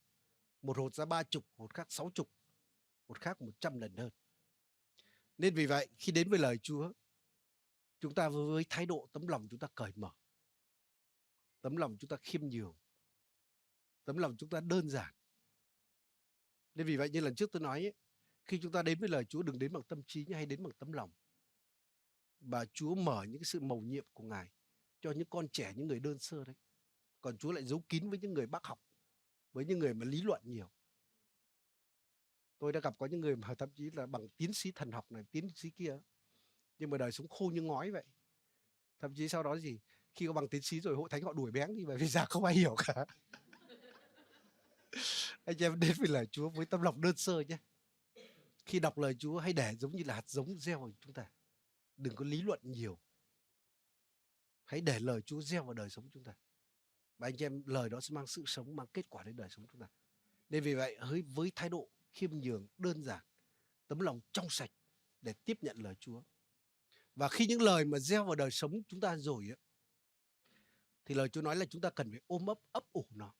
Một hột ra ba chục, hột khác sáu chục, hột khác một trăm lần hơn. Nên vì vậy, khi đến với lời Chúa, chúng ta với thái độ, tấm lòng chúng ta cởi mở, tấm lòng chúng ta khiêm nhường, tấm lòng chúng ta đơn giản. Nên vì vậy, như lần trước tôi nói ấy, khi chúng ta đến với lời Chúa, đừng đến bằng tâm trí, nhưng hãy đến bằng tấm lòng. Và Chúa mở những cái sự mầu nhiệm của Ngài cho những con trẻ, những người đơn sơ đấy. Còn Chúa lại giấu kín với những người bác học, với những người mà lý luận nhiều. Tôi đã gặp có những người mà thậm chí là bằng tiến sĩ thần học này, tiến sĩ kia, nhưng mà đời sống khô như ngói vậy. Thậm chí sau đó gì, khi có bằng tiến sĩ rồi, hội thánh họ đuổi béng đi, bởi vì giảng không ai hiểu cả. Anh chị em đến với lời Chúa với tấm lòng đơn sơ nhé. Khi đọc lời Chúa, hãy để giống như là hạt giống gieo vào chúng ta. Đừng có lý luận nhiều. Hãy để lời Chúa gieo vào đời sống chúng ta. Và anh chị em, lời đó sẽ mang sự sống, mang kết quả đến đời sống chúng ta. Nên vì vậy, hãy với thái độ khiêm nhường, đơn giản, tấm lòng trong sạch để tiếp nhận lời Chúa. Và khi những lời mà gieo vào đời sống chúng ta rồi á, thì lời Chúa nói là chúng ta cần phải ôm ấp, ấp ủ nó.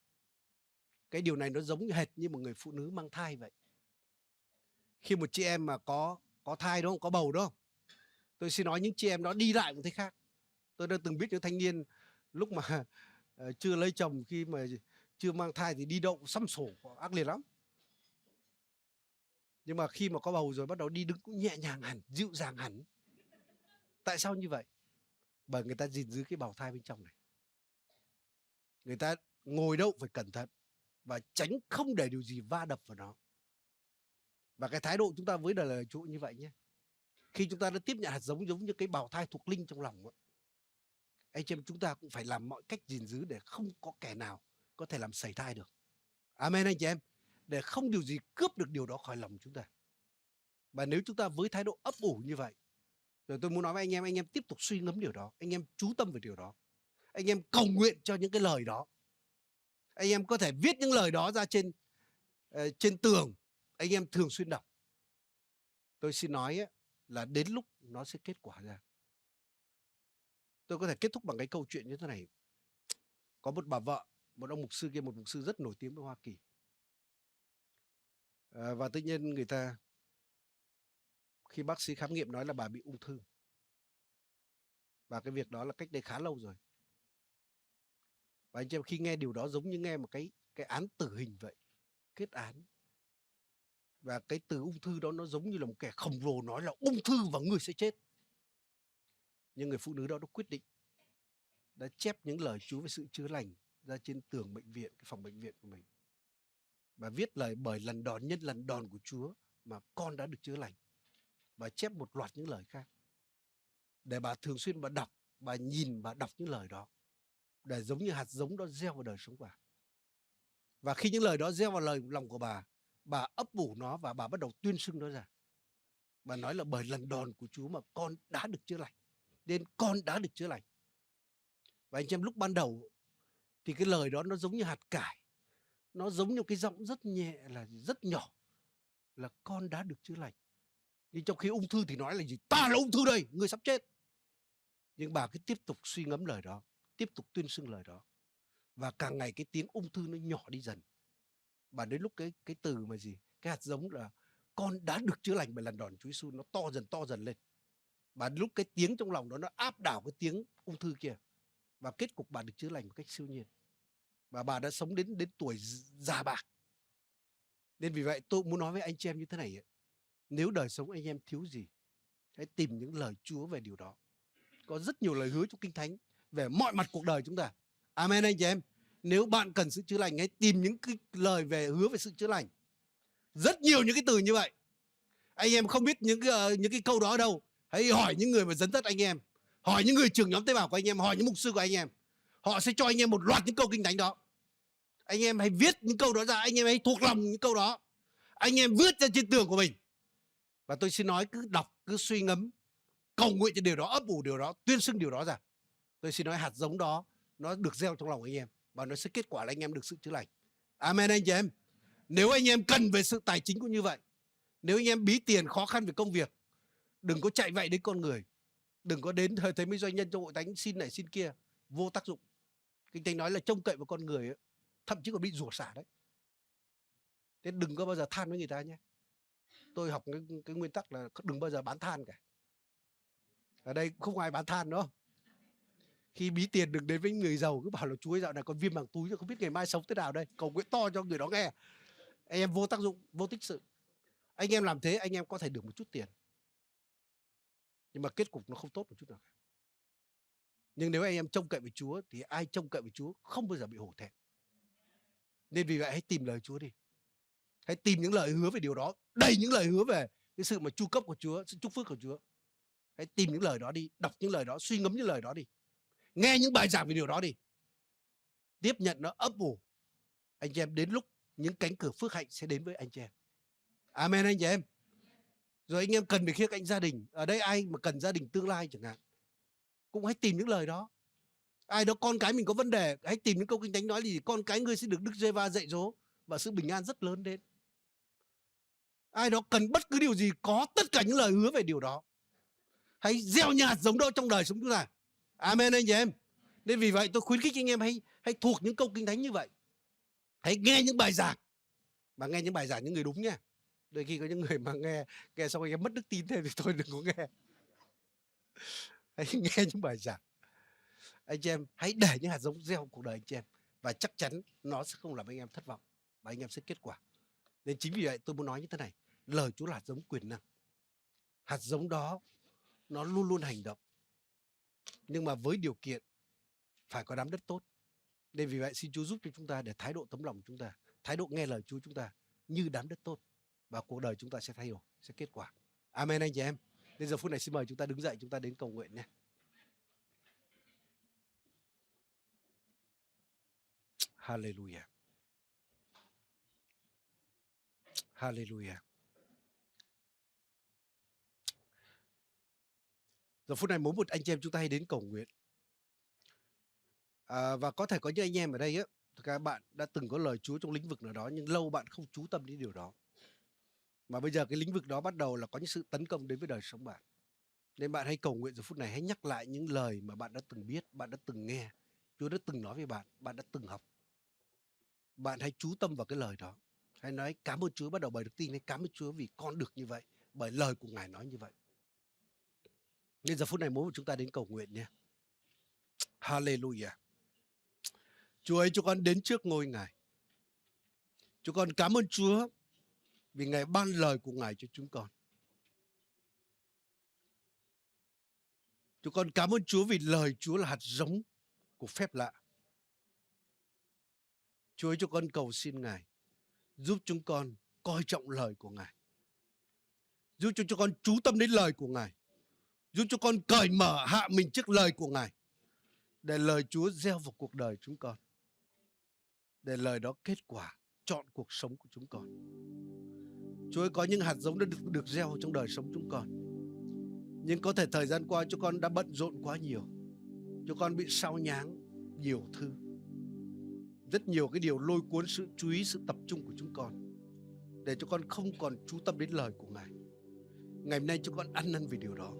Cái điều này nó giống hệt như một người phụ nữ mang thai vậy. Khi một chị em mà có có thai đúng không, có bầu đúng không? Tôi xin nói những chị em đó đi lại một thế khác. Tôi đã từng biết những thanh niên lúc mà ờ, chưa lấy chồng, khi mà chưa mang thai thì đi đâu cũng sắm sổ ác liệt lắm. Nhưng mà khi mà có bầu rồi bắt đầu đi đứng cũng nhẹ nhàng hẳn, dịu dàng hẳn. Tại sao như vậy? Bởi người ta gìn giữ cái bào thai bên trong này. Người ta ngồi đâu phải cẩn thận và tránh không để điều gì va đập vào nó. Và cái thái độ chúng ta với Lời Chúa như vậy nhé. Khi chúng ta đã tiếp nhận hạt giống giống như cái bào thai thuộc linh trong lòng, anh chị em, chúng ta cũng phải làm mọi cách gìn giữ để không có kẻ nào có thể làm sẩy thai được. Amen anh chị em. Để không điều gì cướp được điều đó khỏi lòng chúng ta. Và nếu chúng ta với thái độ ấp ủ như vậy, rồi tôi muốn nói với anh em, anh em tiếp tục suy ngẫm điều đó, anh em chú tâm về điều đó. Anh em cầu nguyện cho những cái lời đó. Anh em có thể viết những lời đó ra trên ờ, trên tường, anh em thường xuyên đọc. Tôi xin nói ấy, là đến lúc nó sẽ kết quả ra. Tôi có thể kết thúc bằng cái câu chuyện như thế này. Có một bà vợ, một ông mục sư kia, một mục sư rất nổi tiếng ở Hoa Kỳ. Ờ, và tự nhiên người ta, khi bác sĩ khám nghiệm nói là bà bị ung thư. Và cái việc đó là cách đây khá lâu rồi. Và anh chị em, khi nghe điều đó giống như nghe một cái cái án tử hình vậy, kết án. Và cái từ ung thư đó nó giống như là một kẻ khổng lồ nói là ung thư và ngươi sẽ chết. Nhưng người phụ nữ đó đã quyết định, đã chép những lời Chúa về sự chữa lành ra trên tường bệnh viện, cái phòng bệnh viện của mình. Và viết lời: Bởi lần đòn nhân lần đòn của Chúa mà con đã được chữa lành. Và chép một loạt những lời khác. Để bà thường xuyên bà đọc, bà nhìn, bà đọc những lời đó. Để giống như hạt giống đó gieo vào đời sống bà. Và khi những lời đó gieo vào lời lòng của bà, bà ấp ủ nó và bà bắt đầu tuyên xưng nó ra. Bà nói là: Bởi lần đòn của Chúa mà con đã được chữa lành. Nên con đã được chữa lành. Và anh chị em, lúc ban đầu thì cái lời đó nó giống như hạt cải. Nó giống như cái giọng rất nhẹ, là rất nhỏ, là con đã được chữa lành. Nhưng trong khi ung thư thì nói là gì? Ta là ung thư đây, người sắp chết. Nhưng bà cứ tiếp tục suy ngẫm lời đó, tiếp tục tuyên xưng lời đó. Và càng ngày cái tiếng ung thư nó nhỏ đi dần. Và đến lúc cái cái từ mà gì, cái hạt giống là con đã được chữa lành bởi lần đòn Chúa Giêsu nó to dần to dần lên. Và đến lúc cái tiếng trong lòng đó nó áp đảo cái tiếng ung thư kia. Và kết cục bà được chữa lành một cách siêu nhiên. Và bà đã sống đến đến tuổi già bạc. Nên vì vậy tôi muốn nói với anh chị em như thế này ạ. Nếu đời sống anh em thiếu gì, hãy tìm những lời Chúa về điều đó. Có rất nhiều lời hứa trong Kinh Thánh về mọi mặt cuộc đời chúng ta. Amen anh chị em. Nếu bạn cần sự chữa lành, hãy tìm những cái lời về hứa về sự chữa lành. Rất nhiều những cái từ như vậy. Anh em không biết những cái, ờ, những cái câu đó ở đâu, hãy hỏi những người mà dẫn dắt anh em. Hỏi những người trưởng nhóm tế bào của anh em, hỏi những mục sư của anh em. Họ sẽ cho anh em một loạt những câu Kinh Thánh đó. Anh em hãy viết những câu đó ra, anh em hãy thuộc lòng những câu đó. Anh em viết ra trên tường của mình. Và tôi xin nói, cứ đọc, cứ suy ngẫm, cầu nguyện cho điều đó, ấp ủ điều đó, tuyên xưng điều đó ra. Tôi xin nói, hạt giống đó nó được gieo trong lòng anh em và nó sẽ kết quả là anh em được sự chữa lành. Amen anh chị em. Nếu anh em cần về sự tài chính cũng như vậy, nếu anh em bí tiền khó khăn về công việc, đừng có chạy vậy đến con người. Đừng có đến thế mấy doanh nhân trong hội thánh xin này xin kia, vô tác dụng. Kinh Thánh nói là trông cậy vào con người ấy, thậm chí còn bị rủa xả đấy. Thế đừng có bao giờ than với người ta nhé. Tôi học cái, cái nguyên tắc là đừng bao giờ bán than cả. Ở đây không ai bán than đâu. Khi bí tiền đừng đến với người giàu, cứ bảo là Chúa ơi, dạo này con viêm màng túi, không biết ngày mai sống thế nào đây. Cầu nguyện to cho người đó nghe. Anh em vô tác dụng, vô tích sự. Anh em làm thế, anh em có thể được một chút tiền. Nhưng mà kết cục nó không tốt một chút nào cả. Nhưng nếu anh em trông cậy vào Chúa thì ai trông cậy vào Chúa không bao giờ bị hổ thẹn. Nên vì vậy hãy tìm lời Chúa đi. Hãy tìm những lời hứa về điều đó, đầy những lời hứa về cái sự mà chu cấp của Chúa, sự chúc phước của Chúa. Hãy tìm những lời đó đi, đọc những lời đó, suy ngẫm những lời đó đi. Nghe những bài giảng về điều đó đi. Tiếp nhận nó ấp ủ. Anh chị em, đến lúc những cánh cửa phước hạnh sẽ đến với anh chị em. Amen anh chị em. Rồi anh em cần về khía cạnh gia đình. Ở đây ai mà cần gia đình tương lai chẳng hạn, cũng hãy tìm những lời đó. Ai đó con cái mình có vấn đề, hãy tìm những câu Kinh Thánh nói gì, con cái ngươi sẽ được Đức Giê-hô-va dạy dỗ và sự bình an rất lớn đến. Ai đó cần bất cứ điều gì, có tất cả những lời hứa về điều đó. Hãy gieo những hạt giống đó trong đời sống chúng ta. Amen anh chị em. Nên vì vậy tôi khuyến khích anh em hãy, hãy thuộc những câu Kinh Thánh như vậy. Hãy nghe những bài giảng. Mà nghe những bài giảng những người đúng nha. Đôi khi có những người mà nghe, nghe xong anh em mất đức tin thêm thì thôi đừng có nghe. Hãy nghe những bài giảng. Anh chị em, hãy để những hạt giống gieo cuộc đời anh chị em. Và chắc chắn nó sẽ không làm anh em thất vọng. Và anh em sẽ kết quả. Nên chính vì vậy tôi muốn nói như thế này. Lời Chúa là hạt giống quyền năng. Hạt giống đó nó luôn luôn hành động. Nhưng mà với điều kiện phải có đám đất tốt. Nên vì vậy xin Chúa giúp cho chúng ta để thái độ tấm lòng chúng ta, thái độ nghe lời Chúa chúng ta như đám đất tốt. Và cuộc đời chúng ta sẽ thay đổi, sẽ kết quả. Amen anh chị em. Nên giờ phút này xin mời chúng ta đứng dậy, chúng ta đến cầu nguyện nhé. Hallelujah. Hallelujah. Giờ phút này mỗi một anh chị em chúng ta hãy đến cầu nguyện. À, và có thể có những anh em ở đây á, thực ra bạn đã từng có lời Chúa trong lĩnh vực nào đó nhưng lâu bạn không chú tâm đến điều đó. Mà bây giờ cái lĩnh vực đó bắt đầu là có những sự tấn công đến với đời sống bạn. Nên bạn hãy cầu nguyện giờ phút này, hãy nhắc lại những lời mà bạn đã từng biết, bạn đã từng nghe, Chúa đã từng nói với bạn, bạn đã từng học. Bạn hãy chú tâm vào cái lời đó. Hãy nói cảm ơn Chúa, bắt đầu bởi đức tin, hãy cảm ơn Chúa vì con được như vậy, bởi lời của Ngài nói như vậy. Nên giờ phút này mỗi một chúng ta đến cầu nguyện nhé. Hallelujah. Chúa ơi, chúng con đến trước ngôi Ngài. Chúng con cảm ơn Chúa vì Ngài ban lời của Ngài cho chúng con. Chúng con cảm ơn Chúa vì lời Chúa là hạt giống của phép lạ. Chúa ơi, chúng con cầu xin Ngài giúp chúng con coi trọng lời của Ngài. Giúp cho chúng con chú tâm đến lời của Ngài. Giúp chúng con cởi mở hạ mình trước lời của Ngài. Để lời Chúa gieo vào cuộc đời chúng con. Để lời đó kết quả trọn cuộc sống của chúng con. Chúa ơi, có những hạt giống đã được, được gieo trong đời sống chúng con. Nhưng có thể thời gian qua chúng con đã bận rộn quá nhiều. Chúng con bị sao nhãng nhiều thứ. Rất nhiều cái điều lôi cuốn sự chú ý, sự tập trung của chúng con. Để chúng con không còn chú tâm đến lời của Ngài. Ngày hôm nay chúng con ăn năn về điều đó.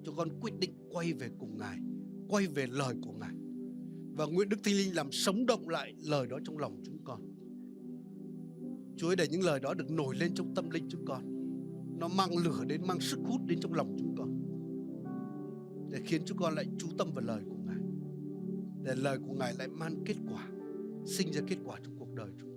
Chúng con quyết định quay về cùng Ngài, quay về lời của Ngài. Và nguyện Đức Thánh Linh làm sống động lại lời đó trong lòng chúng con. Chúa ơi, để những lời đó được nổi lên trong tâm linh chúng con. Nó mang lửa đến, mang sức hút đến trong lòng chúng con. Để khiến chúng con lại chú tâm vào lời của Ngài. Để lời của Ngài lại mang kết quả, sinh ra kết quả trong cuộc đời chúng con.